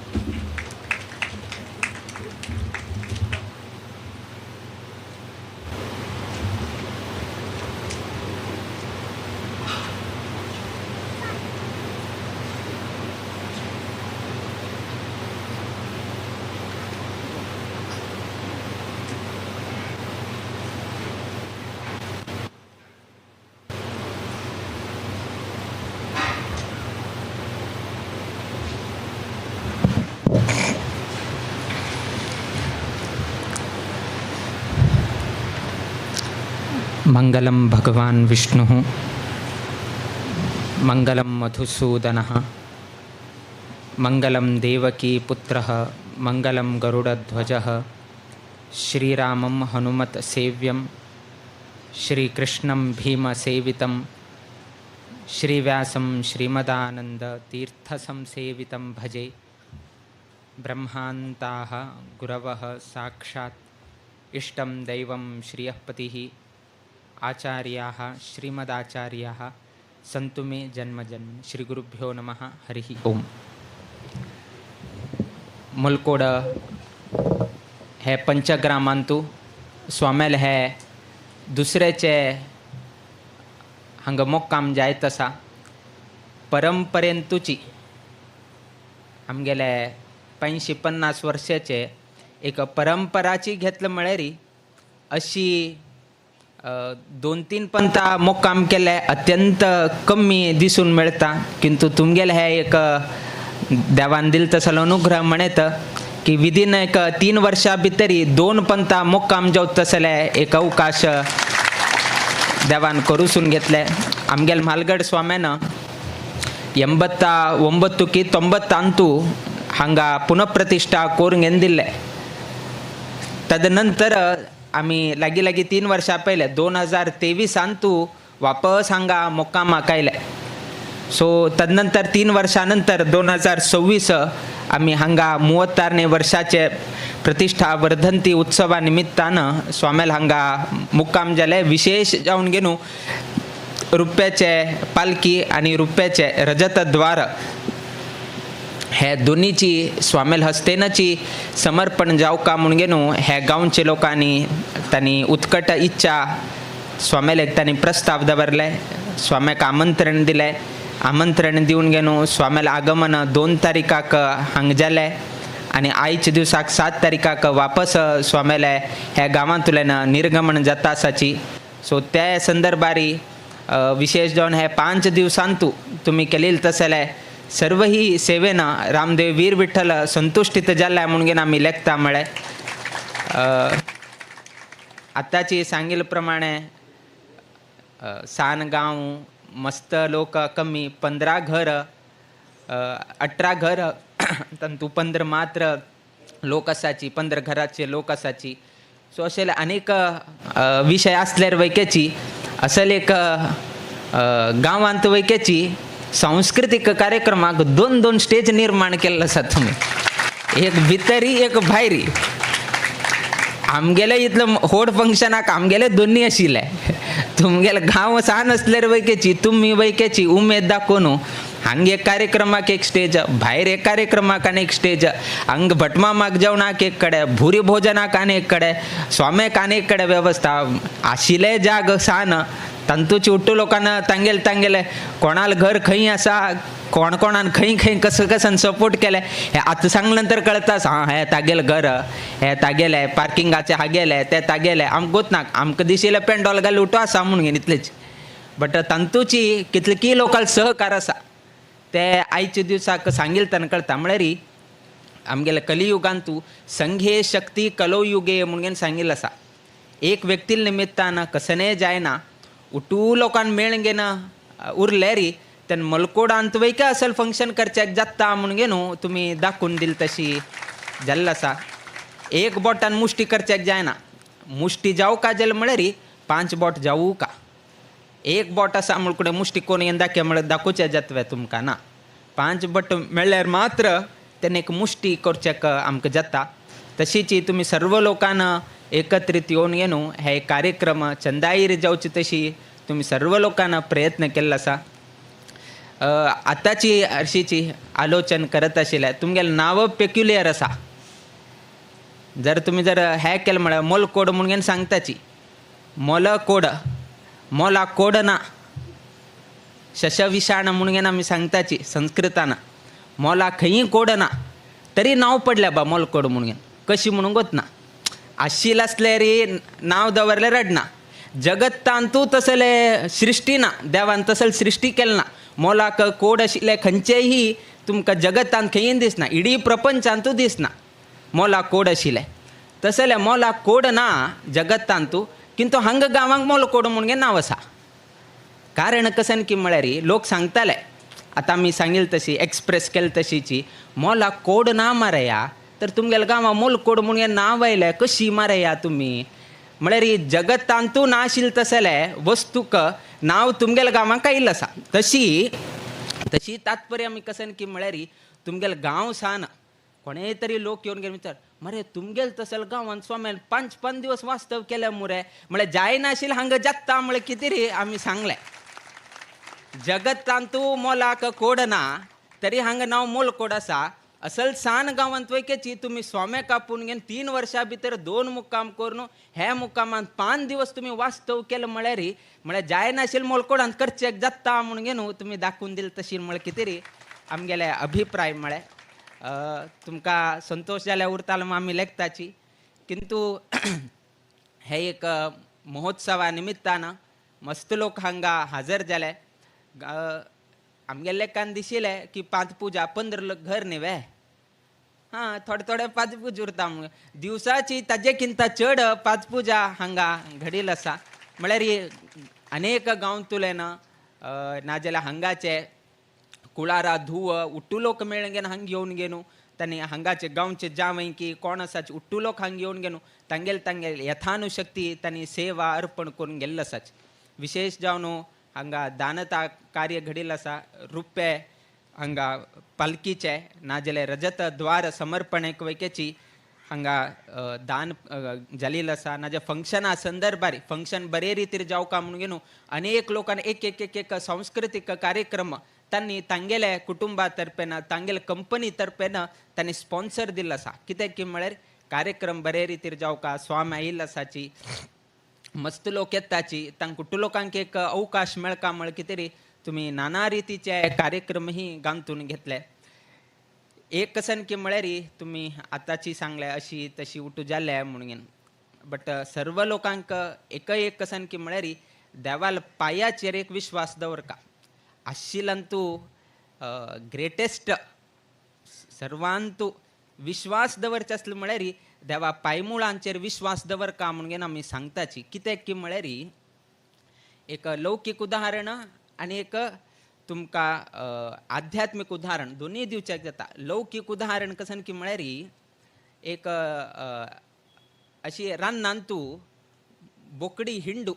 मंगलम भगवान विष्णुः मंगलम मधुसूदनः मंगलम देवकी पुत्रः मंगलम गरुडध्वजः श्रीरामं हनुमत सेव्यं श्रीकृष्णं भीमसेवितं श्रीव्यासं श्रीमदानंद तीर्थसंसेवितं भजे. ब्रह्मान्ताः गुरवः साक्षात् इष्टं दैवं श्रियःपतिः आचार्याः श्रीमदाचार्याः सन्तु मे जन्म जन्म. श्री गुरुभ्यो नमः. हरिः ओम. मुलकोड हे पंचग्रामांतु स्वामेल हे दुसऱ्याचे हांगा मोक्काम जायत आसा. परंपरेंतुची आमगेले 85-50 वर्साचे एक परंपराची घेतलं म्हळ्यार अशी 2-3 पंथा मोक्काम केले अत्यंत कमी दिसून मेळता. किंतु तुमगेले हे एक देवान दिल तसलो अनुग्रह म्हणत की विदीन एक 3 वर्षा भितरी 2 पंथा मोक्काम जावत तसले एक अवकाश देवान करूसून घेतले. आमगेल म्हालगड स्वाम्यान 89 की 90 हांगा पुनःप्रतिष्ठा करून घेवन दिल्ले. तदनंतर आमी लागीं लागीं 3 वर्सां पयले 2023 वापस हांगा मोक्कामाक आयले. सो तदनंतर 3 वर्सां नंतर 2026 आमी हांगा 36 वर्साचे प्रतिष्ठा वर्धंती उत्सवा निमित्तान स्वामेल हांगा मुक्काम जाले. विशेष जावन घेवन रुप्याचे पालकी आनी रुप्याचे रजतद्वार हे दोनीची स्वामेल हस्तेनाची समर्पण जावका म्हूण घेवन हे गांवचे लोकांनी तांणी उत्कट इच्छा स्वामेलेक तांणी प्रस्ताव दवरले. स्वाम्याक आमंत्रण दिलें. आमंत्रण दिवन घेवन स्वामेल आगमन 2 तारीखाक हांग जालें आनी आयच्या दिवसाक 7 तारीखाक वापस स्वामेले ह्या गांवांतल्यान निर्गमन जाता आसाची. सो त्या संदर्भारी विशेष जावन हे 5 दिवसांतू तुमी केलेले तसले सर्व ही सेवेन रामदेव वीर विठ्ठल संतुष्टीत जाल्ले म्हणून आमी लेखता म्हळें. आतांची सांगिल्ले प्रमाणे सान गांव मस्त लोक कमी 15 घर 18 घर तांतू 15 मात्र लोक आसाची 15 घराचे लोक आसाची. सो अशे अनेक विशय आसल्यार वैकेची असल एक गांवांत वैकेची सांस्कृतीक कार्यक्रमाक 2-2 स्टेज निर्माण केल्लो आसा तुमी, एक भितरी एक भायरी. आमगेले इतलो व्हड फंक्शनाक आमगेले दोन्ही आशिल्ले. तुमगेले गांव सान आसल्यार वैकेची तुमी वैकेची उमेद दाखोवन हांग एक कार्यक्रमाक एक स्टेज, भायर एक कार्यक्रमाक आनी एक स्टेज, हांग भटमामाक जेवणाक एक कडेन, भुरी भोजनाक आनी एक कडेन, स्वाम्याक आनी एक कडेन वेवस्था आशिल्ले जाग सान तांतूची उट्टू लोकांना तांगेले तांगेले कोणाल घर खंय आसा, कोण कोणान खंय खंय कसं कसन सपोर्ट केले हे आतां सांगले नंतर कळता. हां हें तागेलें घर, हें तागेलें पार्किंगाचें हागेलें, तें तागेलें. आमकां गोत ना, आमकां दिशिल्लें पेंडॉल घालून उठो आसा म्हणून इतलेच. बट तांतूची कितली लोकांक सहकार आसा. ते आयच्या दिवसाक सांगील तेन्ना कळटा. म्हळ्यार आमगेल्या कलियुगांतू संघे शक्ती कलो युगे म्हणून सांगिल्लें आसा. एक व्यक्ती निमित्तान कसने जायना उटू लोकांक मेळून घेना उरले री तेन्ना मलकोडांत वयका असल फंक्शन करच्याक जाता म्हणून न्हू तुमी दाखोवन दिल तशी जाल्लें आसा. एक बोटान मुष्टी करच्याक जायना, मुष्टी जावं का जालें म्हळ्यार 5 बोट जावं का. एक बोट आसा म्हण कडेन मुष्टी कोण येवन दाखय म्हळ्यार दाखोवचें जातलें तुमकां ना. 5 बोट मेळ्ळ्यार मात्र तेन्ना एक मुष्टी करच्याक आमकां जाता. तशीच तुमी सर्व लोकांना एकत्रित येवन न्हू हे कार्यक्रम चंदाईर जावची तशी तुमी सर्व लोकांना प्रयत्न केल्लो आसा. आतांची हरशीची आलोचन करत आशिल्लें तुमगेलें नांव पेक्युलियर आसा. जर तुमी जर हें केलें म्हळ्यार मोलकोड म्हणून सांगताची मोलकोड मोला कोड ना शशविशाण म्हणून आमी सांगताची संस्कृतान मोला खंयी कोड ना तरी नांव पडलें बा मोलकोड म्हणून कशी म्हणूंक वतना आशिल आसलें री नांव दवरलें रडना. जगत्तांतू तसले सृश्टी ना, देवान तसले सृश्टी केलें ना. मोलाक कोड आशिल्लें खंयचेंय तुमकां जगतांत खंयी दिसना, इडी प्रपंचांतू दिसना मोला कोड आशिल्लें. तसलें मोला कोड ना जगत्तांतू किंतु हांगा गांवांक मोलकोड म्हणून नांव आसा. कारण कसन की म्हळ्यार लोक सांगताले आतां आमी सांगील तशी एक्सप्रेस केले तशीची मोला कोड ना मारया तर तुमगेल्या गांवां मोलकोड म्हणून नांव आयलें कशी मारया तुमी. म्हळ्यार जगतांतू ना आशिल्लें तसलें वस्तूक नांव तुमगेल्या गांवांक आयिल्लें आसा. तशी तशी तात्पर्य आमी कसन की म्हळ्यार तुमगेलो गांव सान कोणेय तरी लोक येवन गेले विचार मरे तुमगेल तसले गांवान स्वाम्यान 5 5 दिवस वास्तव केलें मुरे म्हळ्यार जायनाशिल्लें हांगा जाता म्हळ्यार कितें रे आमी सांगलें. जगतांतू मोलाक कोड ना तरी हांगा नांव मोलकोड आसा. असल सान गांवांत वयकेची तुमी स्वाम्या कापून घेवन 3 वर्सां भितर 2 मुक्काम करून हे मुक्कामांत 5 दिवस तुमी वास्तव केलें म्हळ्यार म्हळ्यार जायनाशिल्लें मोलकोडांत करचेक जाता म्हणून न्हू तुमी दाखोवन दिलें तशी म्हळ्यार कितें रे आमगेले अभिप्राय म्हळ्यार तुमकां संतोश जाल्यार उरतालो म्हूण आमी लेखताची. किंतु हे एक महोत्सवा निमित्तान मस्त लोक हांगा हाजर जाले. आमगेले लेखान दिशिल्लें की 5 पुजा 15 लोक घर न्ही वे हां थोडे थोडे 5 पुजा उरता म्हूण दिवसाची ताजे किंता चड 5 पुजा हांगा घडील आसा. म्हळ्यार अनेक गांवांतुले ना नाजाल्यार हांगाचे कुळारा धुव उट्टू लोक मेळून घेवन हांगा घेवन घेवन तांणी हांगाचे गांवचे जावंय की कोण आसाचे उट्टू लोक हांगा घेवन घेवन तांगेले तांगेले यथानुशक्ती तांणी सेवा अर्पण करून गेल्लो आसाच. विशेष जावन हांगा दानता कार्य घडिल्लें आसा. रुपें हांगा पालकीचें नाजाल्यार रजत द्वार समर्पण वैकेची हांगा दान जालेलें आसा. नाजाल्यार फंक्शना संदर्भार फंक्शन बरे रितीर जावका म्हणून न्हू अनेक लोकांनी एक एक एक एक सांस्कृतीक कार्यक्रम तांणी तांगेल्या कुटुंबा तर्फेन तांगेल्या कंपनी तर्फेन तांणी स्पॉन्सर दिल्लो आसा. कित्याक की म्हळ्यार कार्यक्रम बरे रितीर जावका स्वामी आयिल्लो आसाची मस्त लोक येताची तांकां लोकांक एक अवकाश मेळका म्हळ्यार कितें रे तुमी नाना रितीचे कार्यक्रमही गांथून घेतले. एक कसन की म्हळ्यार तुमी आतांची सांगले अशी तशी उठू जाले म्हणून बट सर्व लोकांक एक एक कसन की म्हळ्यार देवाल पायाचेर एक विश्वास दवरका आशिल्ल्यान ग्रेटेस्ट सर्वांतू विश्वास दवरचे आसलो म्हळ्यार देवा पायमुळांचेर विश्वास दवरका म्हणून आमी सांगताची. कित्याक की म्हळ्यार एक लौकीक उदाहरण आनी एक तुमकां आध्यात्मीक उदाहरण दोनूय दिवच्याक जाता. लौकीक उदाहरण कसन की म्हळ्यार एक अशी रानांतू बोकडी हिंडू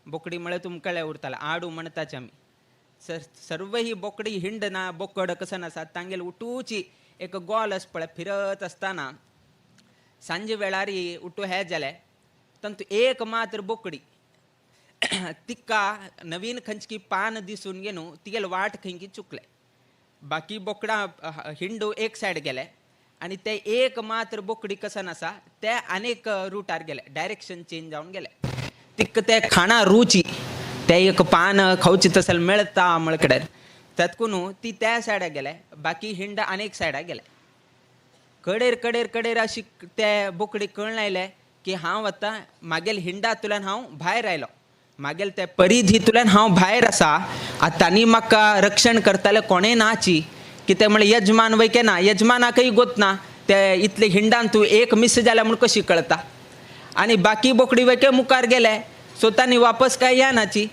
बोकडी म्हळ्यार तुमकां कळ्ळें उरतालें आडू म्हणटाचे आमी सर्व ही बोकडी हिंड ना बोकड कसन आसा तांगेले उठूची एक गोल आसा पळय फिरत आसतना सांजे वेळार उठू हें जालें तातूंत एक मात्र बोकडी तिका नवीन खंयची पान दिसून घेवन तिगेले वाट खंयकी चुकले. बाकी बोकडां हिंडू एक सायड गेले आनी ते एक मात्र बोकडी कसन आसा ते आनीक रुटार गेले डायरेक्शन चेंज जावन गेले. तिका ते खाणां रुची ते एक पान खावची तसले मेळटा म्हळ्या कडेन तातूंत ती त्या सायडाक गेले बाकी हिंड आनीक सायडाक गेले. कडेर कडेर कडेर अशी ते बोकडी कळ्ळें आयलें की हांव आतां मागेल हिंडांतल्यान हांव भायर आयलो मागेल ते परिधींतल्यान हांव भायर आसा. आतां आनी म्हाका रक्षण करताले कोणें नाची. कितें म्हळ्यार यजमान वयके ना, यजमानाकय गोत ना ते इतले हिंडान तूं एक मिस जाल्या म्हूण कशी कळता. आनी बाकी बोकडी वयके मुखार गेले सो तांणी वापस काय या नाची.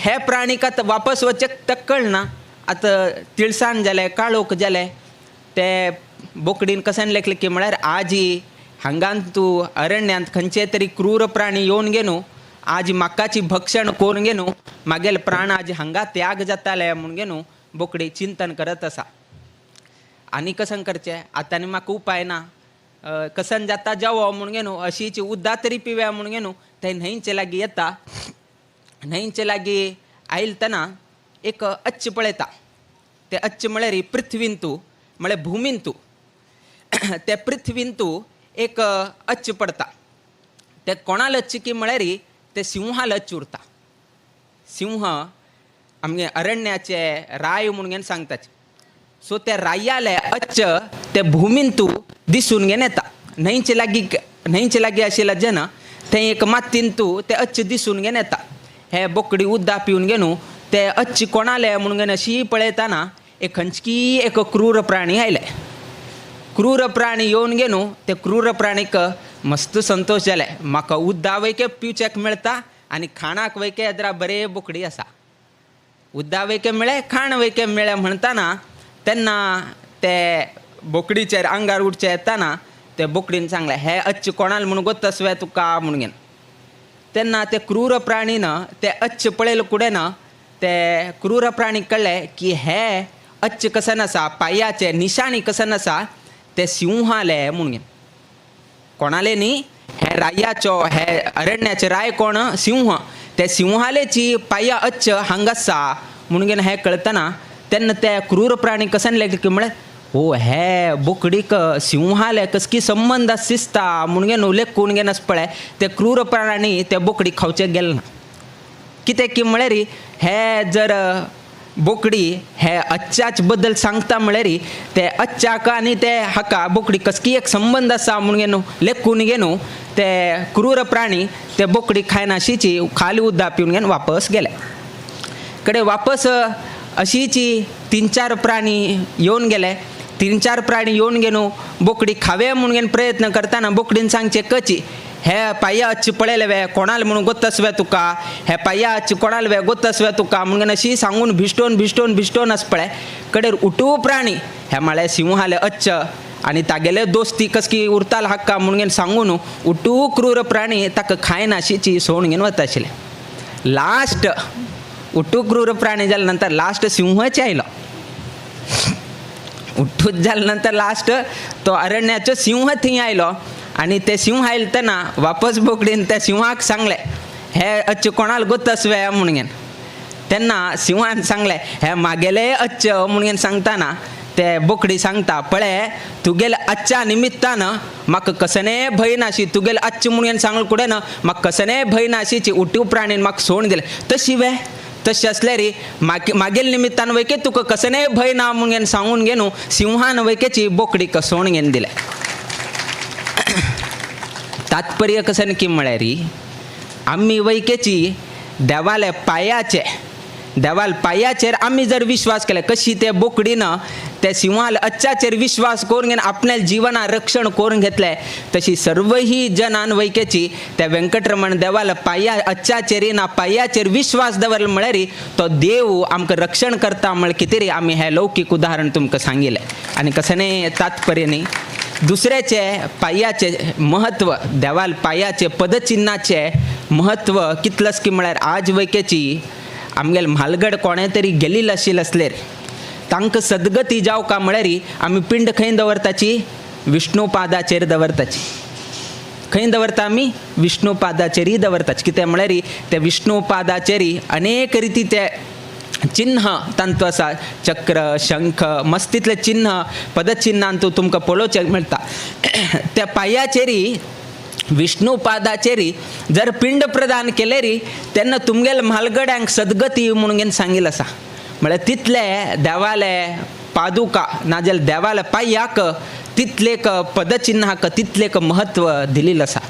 हे प्राणीक आतां वापस वचक ताका कळना. आतां तिळसाण जालें, काळोख जालें. ते बोकडीन कशें लेखलें की म्हळ्यार आजी हांगान तूं अरण्यांत खंयचे तरी क्रूर प्राणी येवन घेनू आज म्हाकाची भक्षण करून घेनू मागेल प्राण आज हांगा त्याग जाताले म्हूण घेनू बोकडी चिंतन करत आसा. आनी कशें करचें आतां आनी म्हाका उपाय ना, कसन जाता जावो म्हूण घेनू अशीच उद्दा तरी पिव्या म्हूण घेनू थंय न्हंयचे लागीं येता. न्हंयचे लागीं आयल तेन्ना एक अच्छ पळयता. ते अच्छ म्हळ्यार पृथ्वीन तूं म्हळ्यार भुमीन तूं ते पृथ्वीन तूं एक अच्छ पडता. ते कोणाल अच्छ की म्हळ्यार ते सिंहाल अच्छ उरता. सिंह आमगे अरण्याचे राय म्हूण घेवन सांगताचे. सो ते रायाले अच्छ ते भुमीन तूं दिसून घेवन येता. न्हंयचे लागीं न्हंयचे लागीं आशिल्ले जेन्ना थंय एक मातयेन तूं ते अच्छ दिसून घेवन येता. हे बोकडी उद्दा पिवन घेवन ते अच्छ कोणाले म्हूण घेवन अशी पळयतना एक खंयची एक क्रूर प्राणी आयले. क्रूर प्राणी येवन घेवन ते क्रूर प्राणीक मस्त संतोश जाले. म्हाका उद्दा वयके पिवच्याक मेळटा आनी खाणाक वयके अदरा बरे बोकडी आसा. उद्दा वयके मेळ्ळे खाण वयके मेळ्ळे म्हणटाना तेन्ना ते बोकडीचेर आंगार उठचे येताना ते बोकडीन सांगलें हे अच्छ कोणाल म्हूण गोतसवे तुका म्हूण घेवन. तेन्ना ते क्रूर प्राणीन ते अच्छ पळयले कुडें ना ते क्रूर प्राणी कळ्ळें की हे अच्छ कसन आसा पांयाचे निशाणी कसन आसा ते सिंहाले म्हूण घेवन. कोणाले न्ही हे रायाचो हे अरण्याचे राय कोण सिंह ते सिंहालेची पांया अच्छ हांगा आसा म्हूण घेवन हें कळतना तेन्ना ते क्रूर प्राणी कसन लेगले की म्हळ्यार ओ हे बोकडीक सिंहाले कसकी संबंद आसा दिसता म्हूण घेवन लेखून घेवन आसा पळय ते क्रूर प्राणी ते बोकडी खावचे गेले ना. कितें की म्हळ्यार हे जर बोकडी हे अच्छाच बद्दल सांगता म्हळ्यार ते अच्छाक आनी ते हाका बोकडी कसकी एक संबंद आसा म्हूण घेवन लेखून घेवन ते क्रूर प्राणी ते बोकडी खायनाशीची खाली उद्दा पिवन घेवन वापस गेले. कडे वापस अशीची तीन चार प्राणी येवन गेले. तीन चार प्राणी येवन घेवन बोकडी खावे म्हूण घेवन प्रयत्न करतना बोकडीन सांगचे कची हे पांया अच्छ पळयले वे कोणाल म्हणून गोतसवे तुका हे पांया अच्छ कोणाल वे गोतसवे तुका म्हणून अशी सांगून भिश्टोवन भिश्टोवन भिश्टोवन आस पळय कडेर उठू प्राणी हे म्हळ्यार सिंहाले अच्छ आनी तागेले दोस्ती कसकी उरताल हाक्का म्हणून घेवन सांगून उठू क्रूर प्राणी ताका खायनाशीची सोडून घेवन वता आशिल्ले. लास्ट उठू क्रूर प्राणी जाले नंतर लास्ट सिंहच आयलो. उठूच जाले नंतर लास्ट तो अरण्याचो सिंह थंय आयलो आनी ते सिंह आयले तेन्ना वापस बोकडीन त्या सिंहाक सांगलें हे अच्छ कोणाल गोतसवे म्हूण घेवन. तेन्ना सिंहान सांगलें हे मागेले अच्छ म्हूण घेवन सांगतना ते बोकडी सांगता पळय तुगेले अच्छा निमित्तान म्हाका कसने भंय नाशी तुगेले अच्छ म्हूण घेवन सांगले कुडें ना म्हाका कसने भंय नाशीची उठू प्राणीन म्हाका सोडून दिलें. तशी वे तशें आसल्यार मागेल निमित्तान वयके तुका कसने भंय ना म्हूण घेवन सांगून घेवन सिंहान वयकेची बोकडी सोडून घेवन दिलें. तात्पर्य कशें की म्हळ्यार आमी वयकेची देवाले पांयाचे देवाल पांयाचेर आमी जर विश्वास केले कशी ते बोकडीन ते सिंहाल अच्छाचेर विश्वास करून घेवन आपल्या जिवना रक्षण करून घेतले तशी सर्वही जनान वयकेची त्या व्यंकटरमण देवाल पांया अच्छाचेर ना पांयाचेर विश्वास दवरलो म्हळ्यार तो देव आमकां रक्षण करता म्हळ्यार कितें रे आमी हें लौकीक उदाहरण तुमकां सांगिल्लें. आनी कशें न्ही तात्पर्य न्ही दुसऱ्याचे पांयाचे म्हत्व देवाल पांयाचे पदचिन्नाचें म्हत्व कितलंच की म्हळ्यार आज वयकेची आमगेले म्हालगड कोणें तरी गेल्ली आशिल्ले आसलेर तांकां सदगती जावका म्हळ्यार आमी पिंड खंय दवरताची विष्णुपादाचेर दवरताची. खंय दवरता आमी विष्णुपादाचेरय दवरताची. कितें म्हळ्यार ते विष्णुपादाचेर अनेक रिती ते चिन्ह तांतू आसा चक्र शंख मस्तीतले चिन्ह पदचिन्हांतू तुमकां पळोवचें मेळटा. त्या पांयाचेरी विष्णुपादाचेरी जर पिंड प्रदान केले री तेन्ना तुमगेले म्हालगड्यांक सदगती म्हणून घेवन सांगिल्लें आसा. म्हळ्यार तितले देवाले पादुका नाजाल्यार देवाले पांयाक तितलेक पदचिन्हाक तितलेक म्हत्व दिलेलें आसा.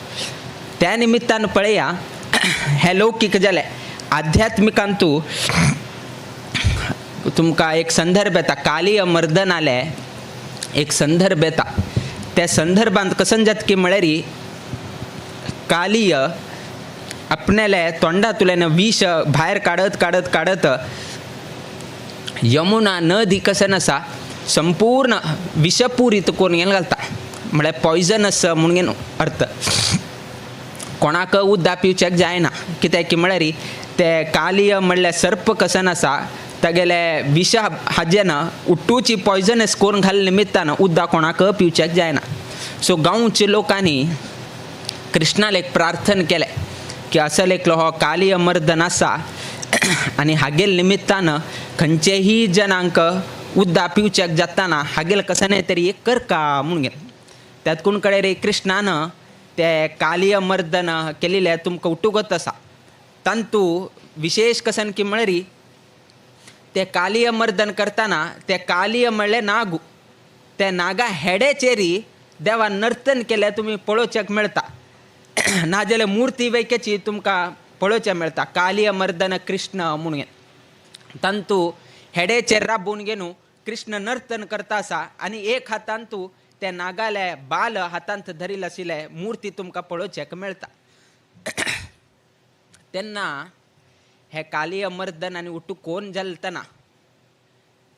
त्या निमित्तान पळया हें लौकीक जालें. आध्यात्मिकान तूं तुमकां एक संदर्भ येता, कालीय मर्दनाले एक संदर्भ येता. त्या संदर्भांत कसन जाता की म्हळ्यार कालीय आपणाले तोंडांतल्यान विष भायर काडत काडत काडत यमुना नदी कसन आसा संपूर्ण विषपुरीत करून घेवन घालता, म्हळ्यार पॉयजनस म्हणून घेवन अर्थ. कोणाक उदक पिवच्याक जायना, कित्याक की म्हळ्यार ते कालीय म्हणल्यार सर्प कसन आसा तागेले विश हाजेन उट्टूची पॉयजनस करून घाल्ले निमित्तान उदक कोणाक पिवच्याक जायना. सो गांवच्या लोकांनी कृष्णाक एक प्रार्थना केलें की असो एकलो हो कालीय मर्दन आसा आनी हागेल निमित्तान खंयचेही जनांक उदक पिवच्याक जाताना हागेल कशें न्हय तरी एक करका म्हणून घेवन त्यात कोण कडेन रे कृष्णान ते कालीय मर्दन केलेलें तुमकां उटुगत आसा. तांतू विशेश कसन की म्हळ्यार ते कालीय मर्दन करतना ते कालीय म्हणलें नागू, ते नागा हेडेचेरी देवान नर्तन केलें तुमी पळोवच्याक मेळटा, नाजाल्यार मुर्ती वैक्याची तुमकां पळोवच्याक मेळटा कालीय मर्दन कृष्ण म्हणून. तांतू हेडेचेर राबून घेवन कृष्ण नर्तन करता आसा आनी एक हातान तूं ते नागाले बाल हातांत धरील आशिल्ले मुर्ती तुमकां पळोवच्याक मेळटा. तेन्ना हे कालीय मर्दन आनी उटू कोण जालतना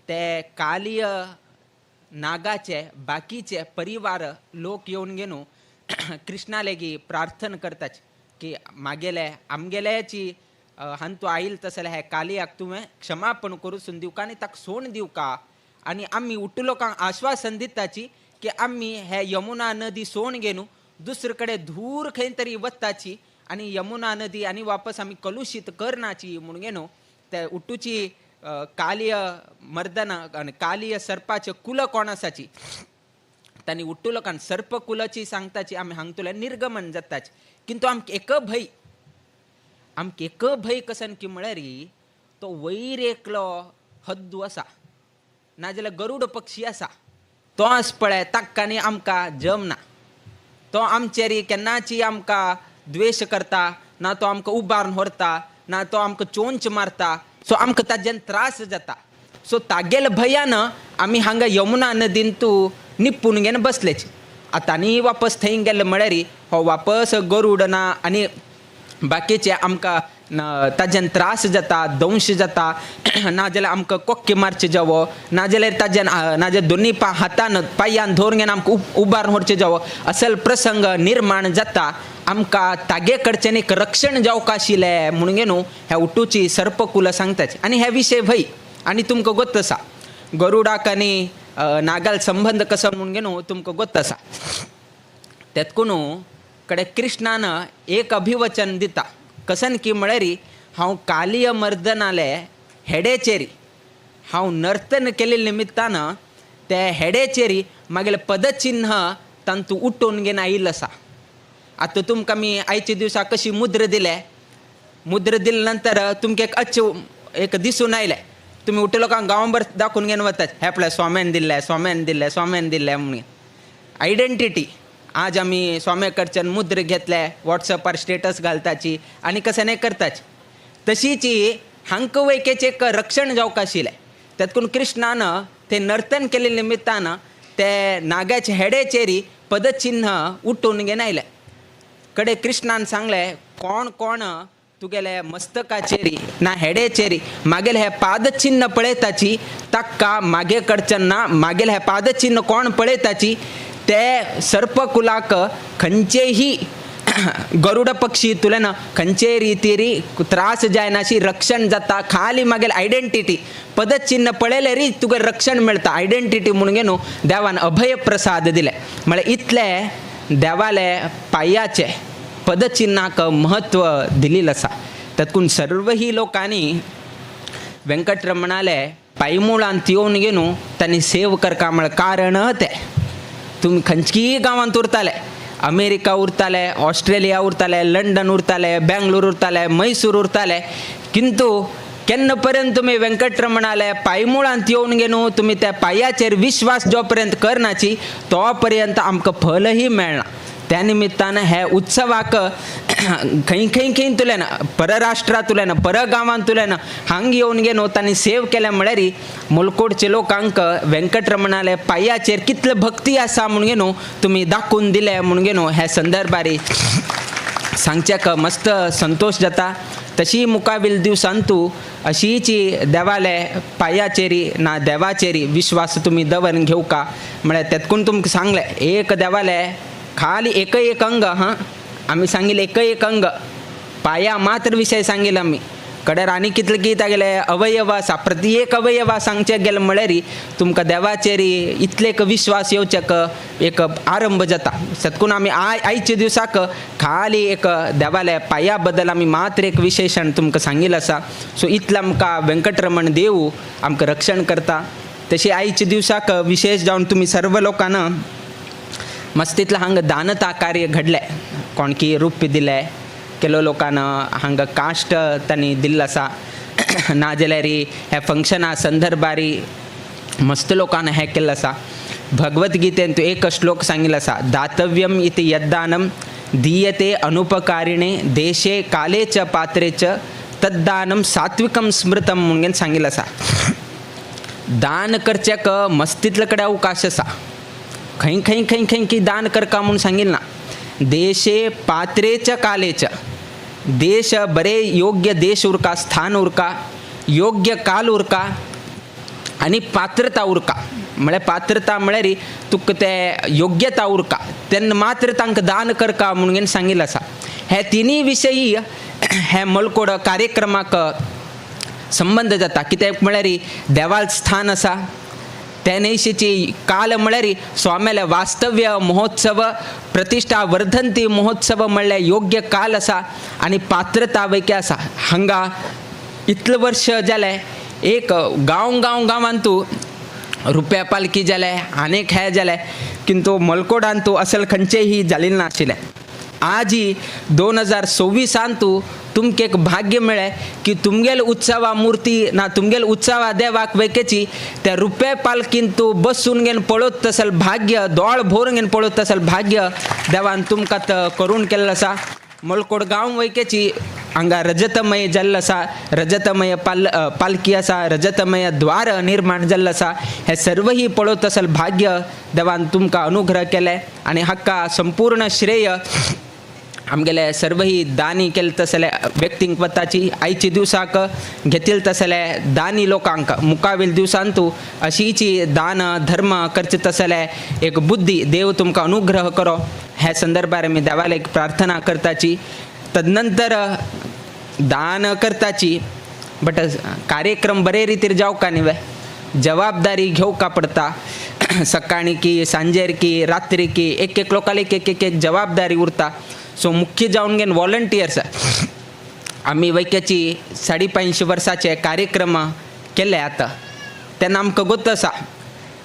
ते कालीय नागाचे बाकीचे परिवार लोक येवन घेवन कृष्णा लेगी प्रार्थना करताच की मागेले आमगेल्याची हांतू आयल तसले हे कालियाक तुवें क्षमापण करून दिवका आनी ताका सोण दिवका आनी आमी उट्टू लोकांक आश्वासन दिताची की आमी हे यमुना नदी सोण घेवन दुसरे कडेन धूर खंय तरी वताची आनी यमुना नदी आनी वापस आमी कलुशीत करनाची म्हणून घेवन ते उट्टूची कालीय मर्दना आनी कालीय सर्पाचे कुल कोण आसाची तांणी उट्टू लोकांक सर्पकुलाची सांगताची आमी हांगतुल्यान निर्गमन जाताची. किंतु आमकां एक भंय, आमकां एक भंय कसन की म्हळ्यार तो वयर एकलो हद्दू आसा नाजाल्यार गरुड पक्षी आसा तो आस पळय ताका आनी आमकां जमना, तो आमचेर केन्नाची आमकां द्वेश करता, ना तो आमकां उबारून व्हरता, ना तो आमकां चोंच मारता, सो आमकां ताज्यान त्रास जाता. सो तागेले भंयान आमी हांगा यमुना नदीन तूं निपून घेवन बसलेच. आतां आनी वापस थंय गेले म्हळ्यार हो वापस गरुड ना आनी बाकीचे आमकां ताज्यान त्रास जाता, दंश जाता, नाजाल्यार आमकां कोक्के मारचे जावो, नाजाल्यार ताज्यान नाजाल्यार दोनी हातान पांयान धरून घेवन आमकां उबारून व्हरचे जावो, असल प्रसंग निर्माण जाता. आमकां तागे कडच्यान एक रक्षण जावंक आशिल्लें म्हणून न्हू ह्या उटूची सर्पकुलां सांगताची. आनी हे विशय भंय आनी तुमकां गोत आसा गरुडाक आनी नागाल संबंद कसो म्हणून न्हू तुमकां गोत आसा. तेतकून कडे कृष्णान एक अभिवचन दिता कसन की म्हळ्यार हांव कालीय मर्दनाले हेडेचेरी हांव नर्तन केल्ले निमित्तान ते हेडेचेरी मागीर पदचिन्ह तांतू उठोवन घेवन आयिल्लो आसा. आतां तुमकां आमी आयच्या दिवसा कशी मुद्र दिले, मुद्र दिले नंतर तुमकां एक अच्छ एक दिसून आयलें, तुमी उठे लोकांक गांवभर दाखोवन घेवन वतात हे पळय स्वाम्यान दिल्लें, स्वाम्यान दिल्लें, स्वाम्यान दिल्लें म्हणून. आयडेंटिटी आज आमी स्वाम्या कडच्यान मुद्र घेतले, वॉट्सएपार स्टेटस घालताची आनी कशें न्हय करताची. तशीच हांकां वैकेचें एक रक्षण जावंक आशिल्लें. तेतकून कृष्णान ते नर्तन केल्ले निमित्तान ते नागाचे हेडेचेरी पदचिन्ह उठोवन घेवन आयलें. कडे कृष्णान सांगलें कोण कोण तुगेले मस्तकाचेरी ना हेडेचेरी मागेले हे पादचिन्ह पळयताची ताका मागे कडच्यान ना मागेले हे पादचिन्ह कोण पळयताची ते सर्पकुलाक खंयचेही गरुड पक्षी तुल्यान खंयचेय रितीरी त्रास जायनाशी रक्षण जाता. खाली मागेले आयडेंटिटी पदचिन्ह पळयलें री तुका रक्षण मेळटा. आयडेंटिटी म्हणून न्हू देवान अभय प्रसाद दिले. म्हळ्यार इतले देवाले पांयाचे पदचिन्हाक म्हत्व दिलेलें आसा. तातूंत सर्वही लोकांनी व्यंकटरमणाले पांयमुळांत येवन घेवन तांणी सेव करका म्हळ्यार कारण तें तुमी खंयचीय गांवांत उरताले, अमेरिका उरताले, ऑस्ट्रेलिया उरताले, लंडन उरताले, बेंगलोर उरताले, मैसूर उरताले, किंतु केन्ना पर्यंत तुमी व्यंकटरमणाले पांयमुळांत येवन घेवन तुमी त्या पांयाचेर विश्वास जो पर्यंत करनाची तो पर्यंत आमकां फलही मेळना. त्या निमित्तान हे उत्सवाक खंय खंय खंयतल्यान परराष्ट्रांतल्यान परगांवांतल्यान हांग येवन गेलो तांणी सेव केल्या म्हळ्यार मोलकोडचे लोकांक व्यंकटरमणाले पांयाचेर कितले भक्ती आसा म्हणून न्हू तुमी दाखोवन दिले म्हणून न्हू ह्या संदर्भारी सांगच्याक मस्त संतोश जाता. तशी मुखावेल दिवसान तूं अशीची देवाले पांयाचेरी ना देवाचेरी विश्वास तुमी दवरून घेवका म्हळ्यार तेतकून तुमकां सांगलें एक देवाले खाली एक एक अंग हां आमी सांगिल्लें एक एक अंग पाया मात्र विशय सांगिल्लो आमी कडेर आनी कितले कितें गेले अवयव आसा प्रति एक अवयव सांगचे गेले म्हळ्यार तुमकां देवाचेर इतले एक विश्वास येवचेक एक आरंभ जाता. सतकून आमी आयच्या दिवसाक खाली एक देवाले पांया बद्दल आमी मात्र एक विशेशण तुमकां सांगिल्लें आसा. सो इतलें आमकां व्यंकटरमण देव आमकां रक्षण करता. तशी आयच्या दिवसाक विशेश जावन तुमी सर्व लोकांना मस्तीतलं हांगा दानता कार्य घडलें कोणकी रुप्य दिलें केलो लोकांना हांगा काश्ट तांणी दिल्लो आसा नाजाल्यार ह्या फंक्शना संदर्भारी मस्त लोकांना हें केल्लें आसा. भगवद्गीतेन एक श्लोक सांगिल्लो आसा दातव्यम इति यद्दानं दीयते अनुपकारिणे देशे काले च पात्रे च तद्दानं सात्विकं स्मृतं म्हणून सांगिल्लें आसा. दान करच्याक मस्तीतले कडेन अवकाश आसा खंय खंय खंय खंय की दान करका म्हूण सांगिल्लें ना. देशे पात्रे च काले च देश बरे योग्य देश उरका स्थान उरका योग्य काल उरका आनी पात्रता उरका म्हळ्यार पात्रता म्हळ्यार तुका ते योग्यता उरका तेन्ना मात्र तांकां दान करका म्हणून सांगिल्लें आसा. हे तिनूय विशयी हे मलकोड कार्यक्रमाक संबंद जाता. कित्याक म्हळ्यार देवाल स्थान आसा त्या न्हयशीची काल म्हळ्यार स्वाम्याले वास्तव्य महोत्सव प्रतिश्ठा वर्धंती महोत्सव म्हणल्यार योग्य काल आसा आनी पात्रता वैके आसा. हांगा इतलें वर्ष जालें एक गांव गांव गांवांतू रुप्या पालखी जालें आनीक हें जालें किंतु मलकोडान तूं असल खंयचेंही जालें नाशिल्लें. आजी 2026 तुमकां एक भाग्य मेळ्ळें की तुमगेल उत्सवा मुर्ती ना तुमगेल उत्सवा देवाक वैकेची त्या रुप्या पालखीन तूं बसून घेवन पळोवत तसल भाग्य दोळ भरून घेवन पळोवत तसल भाग्य देवान तुमकां करून केल्लो आसा. मलकोड गांव वैकेची हांगा रजतमय जाल्लो आसा रजतमय पालखी आसा रजतमय द्वार निर्माण जाल्लो आसा. हें सर्वही पळोवत तसल भाग्य देवान तुमकां अनुग्रह केलें आनी हाका संपूर्ण श्रेय आमगेले सर्वही दानी केले तसले व्यक्तींक वताची आयच्या दिवसाक घेतील तसले दानी लोकांक मुखावेल दिवसान तूं अशीची दान धर्म करचे तसले एक बुद्धी देव तुमकां अनुग्रह करो ह्या संदर्भार आमी देवाला एक प्रार्थना करताची. तदनंतर दान करताची बट कार्यक्रम बरे रितीर जावका न्ही वे जबाबदारी घेवका पडटा. सकाळी की सांजेर की रात्री की एक एक लोकांक एक एक एक जबाबदारी उरता. सो मुख्य जावन घेवन वॉलंटियर्स आमी वैक्याची 550 वर्साचे कार्यक्रम केले आतां तेन्ना आमकां गोत आसा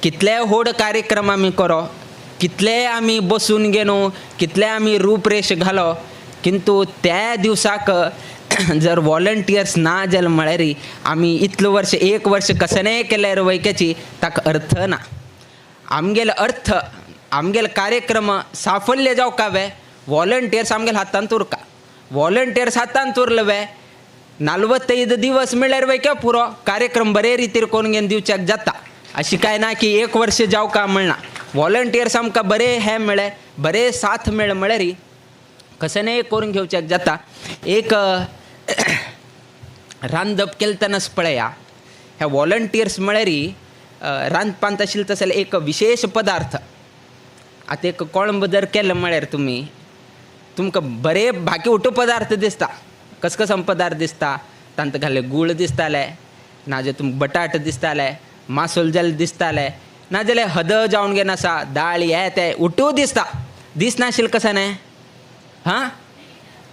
कितले व्हड कार्यक्रम आमी करो कितले आमी बसून घेनो कितले आमी रूपरेश घालो किंतु त्या दिवसाक जर वॉलंटियर्स ना जाले म्हळ्यार आमी इतलो वर्ष एक वर्ष कसनेय केल्यार वैक्याची ताका अर्थ ना. आमगेलो अर्थ आमगेलो कार्यक्रम साफल्य जावका वे वॉलंटियर्स आमगेले हातांत उरका. वॉलंटियर्स हातांत उरले वे 45 दिवस मेळ्ळ्यार वय पुरो कार्यक्रम बरे रितीर करून घेवन दिवच्याक जाता. अशी कांय ना की एक वर्ष जावका म्हणना. वॉलंटियर्स आमकां बरे हें मेळ्ळे बरे साथ मेळ्ळे म्हळ्यार कसनेय करून घेवच्याक जाता. एक रांदप केलें पळया ह्या वॉलंटियर्स म्हळ्यार रांदपांत आशिल्लें तसलें एक विशेश पदार्थ. आतां एक कोळंब जर केलें म्हळ्यार तुमी तुमकां बरे बाकी उटो पदार्थ दिसता कसकसम पदार्थ दिसता तांत घाल्ले गूळ दिसताले नाजाल्यार तुमकां बटाट दिसताले मासोल जाल्ले दिसताले नाजाल्यार हद जावन घेवन आसा दाळ हे ते उटू दिसता दिसनाशिल्लें कशें न्ही हां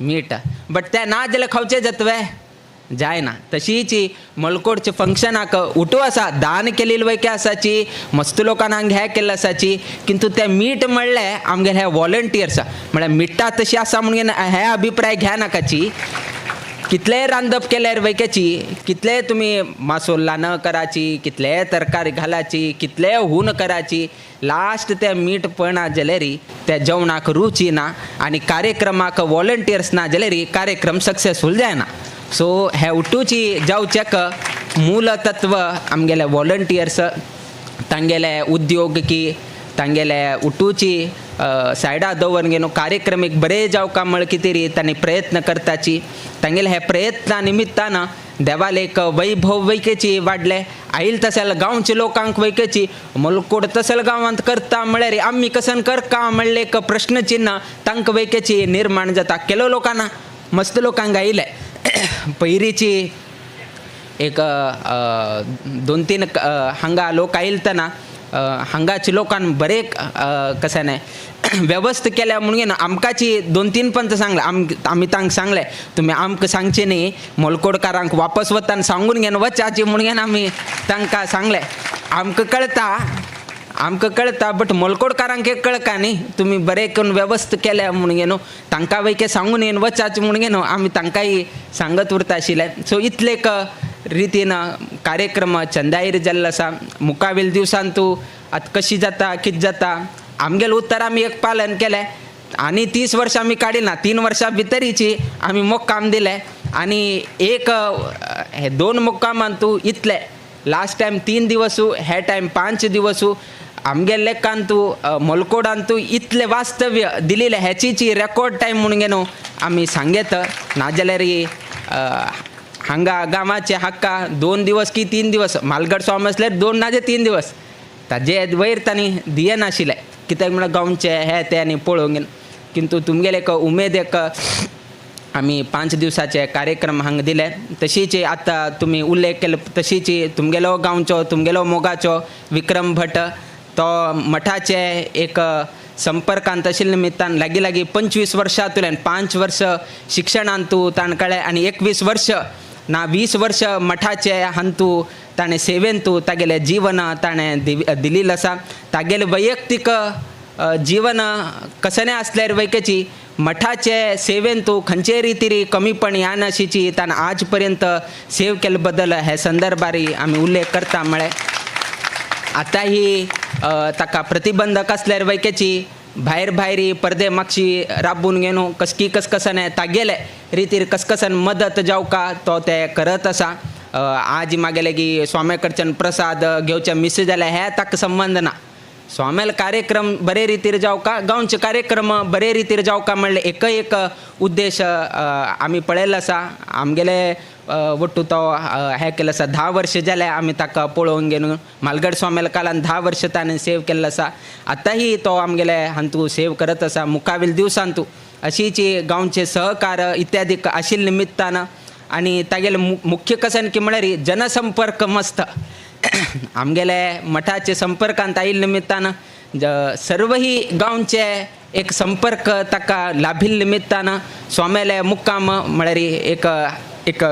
मीठ बट तें ना जाल्यार खावचें जातवे जायना. तशीच मलकोडचे फंक्शनाक उटो आसा दान केलेली वैके आसाची मस्त लोकांक हांगा हें केल्लें आसाची किंतु तें मीठ म्हणलें आमगेले हे वॉलंटियर्स म्हळ्यार मिठा तशी आसा म्हणून हे अभिप्राय घ्या नाकाची. कितलेंय रांदप केल्यार वैक्याची, कितलेंय तुमी मासो ल्हान कराची, कितलेंय तरकारी घालाची, कितलेंय हून कराची, लास्ट ते मीठ पळना जाल्यार त्या जेवणाक रुची ना आनी कार्यक्रमाक वॉलंटियर्स ना जाल्यार कार्यक्रम सक्सेसफूल जायना. सो हे उठूची जावचेक मूल तत्व आमगेले वॉलंटियर्स, तांगेले उद्योग की तांगेले उठूची सायडा दवरून घेवन कार्यक्रम एक बरे जावका म्हळ कितें तांणी प्रयत्न करताची. तांगेले हे प्रयत्ना निमित्तान देवाले एक वैभव वैकेची वाडले. आयल तशें गांवच्या लोकांक वैकेची मोलकोड तशें गांवांत करता म्हळ्यार आमी कसन करका म्हणलें एक प्रश्नचिन्ह तांकां वैकेची निर्माण जाता. केलो लोकांना मस्त लोकांक आयले पयरीची एक दोन तीन हांगा लोक आयलतना हांगाचे लोकान बरे कशें न्हय वेवस्था केल्या म्हणून आमकांची दोन तीन पंत सांगलें. आमी तांकां सांगलें तुमी आमकां सांगचें न्ही, मोलकोडकारांक वापस वतान सांगून घेवन वचाची म्हणून आमी तांकां सांगलें. आमकां कळता, आमकां कळता, बट मोलकोडकारांक एक कळका न्ही तुमी बरें करून वेवस्था केल्या म्हणून न्हू, तांकां वयके सांगून येवन वचाचे म्हणून न्हू आमी तांकांय सांगत उरता आशिल्लें. सो इतले एक रितीन कार्यक्रम चंदाईर जाल्लो आसा. मुखावेल दिवसान तूं आतां कशी जाता कितें जाता आमगेलें उत्तर आमी एक पालन केलें आनी 30 वर्सां आमी काडिना, 3 वर्सां भितरीची आमी मुक्काम दिलें आनी एक हे 2 मुक्कामान तूं इतले लास्ट टायम 3 दिवसू, हे टायम 5 दिवसू आमगे लेखान तूं मोलकोडान तूं इतलें वास्तव्य दिलेलें हेचीची रेकॉर्ड टायम म्हणून न्हू आमी सांगेत. नाजाल्यार हांगा गांवाचे हक्का 2 दिवस की 3 दिवस मालगड स्वामी आसल्यार 2 नाजे 3 दिवस ताजे वयर तांणी दियनाशिल्लें, कित्याक म्हळ्यार गांवचे हे ते आनी पळोवंक. किंतु तुमगेले एक उमेद एक आमी 5 दिवसाचे कार्यक्रम हांगा दिले. तशीच आतां तुमी उल्लेख केलो तशीच तुमगेलो गांवचो तुमगेलो मोगाचो विक्रम भट तो मठाचे एक संपर्कांत आशिल्ल्या निमित्तान लागीं लागीं 25 वर्सांतल्यान 5 वर्स शिक्षणांत ताणें कळ्ळें आनी 21 वर्स ना 20 वर्स मठाचे हांतू ताणें सेवेंतू तागेलें जीवन ताणें दिलेलें आसा. तागेलें वैयक्तीक जीवन कसलें आसल्यार वैकेची मठाचे सेवेंतू खंयचे रितीरी कमीपण ह्या नाशीची ताणें आज पर्यंत सेव केल्ले बद्दल हे संदर्भारी आमी उल्लेख करता. म्हळें आतां ही ताका प्रतिबंधक आसल्यार वैकेची भायर भायरी परदे मागशी राबून घेवन कसकी कसकसन तागेले रितीर कसकसन मदत जावका तो ते करत आसा. आज मागेले की स्वाम्या कडच्यान प्रसाद घेवचे मिस जाल्यार हे ताका संबंद ना. स्वाम्याल कार्यक्रम बरे रितीर जावका, गांवचे कार्यक्रम बरे रितीर जावका म्हणलें एक एक उद्देश आमी पळयलो आसा. आमगेले वट्टू तो हें केलें आसा 10 वर्स जालें आमी ताका पळोवन घेवन मालगड स्वाम्याल कालान 10 वर्स ताणें सेव केल्लो आसा. आतांय तो आमगेले हांतू सेव करत आसा. मुखावेल दिवसांतू अशीच गांवचे सहकार इत्यादी आशिल्ले निमित्तान आनी तागेले मुख्य कसन की म्हळ्यार जनसंपर्क मस्त आमगेले मठाचे संपर्कांत आयिल्ले निमित्तान सर्वही गांवचे एक संपर्क ताका लाभिल्ले निमित्तान स्वाम्याले मुक्काम म्हळ्यार एक एक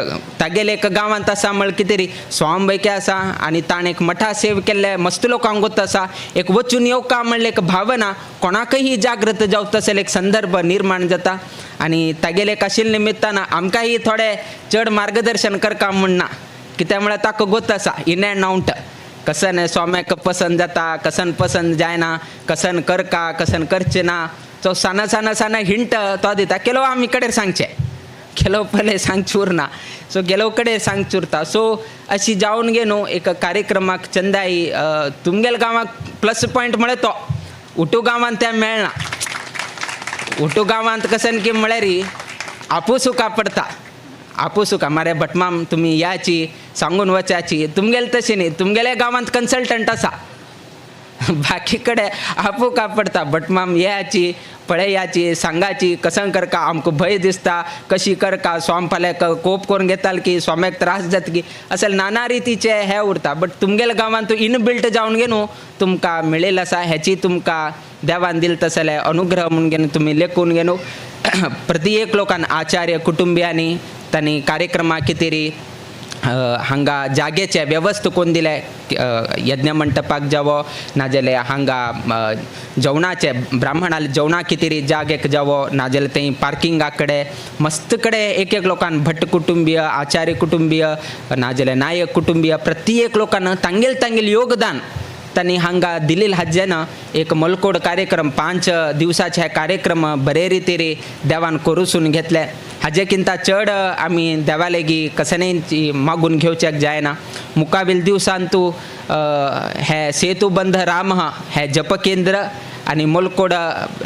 तागेले एक गांवांत आसा म्हळ्यार कितें री स्वाम बैके आसा आनी ताणें एक मठा सेव केल्ले मस्त लोकांक गोत आसा. एक वचून येवका म्हणलें एक भावना कोणाकय जागृत जावता तसो एक संदर्भ निर्माण जाता आनी तागेले एक आशिल्ले निमित्तान आमकांय थोडे चड मार्गदर्शन करका म्हण ना, कित्याक म्हळ्यार ताका गोत आसा इन एंड आवट कसन स्वाम्याक पसंत जाता कसन पसंत जायना, कसन करका कसन करचें ना, तो साना साना साना हिंट तो दिता. केलो आमी कडेन सांगचें गेलो पयलें सांगचें उरना, सो गेलो कडेन सांगचें उरता. सो अशी जावन गे न्हू एक कार्यक्रमाक चंदाई तुमगेल्या गांवाक प्लस पॉयंट म्हळ्यार तो उटू गांवांत तें मेळना. उटू गांवांत कसन की म्हळ्यार आपूस पडता, आपूस मारे भटमाम तुमी याची सांगून वचाची, तुमगेले तशें न्ही, तुमगेल्या गांवांत कन्सल्टंट आसा, बाकी कडेन आपूं पडता. भटमाम येयाची पळयाची सांगाची कसं करका आमकां भंय दिसता कशी करका, स्वाम फाल्यां कोप करून घेताल की स्वाम्याक त्रास जाता की अशें नाना रितीचे हे उरता. बट तुमगेल्या गांवांत इनबिल्ट जावन गे न्हू तुमकां मेळिल्लें आसा, हेची तुमकां देवान दिल तसले अनुग्रह म्हणून गे तुमी लेखून गे न्हू. प्रति एक लोकान आचार्य कुटुंबियांनी तांणी कार्यक्रमा कितें हांगा जागेचे वेवस्था करून दिले यज्ञ मंटपाक जावो नाजाल्यार हांगा जेवणाचे ब्राह्मणाले जेवणा कितें जागेक जावो नाजाल्यार थंय पार्किंगा कडेन मस्त कडेन एक एक लोकान भट्ट कुटुंबीय आचार्य कुटुंबीय नाजाल्यार नायक कुटुंबीय प्रत्येक लोकान तांगेल तांगेल योगदान तांणी हांगा दिलेल हाजें एक मलकोड कार्यक्रम 5 दिवसाचे हे कार्यक्रम बरे रितीरे देवान करूसून घेतले. हाजे किंता चड आमी देवालेगी कसनेची मागून घेवच्याक जायना. मुकाबील दिवसांतू हे सेतुबंध राम हे जपकेंद्र आनी मोलकोड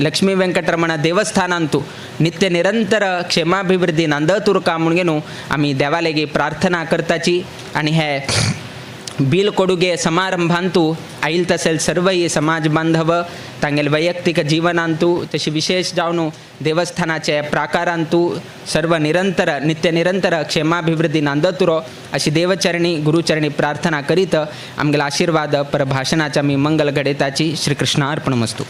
लक्ष्मी वेंकटरमण देवस्थानांतू नित्य निरंतर क्षेमाभिवृद्धी नांदतुरका म्हणून न्हू आमी देवालेगी प्रार्थना करताची. आनी हे बिल कोडुगे समारंभांतू आईल तसेल सर्वय समाज बांधव तांगेले वैयक्तिक जीवनांतू तशी विशेष जावन देवस्थानाचे प्राकारांतू सर्व निरंतर नित्य निरंतर क्षेमाभिवृद्धी नांदतुरो अशी देवचरणी गुरुचरणी प्रार्थना करीत आमगेला आशीर्वाद परभाषणाच्या मी मंगल घडेताची श्रीकृष्णार्पणमस्तु.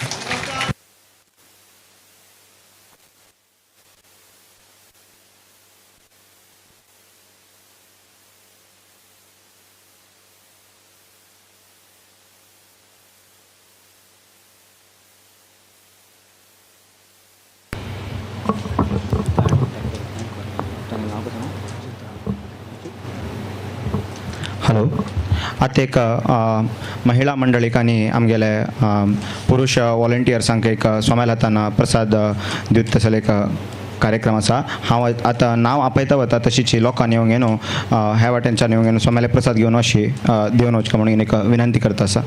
हॅलो, आतां एक महिला मंडळीक आनी आमगेले पुरुष वॉलंटियर्सांक एक सोम्याल हातान प्रसाद दित तसले एक कार्यक्रम आसा. हांव आतां नांव आपयता वता तशीच लोकांनी येवन न्हू ह्या वाटेनच्यान येवन न्हू सोम्याले प्रसाद घेवन अशी दिवन वचका म्हणून एक विनंती करता आसा.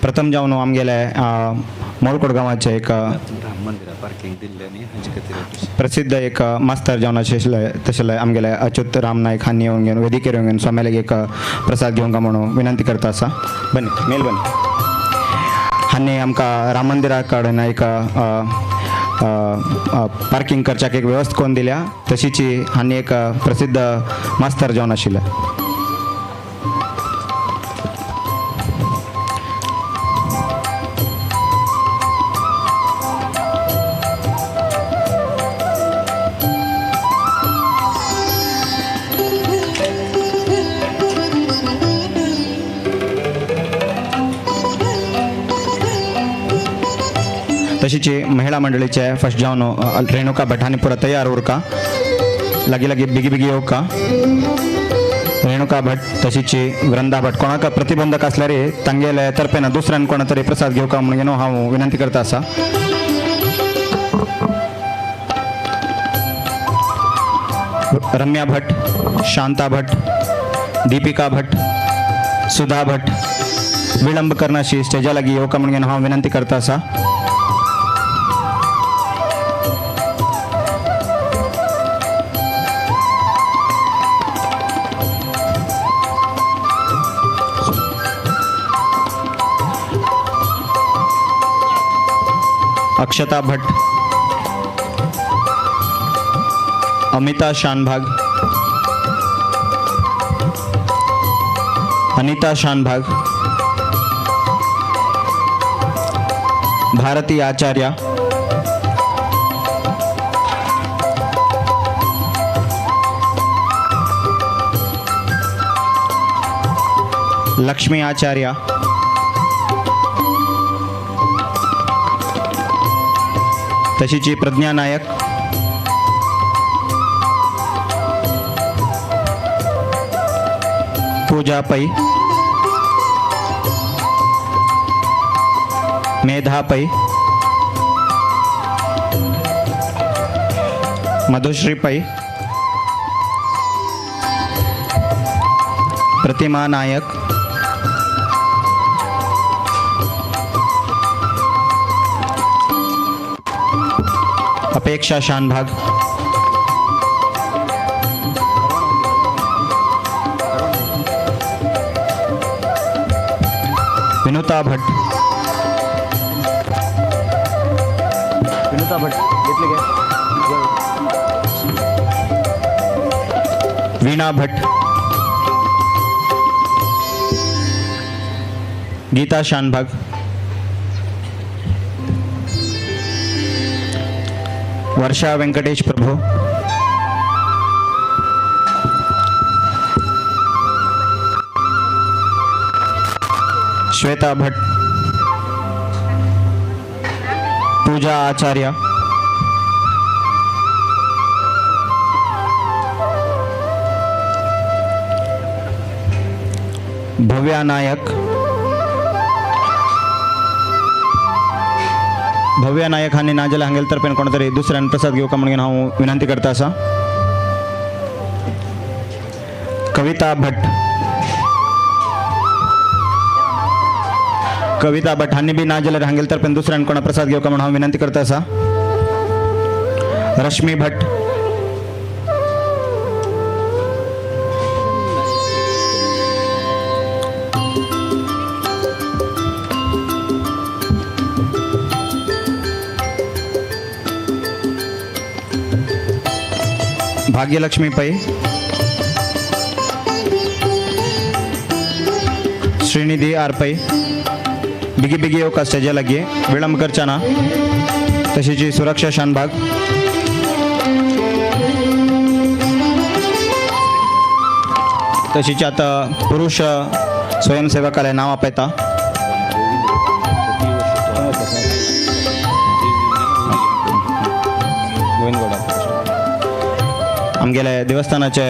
प्रथम जावन आमगेले मोलकोड गांवाचे एक प्रसिद्ध एक मास्तर जावन आशिल्ले तशें आमगेले अच्युत राम नायक हांणी येवन घेवन वेदिकेर येवन घेवन स्वाम्याले एक प्रसाद घेवंक म्हणून विनंती करता आसा. बनी मेल बनी हांणी आमकां राम मंदिरा कडेन एक पार्किंग करच्याक एक वेवस्था करून दिल्या. तशीच हांणी एक प्रसिद्ध मास्तर जावन आशिल्ले. तशीच महिला मंडळीचे फर्स्ट जावन रेणुका भट हांणी पुरा तयार उरका लागी लागी बेगी बेगी येवका. रेणुका भट तशीच वृंदा भट कोणाक प्रतिबंधक आसल्यार तांगेले तर्फेन दुसऱ्यान कोणा तरी प्रसाद घेवका म्हणून हांव विनंती करता आसा. रम्या भट, शांता भट, दीपिका भट, सुधा भट विलंब करनाशी स्टेजा लागी येवका म्हणून हांव विनंती करता आसा. अक्षता भट्ट, अमिता शानभाग, अनिता शानभाग, भारती आचार्य, लक्ष्मी आचार्य, तशीची प्रज्ञा नायक, पूजा पै, मेधा पै, मधुश्री पै, प्रतिमा नायक, अपेक्षा शानभाग, विनुता भट्ट, विनुता भट्ट घेतले काय? वीणा भट्ट, गीता शानभाग, वर्षा वेंकटेश प्रभु, श्वेता भट, पूजा आचार्य, भव्या नायक. भव्या नायक हांणी ना जाल्यार हांगेले तर्फेन कोण तरी दुसऱ्यान प्रसाद घेवका म्हणून हांव विनंती करता आसा. कविता भट, कविता भट हांणी बी ना जाल्यार हांगेले तर्फेन दुसऱ्यान कोणा प्रसाद घेवका म्हणून हांव विनंती करता आसा. रश्मी भट, भाग्यलक्ष्मी पै, श्रीनिधी आर पै. बिगी बिगी येवका स्टेजा लागीं, विळंब करचा ना. तशीची सुरक्षा शानभाग. तशीची आता पुरुष स्वयंसेवकाले नाव आपयता. आमगेले देवस्थानाचे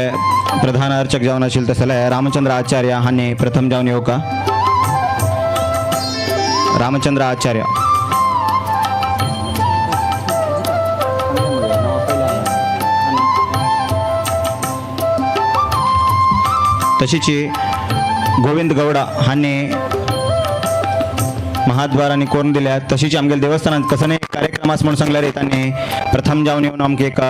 प्रधान अर्चक जावन आशिल्ले तसले रामचंद्र आचार्य हांणी प्रथम जावन येवका. रामचंद्र आचार्य. तशीची गोविंद गौडा हांणी महाद्वारांनी कोरून दिल्या. तशीच आमगेले देवस्थानात कसले कार्यक्रम आसा म्हणून सांगल्यार तांणी प्रथम जावन येवन आमकां एक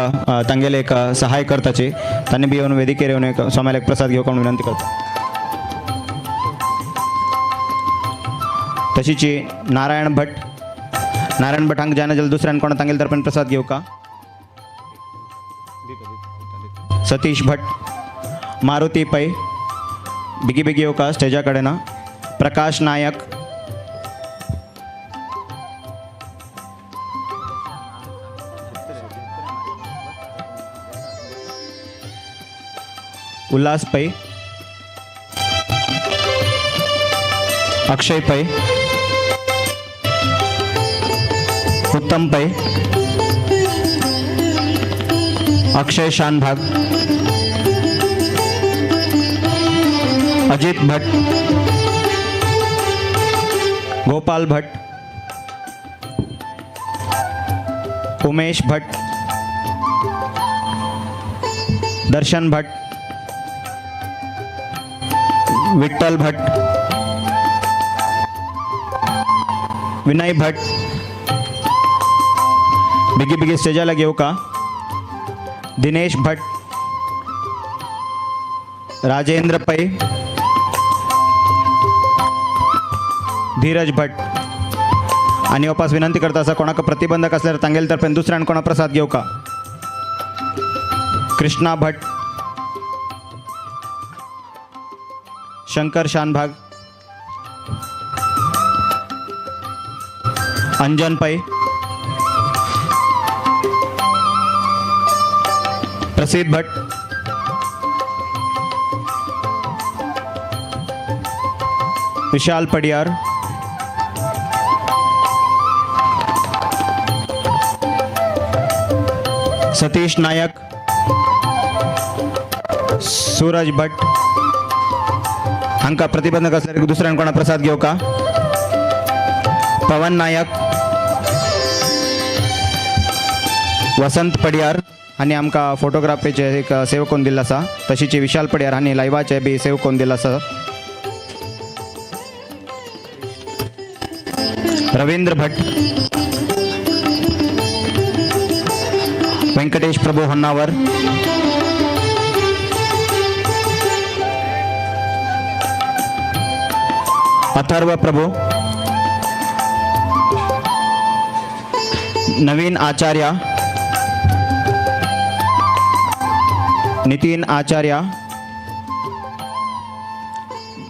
तांगेले एक सहाय करताची. तांणी बी येवन वेदिकेर येवन एक स्वाम्याला एक प्रसाद घेवपाक म्हणून विनंती करता. तशीच नारायण भट, नारायण भट हांकां जायना जाल्यार दुसऱ्यान कोणा तांगेले तर्फेन प्रसाद घेवका. सतीश भट, मारुती पै, बेगी बेगी येवका स्टेजा कडेन. प्रकाश नायक, उल्हास पै, अक्षय पै, उत्तम पै, अक्षय शानभाग, अजित भट, गोपाल भट, उमेश भट, दर्शन भट, विठ्ठल भट, विनय भट. बेगी बेगी स्टेजा लागीं येवका. दिनेश भट, राजेंद्र पै, धीरज भट. आनी वापस विनंती करता आसा, कोणाक प्रतिबंधक आसल्यार तांगेले तर्फेन दुसऱ्यान कोणा प्रसाद घेवका. कृष्णा भट, शंकर शानभाग, अंजन पै, प्रसिद्ध भट, विशाल पडियार, सतीश नायक, सूरज भट. हांकां प्रतिबंधक आसल्यार दुसऱ्यान कोणा प्रसाद घेवका. पवन नायक, वसंत पडियार हांणी आमकां फोटोग्राफीचे एक सेव करून दिल्लो आसा. तशीच विशाल पडियार हांणी लायवाचे बी सेव करून दिल्लो आसा. रवींद्र भट, व्यंकटेश प्रभू होन्नावर, अथर्व प्रभू, नवीन आचार्य, नितीन आचार्य,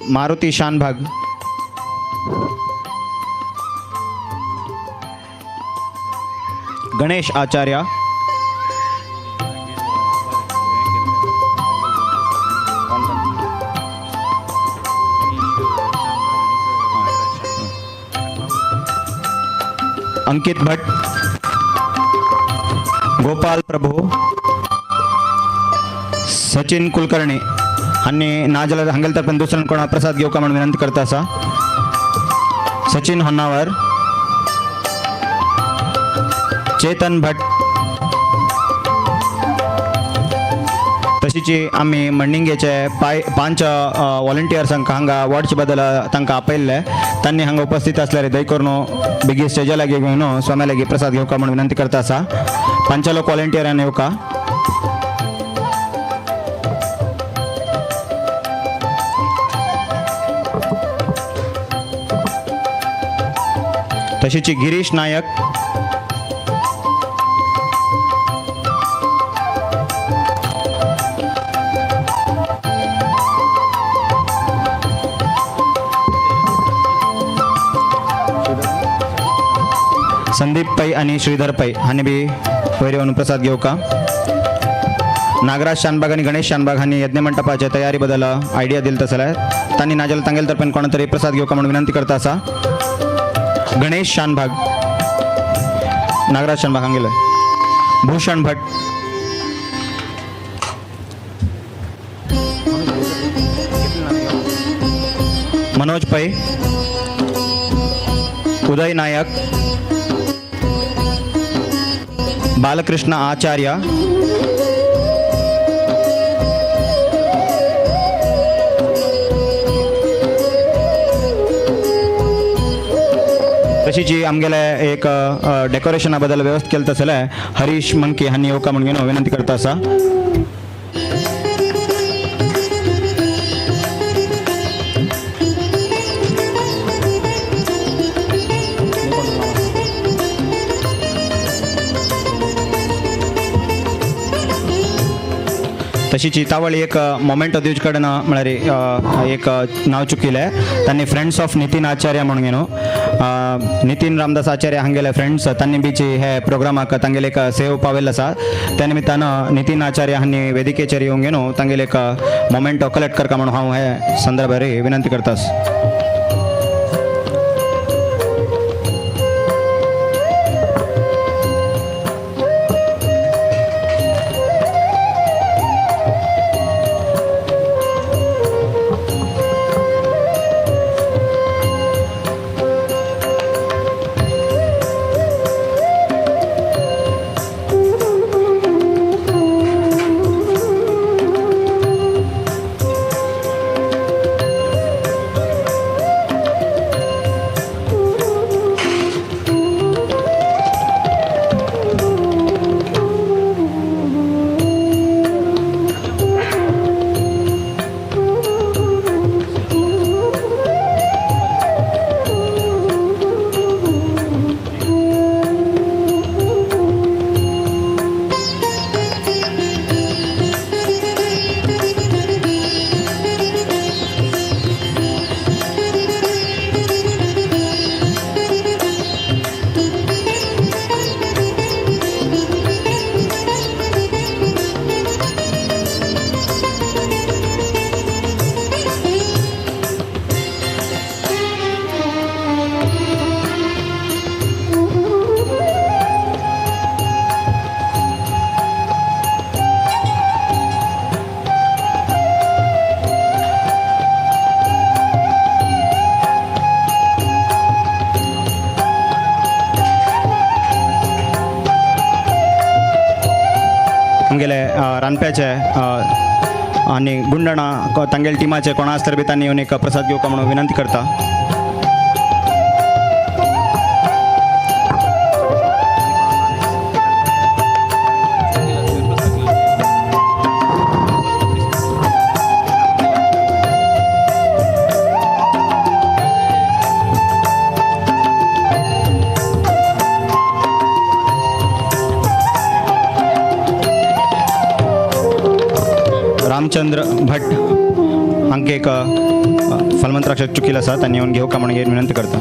मारुती शानभाग, गणेश आचार्य, अंकित भट, गोपाल प्रभू, सचिन कुलकर्णी हांणी नाजाल्यार हांगेले तर्फेन दुसऱ्यान कोणा प्रसाद घेवका म्हणून विनंती करता आसा. सचिन होन्नावर, चेतन भट. तशीची आमी मंडिंगेचे 5 वॉलंटियर्सांक हांगा वॉर्डचे बदल तांकां आपयल्ले, तांणी हांगा उपस्थित असल्यार दय करून बेगीन स्टेजा लागीं घेवन स्वाम्या लागीं प्रसाद घेवका म्हणून विनंती करता आसा. 5 लोक वॉलंटियरान येवका. तशीची गिरीश नायक, संदीप पै आणि श्रीधर पै हांणी बी वयर येवन प्रसाद घेवका. नागराज शानबाग आणि गणेश शानबाग हांणी यज्ञमंटपाच्या तयारी बदल आयडिया दिल तसले तांणी नाजाल्यार तांगेले तर्फेन कोणा तरी प्रसाद घेवका म्हणून विनंती करता आसा. गणेश शानभाग, नागराज शानबाग हांगेले, भूषण भट, मनोज पै, उदय नायक, बालकृष्ण आचार्य, तशीची आमगेले एक डेकोरेशना बदल व्यवस्था केलं तसले हरीश मंकी हांणी येवका म्हणून विनंती करता आसा. तशीची तावळी एक मोमेंटो दिवचे कडेन म्हळ्यार एक नांव चुकिलें, तांणी फ्रेंड्स ऑफ नितीन आचार्य म्हणून न्हू, नितीन रामदास आचार्य हांगेले फ्रेंड्स तांणी बीची हे प्रोग्रामाक तांगेले एक सेव पावेल आसा. त्या निमित्तान नितीन आचार्य हांणी वेदिकेचेर येवन न्हू तांगेले एक मोमेंटो कलेक्ट करका म्हणून हांव हे संदर्भार विनंती करतास. आमगेले रांदप्याचे आनी गुंडणा तांगेले टिमाचे कोणा आसल्यार बी तांणी येवन एक प्रसाद घेवका म्हणून विनंती करता. रामचंद्र भट हांकां एक फलमंत्राक्षर चुकील आसा, तांणी येवन घेवका म्हणून विनंती करता.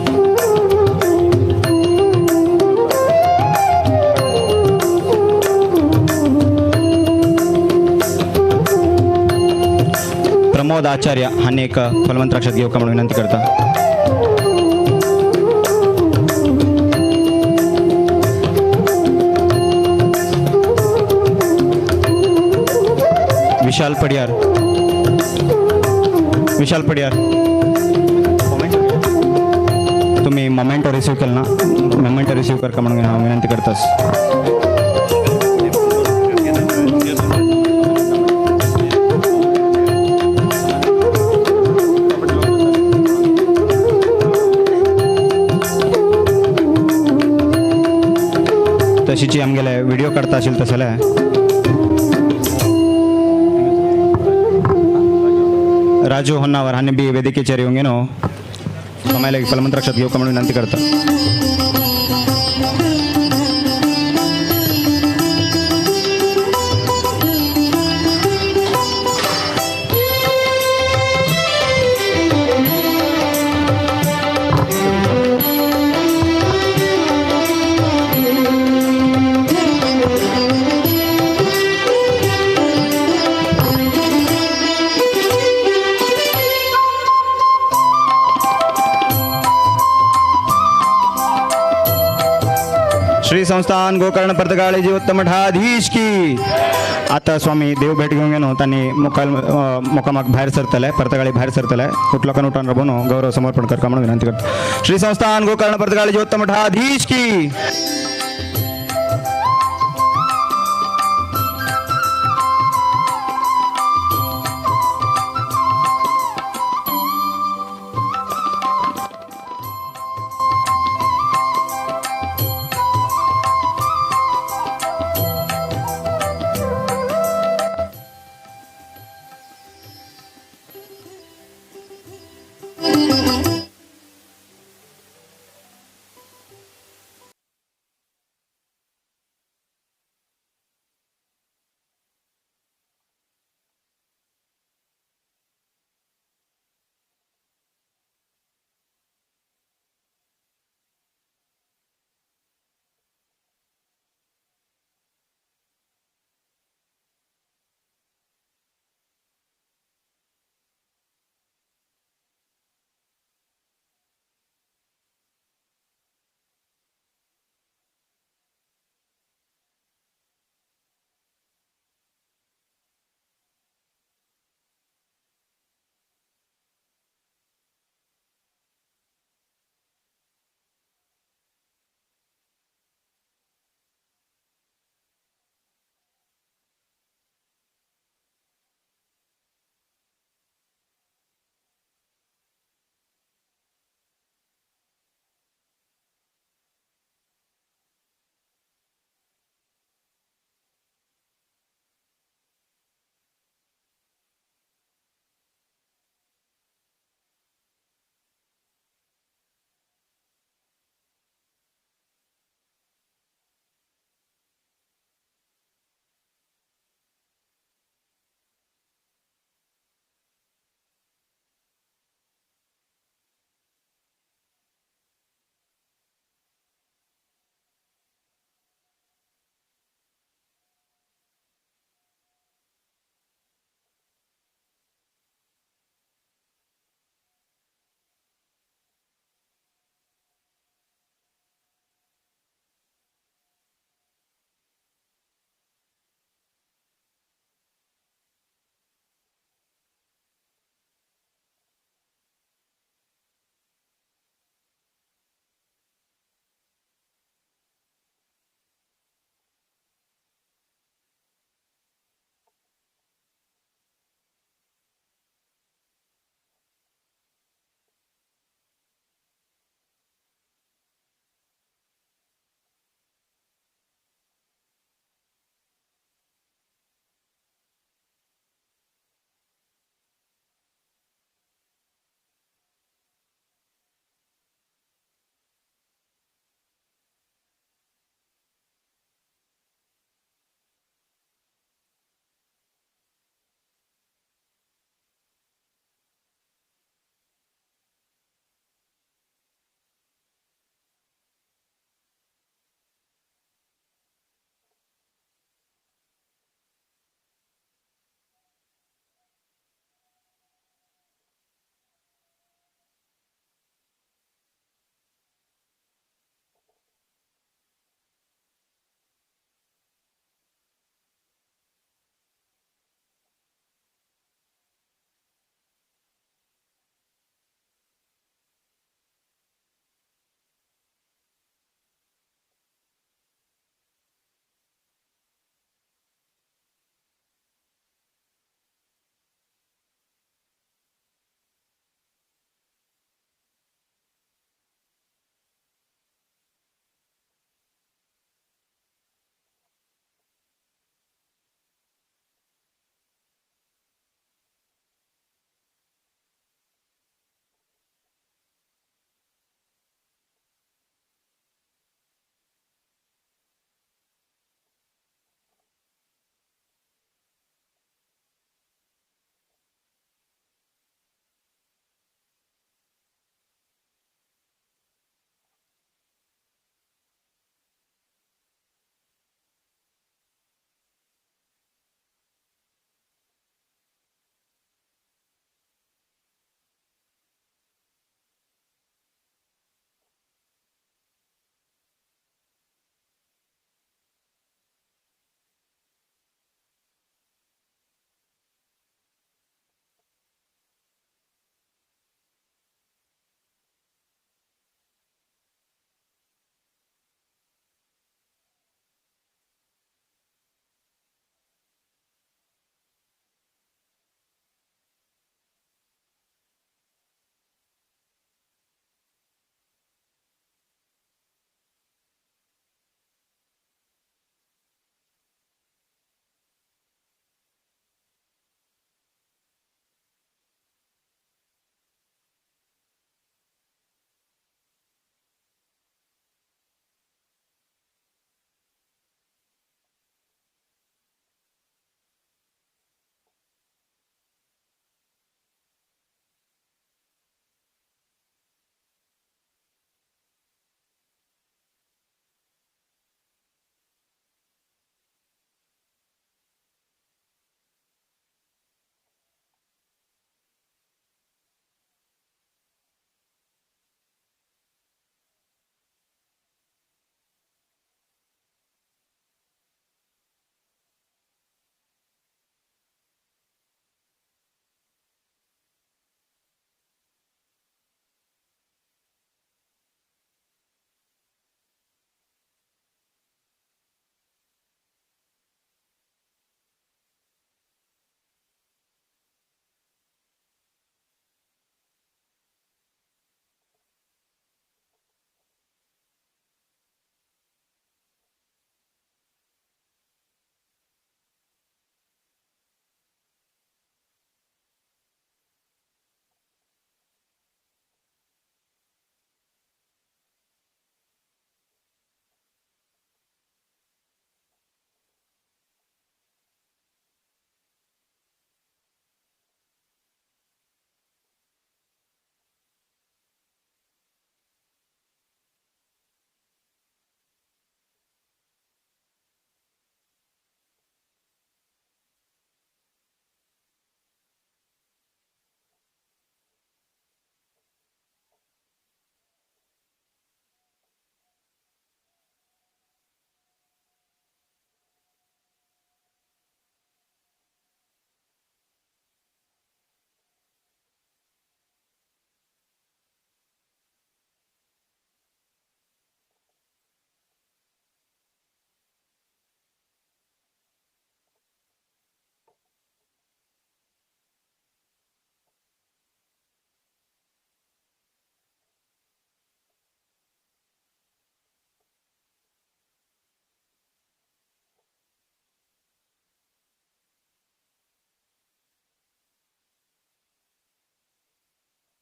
प्रमोद आचार्य हांणी एक फलमंत्राक्षर घेवका म्हणून विनंती करता. विशाल पडियार, विशाल पडियार, तुम्ही मोमेंटो रिसीव केलं ना? मोमेंटो रिसीव करका म्हणून हांव विनंती करतास. तशीची आमगेले व्हिडिओ काडता आशिल्ले तसले राजू होन्नावर हांणी बी वेदिकेचेर येवंक न्हू आम्हाला फलमंत्राक्षात घेवका म्हणून विनंती करता. श्री संस्थान गोकर्ण पर्तगाळी जीवोत्तम मठाधीश की. आता स्वामी देव भेट घेऊन गेलो त्यांनी मुखाल मुकामाक भायर सरतले, पर्तगाळी भायर सरतले. कुठला उठान राबून गौरव समर्पण करका म्हणून विनंती करतो. श्री संस्थान गोकर्ण पर्तगाळी जीवोत्तम मठाधीश की.